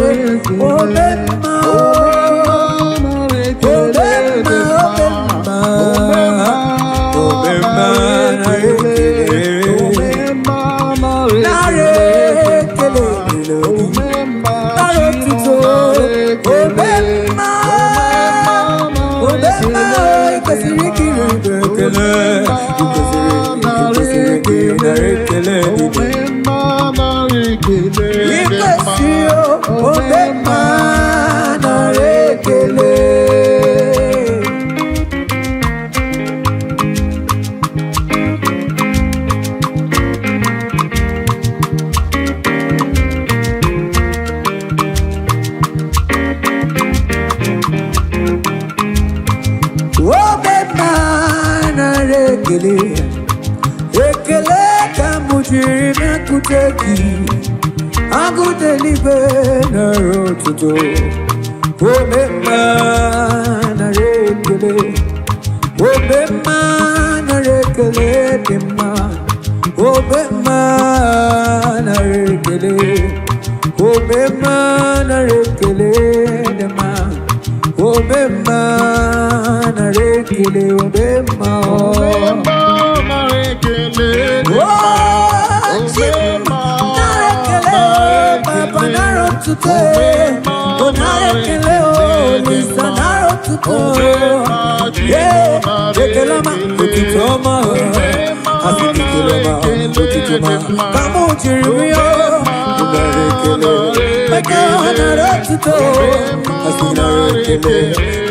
omemma o. Omemma, omemma, omemma, nara ekele. Nara ekele dịrị gị. Nara otuto. Omemma, omemma, ị kwesịrị ikiri ekele. Ị kwesịrị, ị kwesịrị ka ị nara ekele dị gị. Ị kwesịrị o, omemma, nara ekele. Omemma, nara ekele. Ekele ka m jiri bịakwute gị. Agụ eluigwe, nara otuto. Omemma, nara ekele. Omemma, nara ekele dị mma. Omemma, nara ekele. Omemma, nara ekele dị mma. Omemma, nara ekele. Omemma o. Oh, Chi m, nara ekele, Papa, nara otuto. Oh, nara ekele, oh, Olisa, nara otuto. Yeah, ekele ọma, otuto ọma, asị m ekele ọma, otuto ọma, ka mụ jiri rịọ, nara ekele, maka nara otuto, asị nara ekele,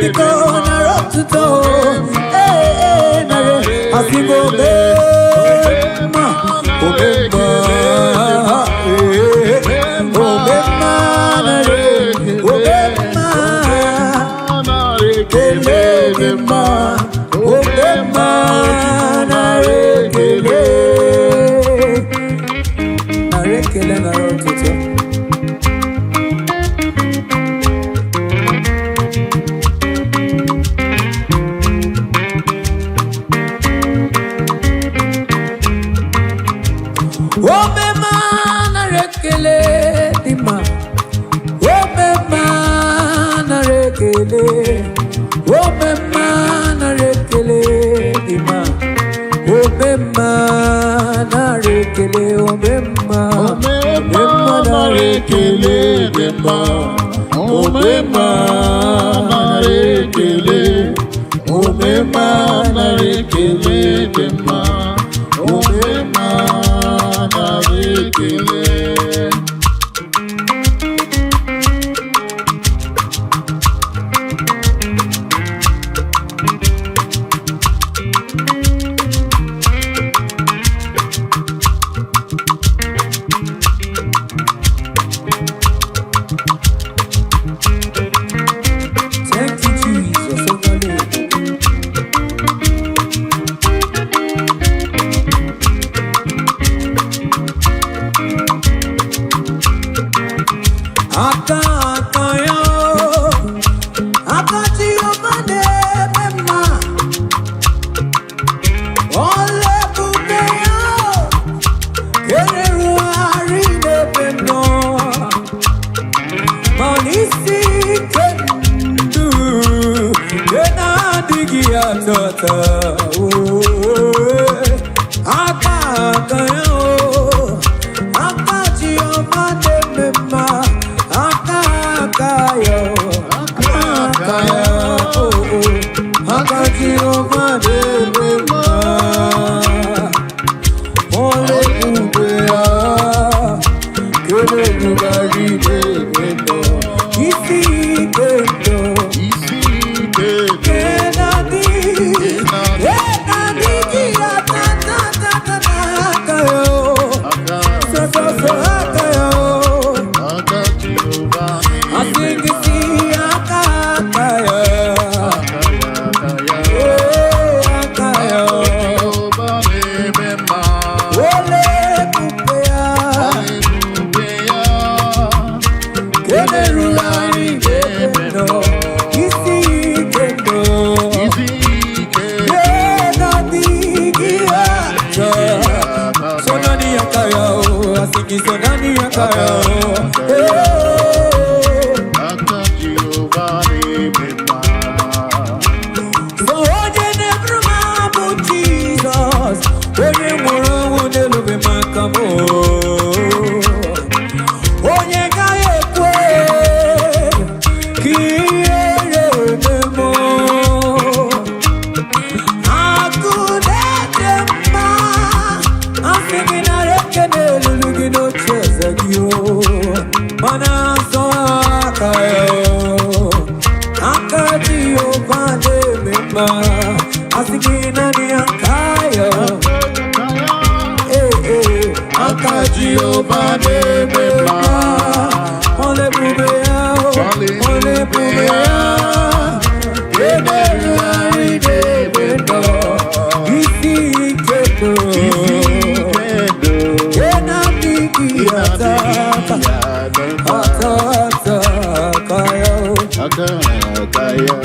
biko nara otuto, ee, ee, nara, asị m omemma, omemma, ee, omemma, nara, omemma, ekele dị mma, omemma, nara ekele, nara ekele, nara otuto. Omemma, nara ekele dị mma. Omemma, nara ekele. Omemma, nara ekele dị mma. Omemma, nara ekele. Omemma, omemma, nara ekele dị mma. Omemma, nara ekele. Omemma, nara ekele dị mma. Omemma, nara ekele. Thank you, Jesus. Overload. Aka aka ya, aka Jehova na-eme mma. Ọla ebube ya kererugharị n'ebe m nọ. Ma n'isi atata oh. Aka aka ya o, aka Chioma na-eme mma, aka aka ya o, aka ya o, aka Chioma na-eme mma. Ole ebube ya, kele ebugharị n'ebe nọ, isi ike ndụ. Isi ike ndụ. Aka aka Jehova na-eme mma. Aka ya aka ya. Aka Jehova na-eme mma. Ebube ya. Enerugharị n'ebe nọ. Isi ike ndụ. Sonani akaya o, asiki sonani akaya o. Hey. Aka Jehova na-eme mma. So onye na-eburu m abụ Jizọs, onye nwụrụ ọnwụ n'elube maka m. Onye gaghị ekwe ka ihere eme m. Akụ na-ede mma, asị gị nara ekele elulu gị n'oche eze gị o. Mana nsọ aka ya o. Aka Jehova na-eme mma, asị gị naanị aka ya. Ee, ee, aka Jehova na-eme mma. Ọla ebube ya o, ọla ebube ya. Emerugharị n'ebe nọ, isi ike ndụ. Isi ike ndụ. Nke na-adịghị ata ata, ata ata aka ya o. Aka aka ya.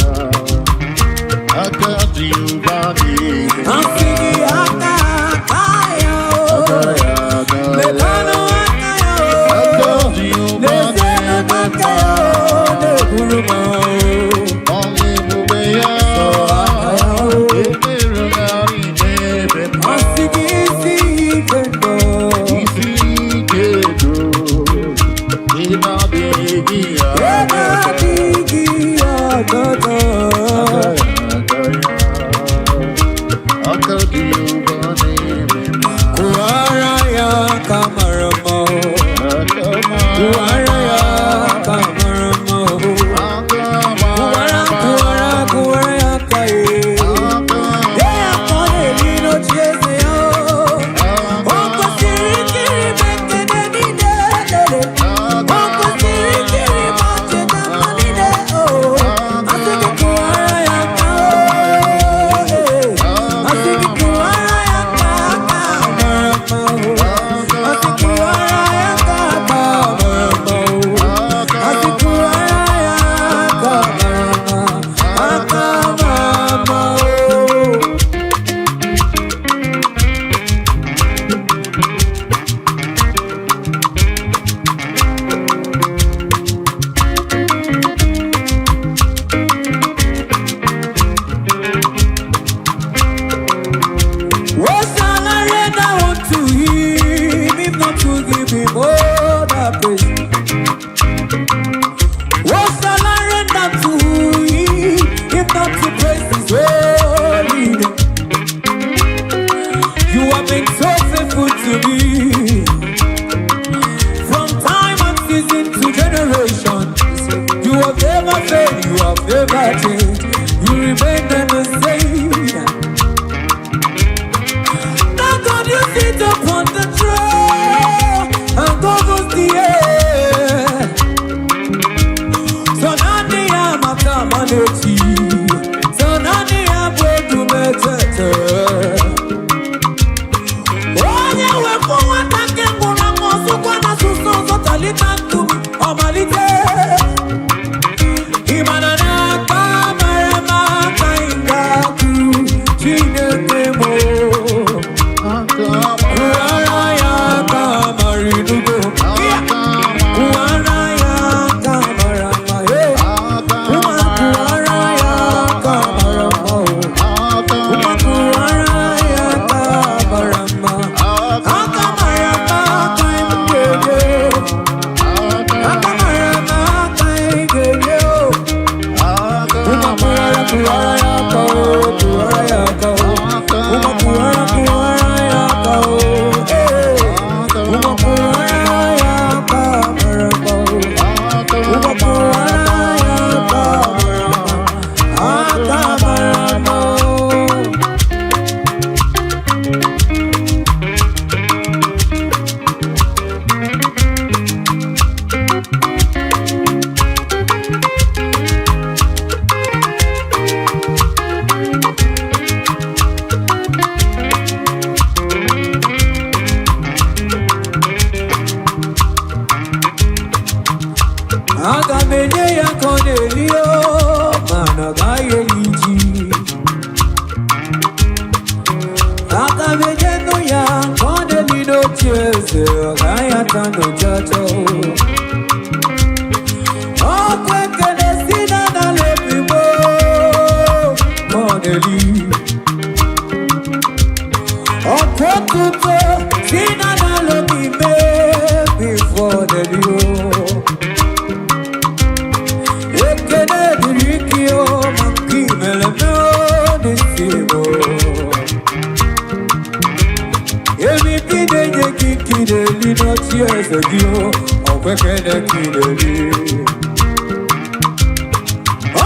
Aka Jehova na-eme mma. Asị gị aka aka ya o. Aka ya aka ya. Mekanụ aka ya o. Aka Jehova N'ezienụ na-eme aka ya mma. o, na-eburu m o. Ọla ebube ya. Aka ya o. Emerugharị n'ebe mma. Asị gị isi ike ndụ. Isi ike ndụ. Ị na-adịghị Ebe aka. adịghị ọgọdọ. Aka Jehova na-eme mma. Kụwara ya aka mara mma o. Aka mara Kụwara ya aka mara mma o. Aka Kụwara, mara kụwara, kụwara ya aka ye. Aka Dee ya ka ọ na-eri n'oche eze ya o. O kwesịrị ikiri m ekele niile lele. O kwesịrị ikiri m ọchịcha mma niile o. Asị gị kụwara ya aka o. Asị gị kụwara ya aka aka mara mma o. Asị kụwara ya aka aka mara mma o. Asị kụwara ya aka mara mma, aka mara mma o. What shall I render unto him if not to give him all the praise? What shall I render to him if not to praise his holy name? You have been so faithful to me from time and season to generation. You have never failed, you have never changed. You remain the same. Now God, you sit upon the throne and governs the air. So nani ya makamaneti, so nani ya bwedumetete. Onye wepụ nwata nke nwụrụ anwụ ọsụkwa na asụsụ ọzọ talita nkume ọmalite. Ị mara n'aka mara mma ka ị ga-atụ Chineke m o. Kụwara ya aka mara inugo. Kụwara ya aka mara mma. Hey. Kụwara Aga m enye ya ka ọ na-eli o, mana ọ gaghị eli ji. Aga m enye nụ ya ka ọ na-eli n'oche eze, ọ gaghị ata n'ụchacha o. Ọkwa ekele si na n'ala ebigbo ka ọ na-eli. Ọkwa otuto si na n'ala obi mee before ọ na-eli o. Ekele dịrị gị o, maka imere m o n'isi m o. Ebibi na-enye gị ka ị na-eli n'oche eze gị o, ọkwa ekele ka ị na-eli.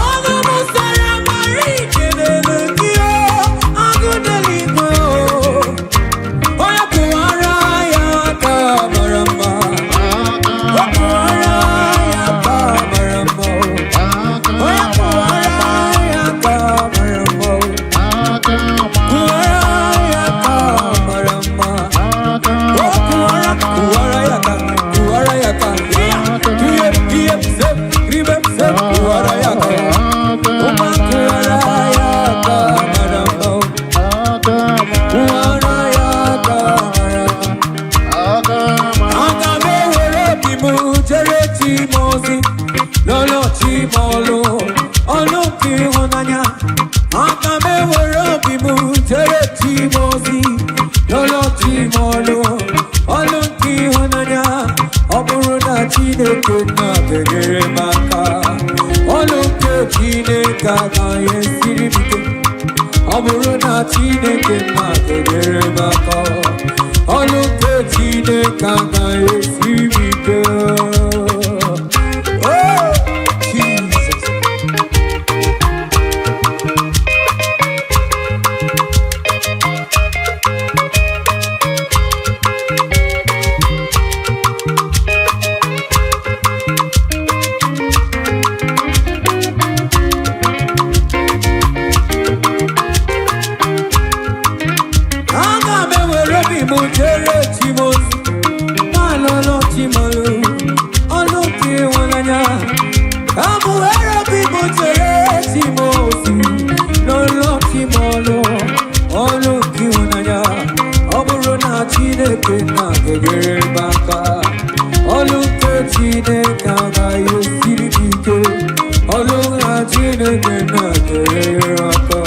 Ọnụ m sara mara ikelele gị o, agụ n'eluigwe o. Onye kụwara ya aka mara mma, ọ kụwara ya aka mara mma o. Onye kụwara ya aka mara mma o. Kụwara ya aka mara mma. O kụwara, kụwara ya aka, kụwara ya aka. Ihe, ihe, se, ribe, se, kụwara ya aka. Ụma kụwara ya aka mara mma o. Kụwara ya aka mara mma. Aga m ewere obi m jere chi m ozi, lọlọ chi m ọlụ, ọlụ nke ịhụnanya. Aga m ewere obi m jere chi m ozi, lọlọ chi m ọlụ, ọlụ nke ịhụnanya. Ọ bụrụ na Chineke nna ga-enyere m aka, ọlụ nke Chineke agaghị esiri m ike. Ọ bụrụ na Chineke nna ga-enyere m aka, ọlụ nke Chineke agaghị esiri m ike. Oh, Jesus. Aga m ewere obi m jere chi m ozi, na-alụlụ chi m ọlụ, ọlụ nke ịhụnanya. Ka m were obi m jere chi m ozi, lụlụ chi m ọlụ, ọlụ nke ịhụnanya. Ọ bụrụ na Chineke na ga-enyere m aka, ọlụ nke Chineke agaghị esiri m ike. Ọlụ na Chineke na ga-enyere m aka.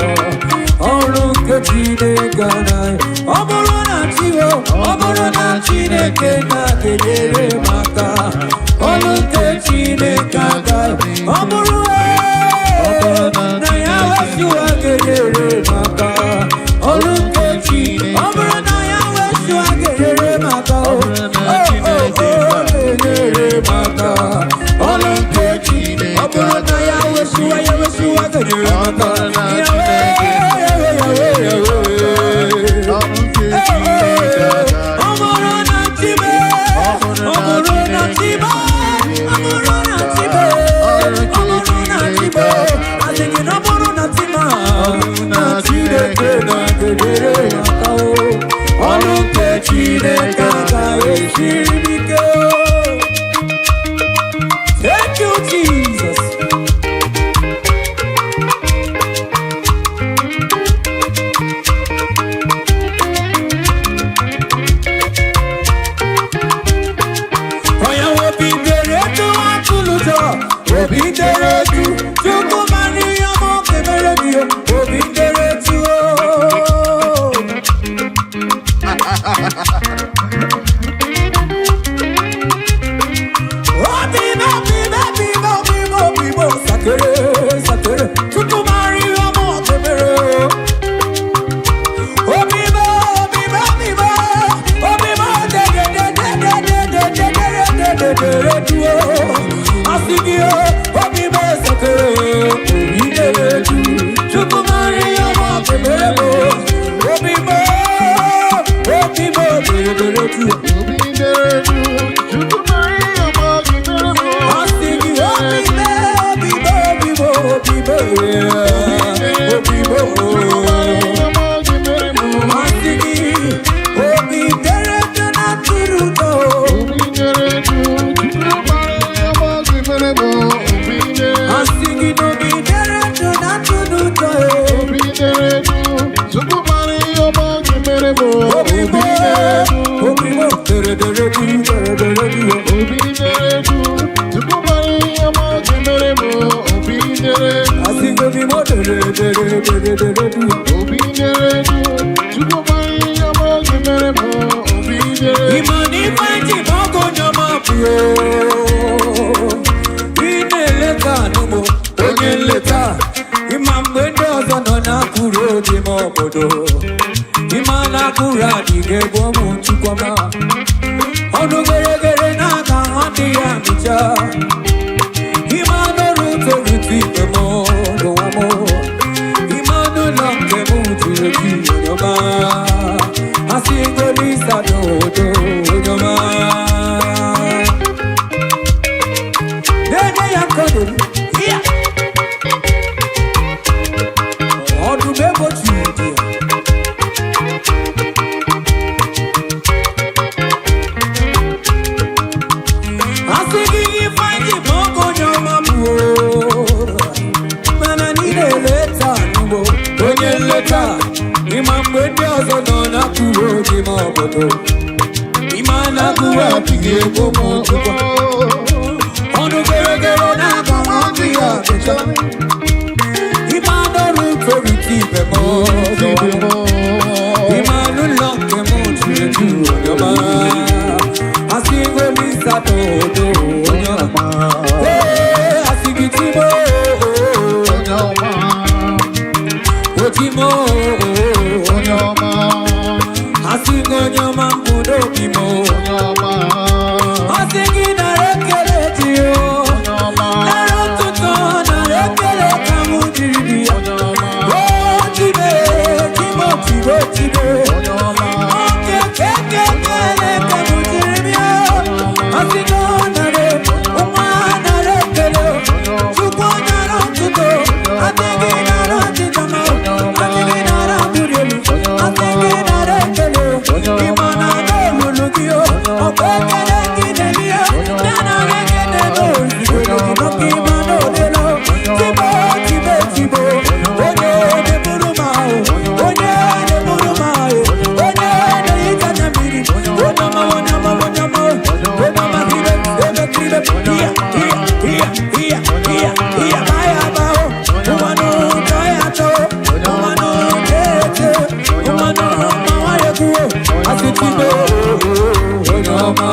Ọrụ nke Chineke anaghị, ọ bụrụ na Chiwo, ọ bụrụ na Chineke na-enyere m aka, ọrụ nke Chineke agaghị, ọ bụrụ na ya wesịwa ga-enyere m aka, ọrụ nke Chi, ọ bụrụ na ya wesịwa ga-enyere m aka, o o o ga-enyere m aka, ọrụ nke Chi, ọ bụrụ na ya wesịwa, ya wesịwa ga-enyere m aka, ya wee. Ọ bụrụ na Chibe, ọ bụrụ na Chibe, ọ bụrụ na Chibe, ọ bụrụ na Chibe, asị gị na ọ bụrụ na Chima, na Chineke na-enyere m aka o. Ọrụ nke Chineke agaghị esiri m ike o. Thank you, Jesus. Onye obi dere etu atụlụjọ, obi dere etu, Chukwu mara ihe ọma ọ ga-emere gị, obi dere etu o. Obi m, obi m, obi m, obi m, obi m, sakere, sakere, Chukwu mara ihe ọma ọ ga-emere o. Obi m, obi m, obi m, obi m, de de de de de de de de de de de de de de o. Asị gị o, obi m sakere. dere du, Chukwu mara ihe ọma ọ ga-emere m. Obi dere du, Asịgo m imo dere dere dere dere du. obi dere du, Chukwu mara ihe ọma ọ ga-emere m. Obi dere du. Ịma na ife ji ma ọgụ onye ọma bụ ị na-eleta anụmụ onye nleta. Ịma mgbe ndị ọzọ nọ na-akụrụ obi m obodo, ịma na akụrụ adịghị egwu ụmụ Chukwuma. Ọnụ geregere na-aga adịghị amịcha. Ịma n'ọrụ torutu ibe m n'ụwa m. Ịma n'ụlọ nke m juru eju onye ọma. Asị ngolisa n'odo onye ọma. Na-enye ya nkọdoro ya. Ọdụm egbochi dị ya. Asị gị ifeanyị ma ọgụ onye ọma bụ o. Mana niile eleta n'ugbo onye nleta. Ịma mgbe ndị ọzọ nọ na-akụrụ obi ma obodo. Ịma na-akụrụ adịghị egbo m Chukwu. Ọnụ geregere na-aga adịghị achịcha. Ịma n'ọrụ torite ibe m ọzọ. Ịma n'ụlọ nke m juru eju onye ọma. Asị ngolisa n'odo onye ọma. Ee, asị gị timo. Onye ọma, Otimo. onye ọma, Asị gị onye ọma mbụ n'obi m. onye ọma, Asị gị nara ekele dị o. onye ọma, Nara ụtụtụ, nara ekele ka mụ jiri dị ya. onye ọma, O tibe, timo, tibo, tibe. onye ọma, Oke, keke, kele ka mụ jiri bịa. Asị gị ọ nara, nwa nara ekele. Chukwu nara ụtụtụ, asị gị nara ọchịcha ma, asị gị nara mbuli elu, asị gị nara ekele. Ịma na n'olulu gị o, ọkwa ekele gị na-eri ya, na nara ekele n'ozugbo gị maka ịma na odelo. Tibo, tibe, tibo, onye na-eburu m ahụ, onye na-eburu m ahụ, onye na-ehicha anya mmiri, onye ọma, onye ọma, onye ọma, onye ọma, ibe, ebe, ibe, iya, iya, iya, iya, iya, iya, baya, bao, ụwanụ, tọya, tọ, ụwanụ, tete, ụwanụ, mawa, ekwuo, asị tibo, onye ọma.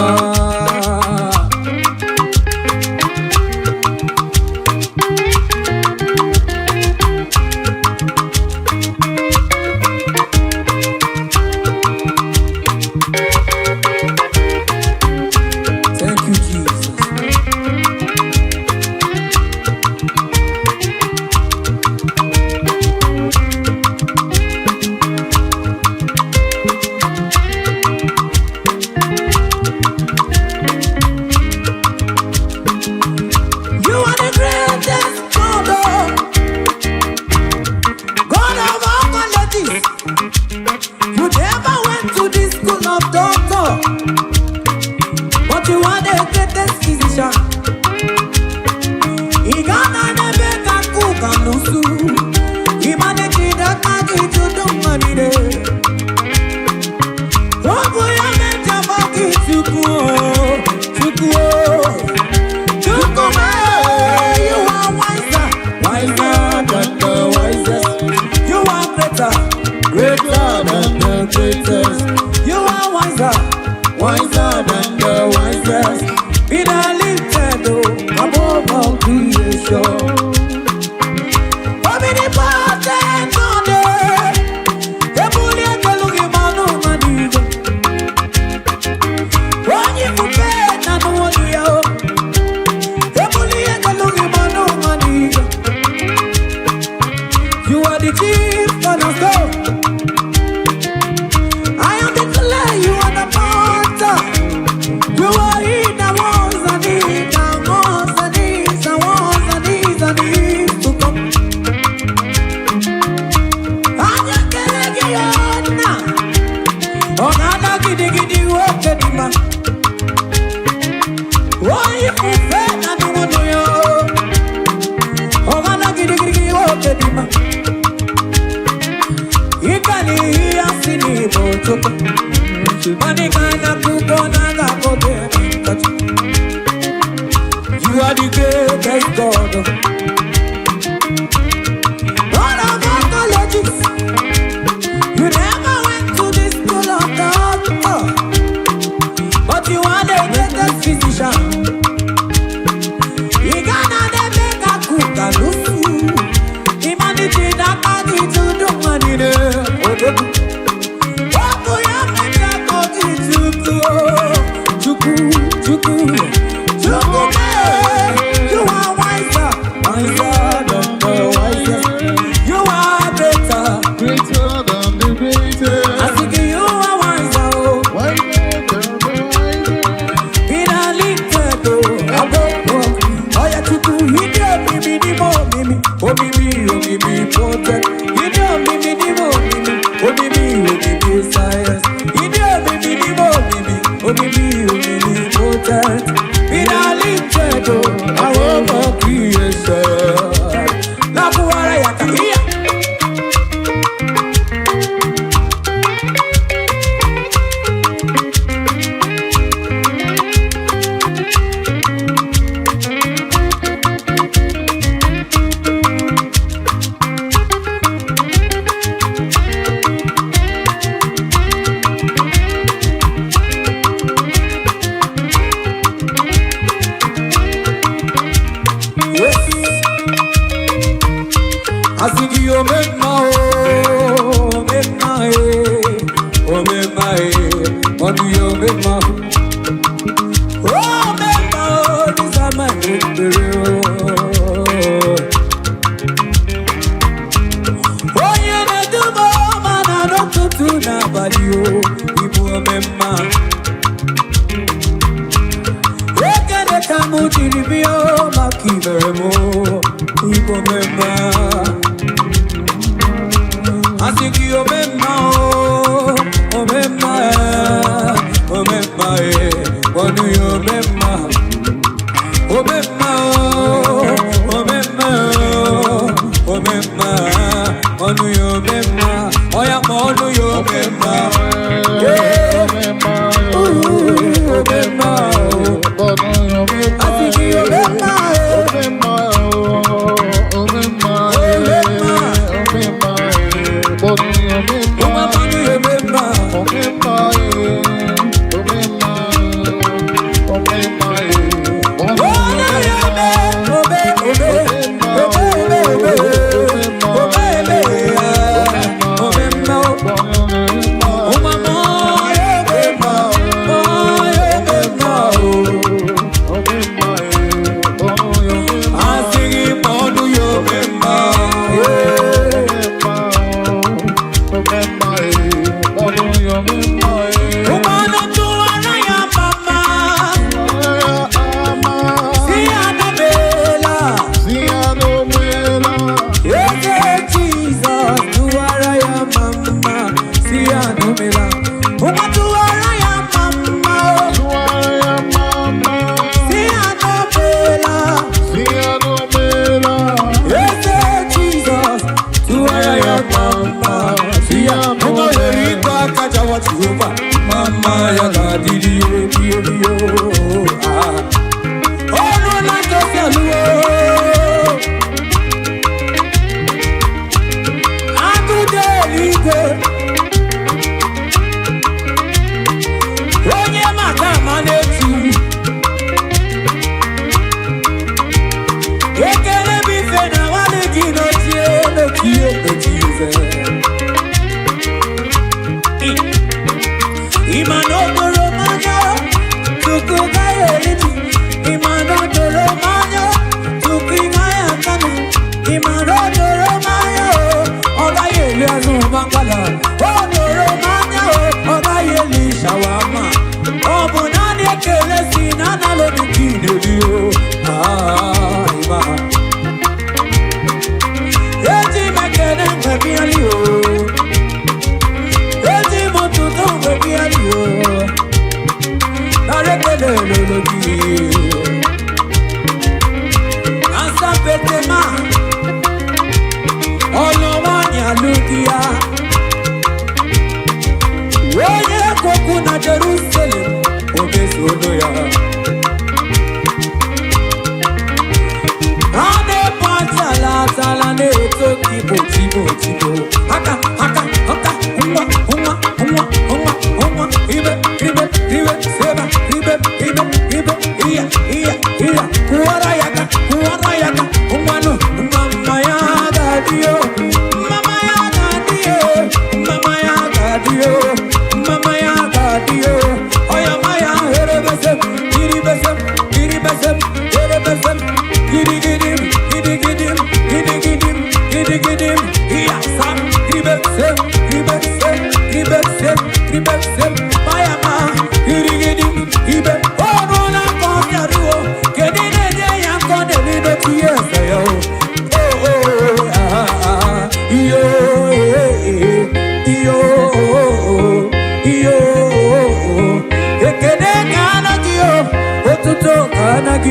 Thank you, Jesus. You are the greatest God, oh. God of all qualities. You never went to the school of doctor, but you are the greatest physician. Ị ga-ana n'ebe ka kuka n'usu. Ị ma na ejide aka gị jụdụ mma niile. Ọ bụ ya mejọba gị Chukwu o, Chukwu o. Chukwu m, you are wiser, wiser than the wisest. You are greater, greater than the greatest. You are wiser, wiser than the wisest. Be thou lifted oh, above all creation. Omnipotent God, ebuli ekelu gị ma n'ụwa n'igwe. Onye ifufe na n'ụwa ya o. Ebuli ekelu gị ma n'ụwa n'igwe. You are the chief cornerstone. I am the clay, you are the potter. You are he that was and is and was and is and was and is and is to come. Anya kele gị ya nna. Ọ na-ada gidigidi nwoke dị mma. Onye ifufe na nnụnụ ya o. Ọ na-ada gidigidi nwoke dị mma. Ịga n'ihi ya si n'Igbo Chukwu. Money man a cook on a go. Omnipotent. Ịdị omimi n'ime omimi, omimi omimi science. Ịdị omimi n'ime omimi, omimi omnipotent. Finally, chedo, our creation. Nakuwara yaka iya. Yes. Asị gị omemma o, omemma e, omemma e, ọdụ ya omemma. Omemma o, dịsa ma ekpere o. Onye na-eduba ọma na n'ụtụtụ n'abalị o, ịbụ omemma. Ekele ka mụ jiri bịa o, maka ibere m o, ịbụ omemma. Asị gị omemma o, omemma e, omemma e, ọnụ ya omemma. Omemma o, omemma o, omemma, ọnụ ya omemma, ọya ma ọnụ ya omemma. Yeah. Ooh, omemma o, asị gị omemma e, ụmụ ọnụ ya omemma.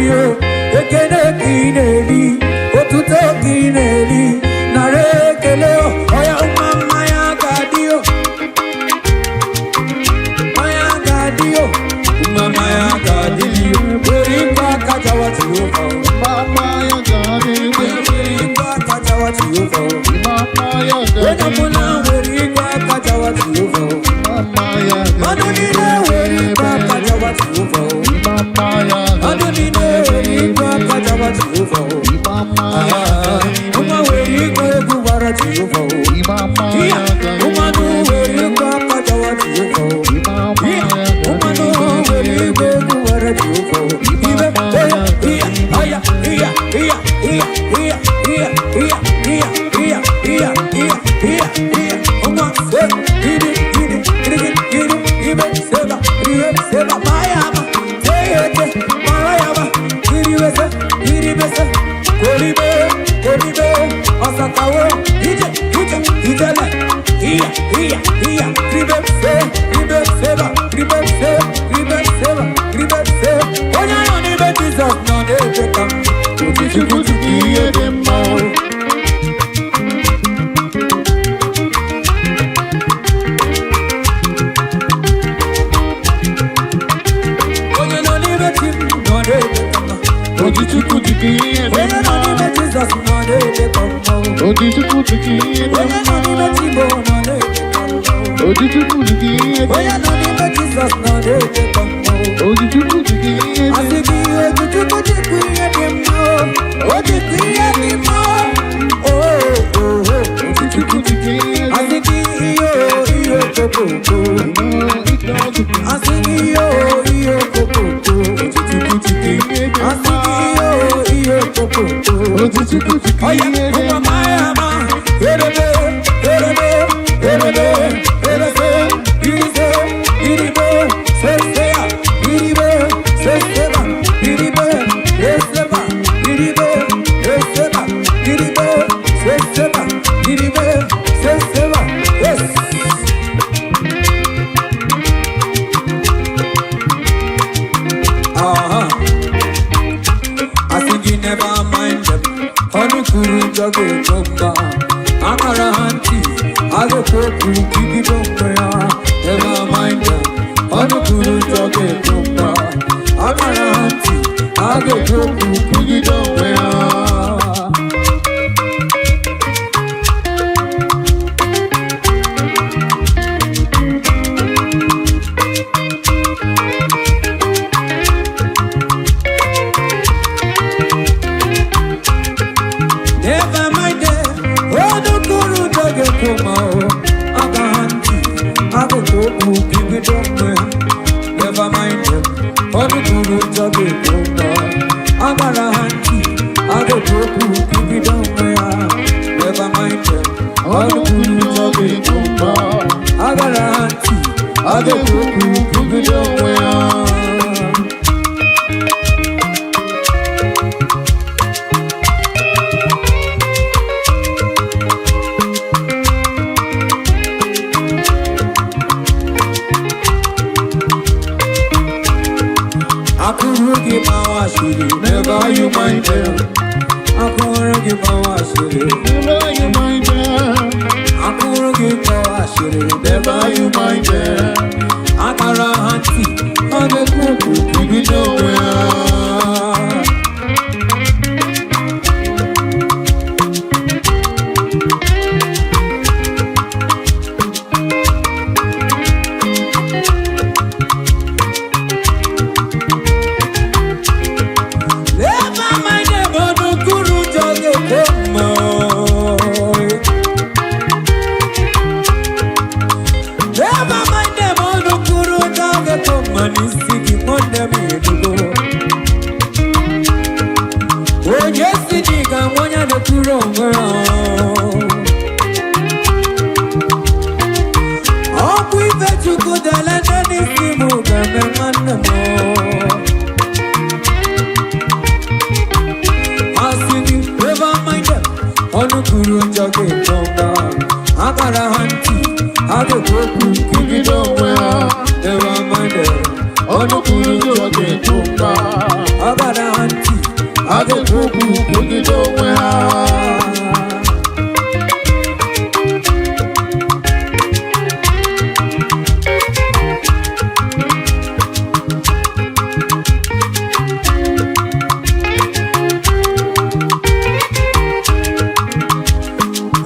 o. Ekele ka ị na-eri, otuto ka ị na-eri, nara ekele o. Ọya nwa mmanya ga-adị o, mmanya ga-adị o, nwa mmanya ga-adị o. Were ikwe aka jawa Jehova o. Were ikwe aka jawa Jehova o. Onye ọbụla were ikwe aka jawa Jehova o. Mmadụ niile were ikwe aka jawa Jehova o. Mmadụ niile were ikwe aka jawa Jehova o. Ah, nwa were ikwe egwu gbara Jehova o. Iya, mmadụ were ikwe aka jawa Jehova o. Iya, mmadụ were ikwe egwu gbara Jehova o. Ibe, oya, iya, aya, iya, iya, iya, iya, iya, iya, iya, iya, iya, iya, iya, iya. Nwa, se, iri, iri, iri, iri, ibe, seba, ire, seba, mayama, teyete, marayama, iribese, iribese, koribe, koribe, ọsakawo, ije, ije, ijele, iya, iya, iya, ribe, se, ribe, seba, ribe, se, ribe, seba, ribe, se. Onye nọ n'ime Jizọs nọ na-eche ka m. Chukwu chukwu ihe dị mma o. Onye nọ n'ime chi m nọ na-eche ka m. Oji Chukwu chukwu ihe dị Onye nọ mma. n'ime Jizọs nọ na-eche ka m. Oji Chukwu chukwu ihe dị Onye nọ mma. n'ime Chibo nọ na-eche ka m. Oji Chukwu chukwu ihe dị Onye nọ n'ime Jizọs nọ na-eche ka m. Oji Chukwu chukwu ihe dị Asị gị Ojukwu jikwa ihe dị mma o, o jikwa ihe dị mma o, o, o, o. Chukwu chukwu ihe dị Asị gị ihe o, ihe okokoko. mma. Asị gị ihe o, ihe okokoko. Oji Chukwu chukwu ihe dị Asị mma. gị ihe o, ihe okokoko. Oji Chukwu chukwu Oya, ihe dị ụwa mma. maya ma, erebe, erebe, erebe, erese, irize, iribe, sesea, iribe, seseba, iribe, eseba, iribe, eseba, iribe, seseba, iribe, seseba, yes. Aha. I think you never mind them. Honey kuru jage chomba. Amara hanti. Age koku kiki chomba. Never mind them. Honey kuru jage chomba. Amara hanti. Age koku kiki chomba. Never mind them. Honey kuru jage chomba. Aga hanti. Age koku kiki chomba. Never mind them. Honey kuru jage chomba. Amara hanti. Age koku kiki chomba. Never mind them. Honey kuru jage chomba. Agara hanti. Age koku kiki chomba. Akụrụ gị gbawa asịrị, never you mind them. Akụrụ gị gbawa asịrị, Never you mind them. akụrụ gị gbawa asịrị, Never you mind them. Akara ha ntị, ọ na-ekwu okwu Ibido onwe ha. Never mind them, ọnụkwuru ụjọ ga-ekwe mma. Never mind them, ọnụkwuru ụjọ ga-ekwe mma n'isi gị, nwanne m edugo. Onye si na ị ga-anwụ onye na-ekwuru onwe ya. Ọkwa ife Chukwu dele nne n'isi m ga-eme nwanne m. Asị gị never mind them. Ọnụ kwuru njọ ga-eto mba. Akara ha ntị, ha ga-ekwu okwu Ibido onwe ha. Never mind them. Ọnụ kwuru njọ ga-ekwu mba. Akara ha ntị, na-ekwu okwu kwugide onwe ha.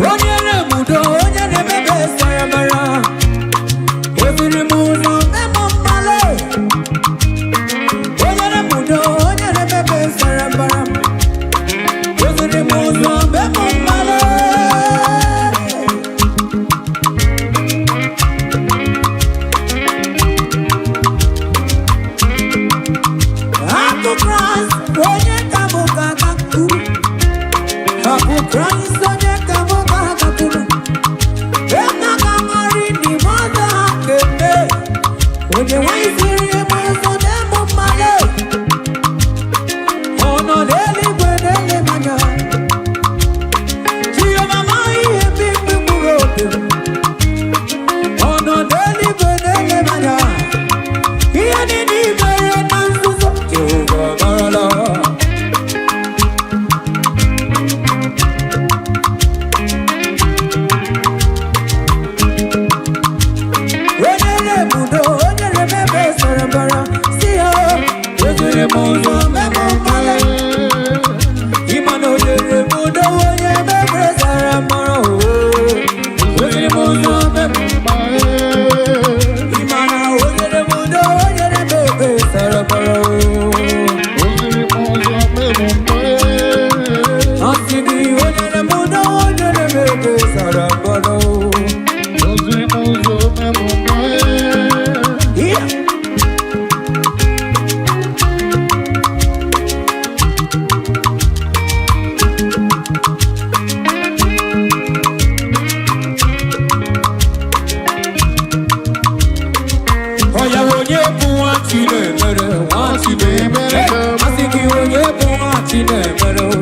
Onye na-emudo, onye na-emebe saramara, eziri m ụzọ memo mmale. Onye na-emudo, onye na-emebe saramara, eziri m ụzọ memo mmale. Akụ Kraịst, onye ka mụ ga-agakwuru? Akụ Kraịst, onye ka mụ ga-agakwuru? Ena ga-amarị n'ime ọzọ ha kemgbe. Onye nwanyị siri ebe ọzọ na-emu mmadụ. Ọ nọ n'eluigwe na-ele m anya. Chioma amaghị ihe mkpimkpi mkpụrụ obi m. Ọ nọ n'eluigwe na-ele m anya. Ihe niile i mere na nzuzo, Jehova amarala. Onye na-ebudo, onye na-emebe sara mbara, si ya eziri m ụzọ mebe mkpali. Ịma na onye na-ebudo, onye emebe sara mbara, oo. Eziri m ụzọ mebe. Ịma na onye na-ebudo, onye na-emebe sara mbara, oo. Asị gị onye na-ebudo, onye na-emebe sara mbara, oo. Yeah. Ọya onye bụ nwa Chinemere, nwa Chinemere. Asị gị onye bụ nwa Chinemere, o.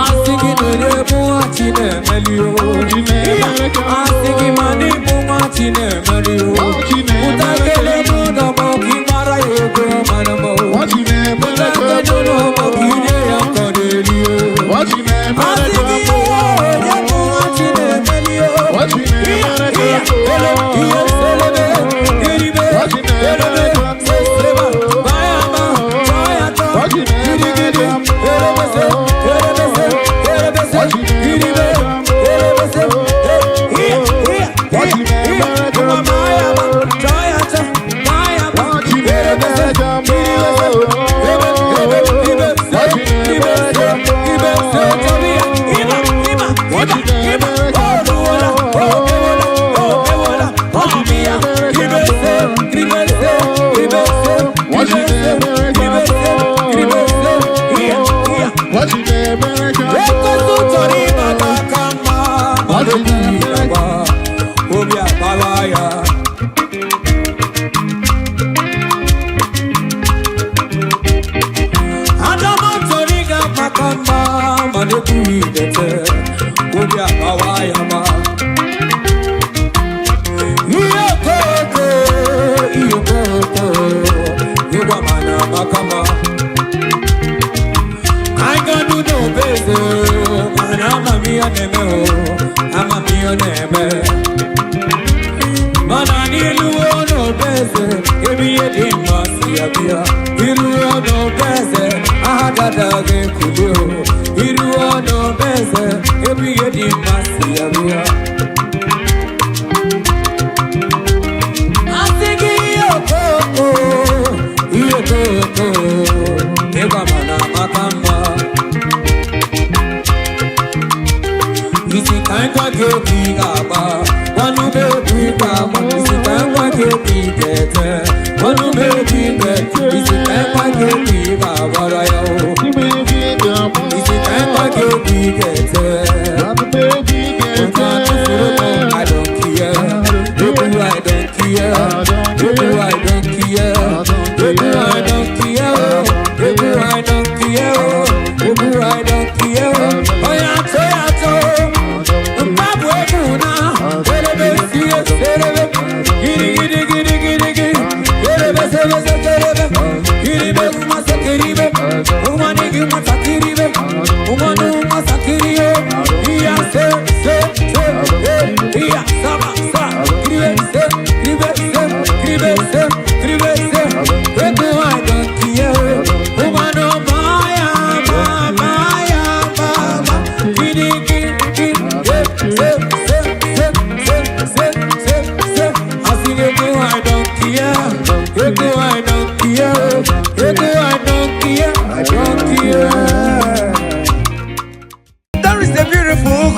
Asị gị na onye bụ nwa Chinemere, o. Asị gị ma na ịbụ nwa Chinemere, o. Pụta kele n'ụlọ ma ọ ka ị mara ya ego mara m, o. Pụta kele n'ụlọ ma ọ ka ị nye ya nkọ n'elu, o. Asị gị onye bụ nwa Chinemere, o. Ekwensu chọrọ ịbata aka mma, mana obi agba, obi agbawa ya. Adama chọrọ ịga maka mma, mana ekwughị idete, obi agbawa ya ma. Ihe okoko, ihe okoko, ịgwa mana maka mma. I got to know better. Mana amamihe na-eme o, amamihe na-eme. Mana n'iluo n'obeze, ebe ihe dị mma si abịa. Iruo n'obeze, aha dada ga-ekuli o. Iruo n'obeze, ebe ihe dị mma si abịa. Asị gị ihe okoko, ihe okoko, ịgwa mana maka mma. Isi ka ngwa gị obi ga-agba, gwanụ m egwu ị ga-agba. Isi ka ngwa gị obi ga-ete, gwanụ m egwu ị ga-ete. Isi ka ngwa gị obi ga-agbara ya o. Isi ka ngwa gị obi ga-ete. Ụta tụfuru m, I don't care. Egwu I don't care. Egwu I don't care. Egwu I don't care. Egwu I don't care. Egwu I don't care. Onye atọ ya atọ. Mkpabụ egwu na erebe sie serebe giri giri giri giri giri erebe sebe serebe iribe nwa sekeribe nwa nigi.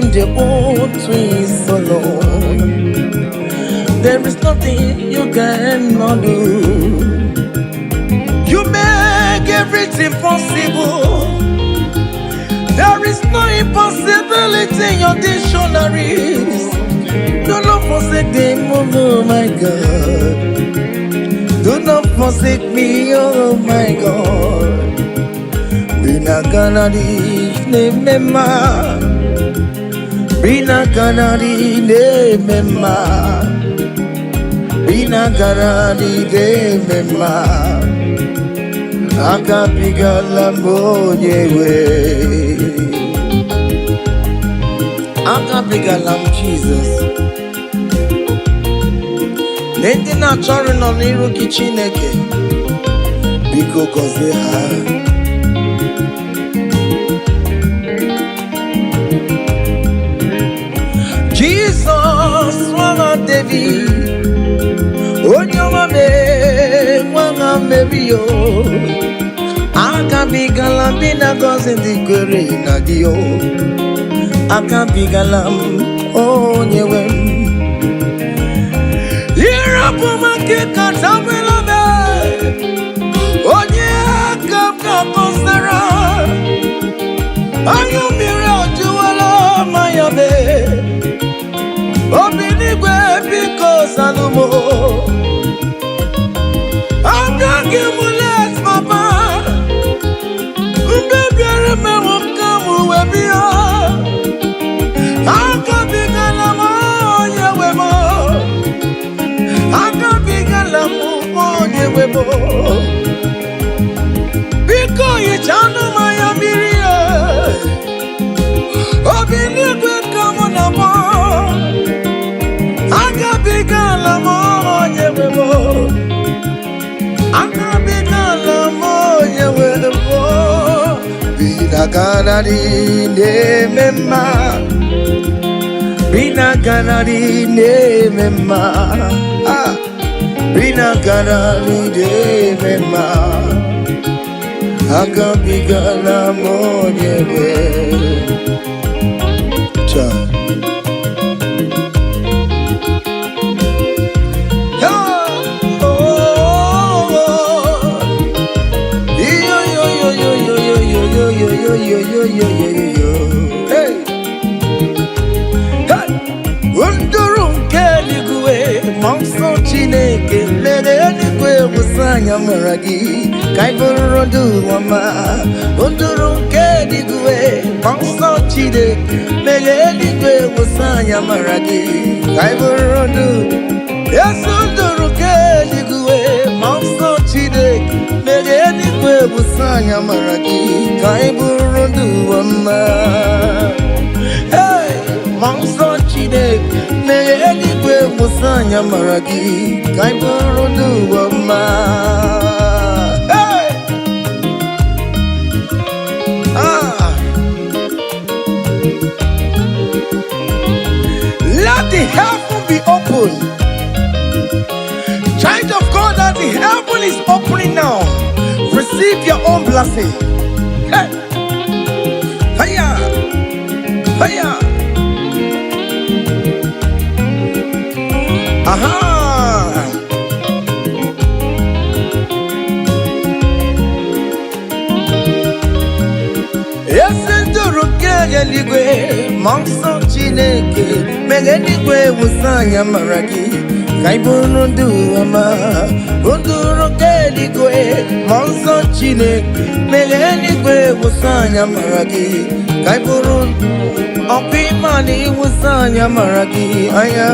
redeem the old twins alone. There is nothing you cannot do. You make everything possible. There is no impossibility in your dictionaries. Do not forsake them, oh my God. Do not forsake me, oh my God. Binaganadi nemema. Binaganadi nemema. Binaganadi nemema. Agabigala m onye nwe. Agabigala m Jizọs. Na ndị na-achọrọ nọ n'iru gị Chineke, biko gọzie ha. Jizọs nwa David, onye ọma mee nwa Meri o. Agabigala m na gọzi ndị kwere na gị o. Agabigala m onye nwe m. Ịrapụ m aka katabụla m onye aka m ga-akọsara anya mmiri ọjụwala manya m obi n'igwe biko zanụmụ agaghị m let papa mgbe bịara mewo ka m wee bịa agabigala m onye nwe m. Agabigala m onye nwe m. Biko hichanụ m anya mmiri e. Obi n'igwe ka mụ na mụ. Agabigala m onye nwe m. Agabigala m onye nwe m. Binaganari na-eme mma. Binaganari na-eme mma. Ah. Binaganari na-eme mma. Agabigala m onye nwe. Cha. Ah, oh, oh. Yo, yo, yo, yo, yo, yo, yo, yo, yo, yo, yo, yo, yo, yo, yo. Hey. Hey! Nduru nke eluigwe, ma nsọ Chineke mere eluigwe wụsa anya mara gị ka ị bụrụ ndụ ọma. Nduru nke eluigwe, ma nsọ Chineke mere eluigwe wụsa anya mara gị ka ị bụrụ ndụ. Yesu nduru nke eluigwe, ma nsọ Chineke mere eluigwe wụsa anya mara gị ka ị bụrụ ndụ ọma. Hey! Ma nsọ Chineke mere eluigwe wụsa anya mara gị ka ị bụrụ ndụ ọma. Hey! Ah! Let the heaven be open. Child of God, as the heaven is opening now, receive your own blessing. Hey! Hiya! Hiya! Aha! Ezi nduru nke eluigwe, ma nsọ Chineke mere eluigwe wụsa anya mara gị ka ị bụrụ ndụ ọma. Nduru nke eluigwe, ma nsọ Chineke mere eluigwe wụsa anya mara gị ka ị bụrụ ọkwa ịma na ịwụsa anya mara gị anya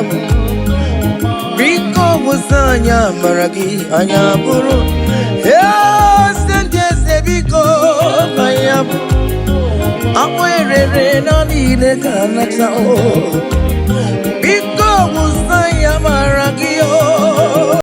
biko wụsa anya mara gị anya bụrụ eze ndị eze biko anya bụ akpụ erere na niile ga-anata o.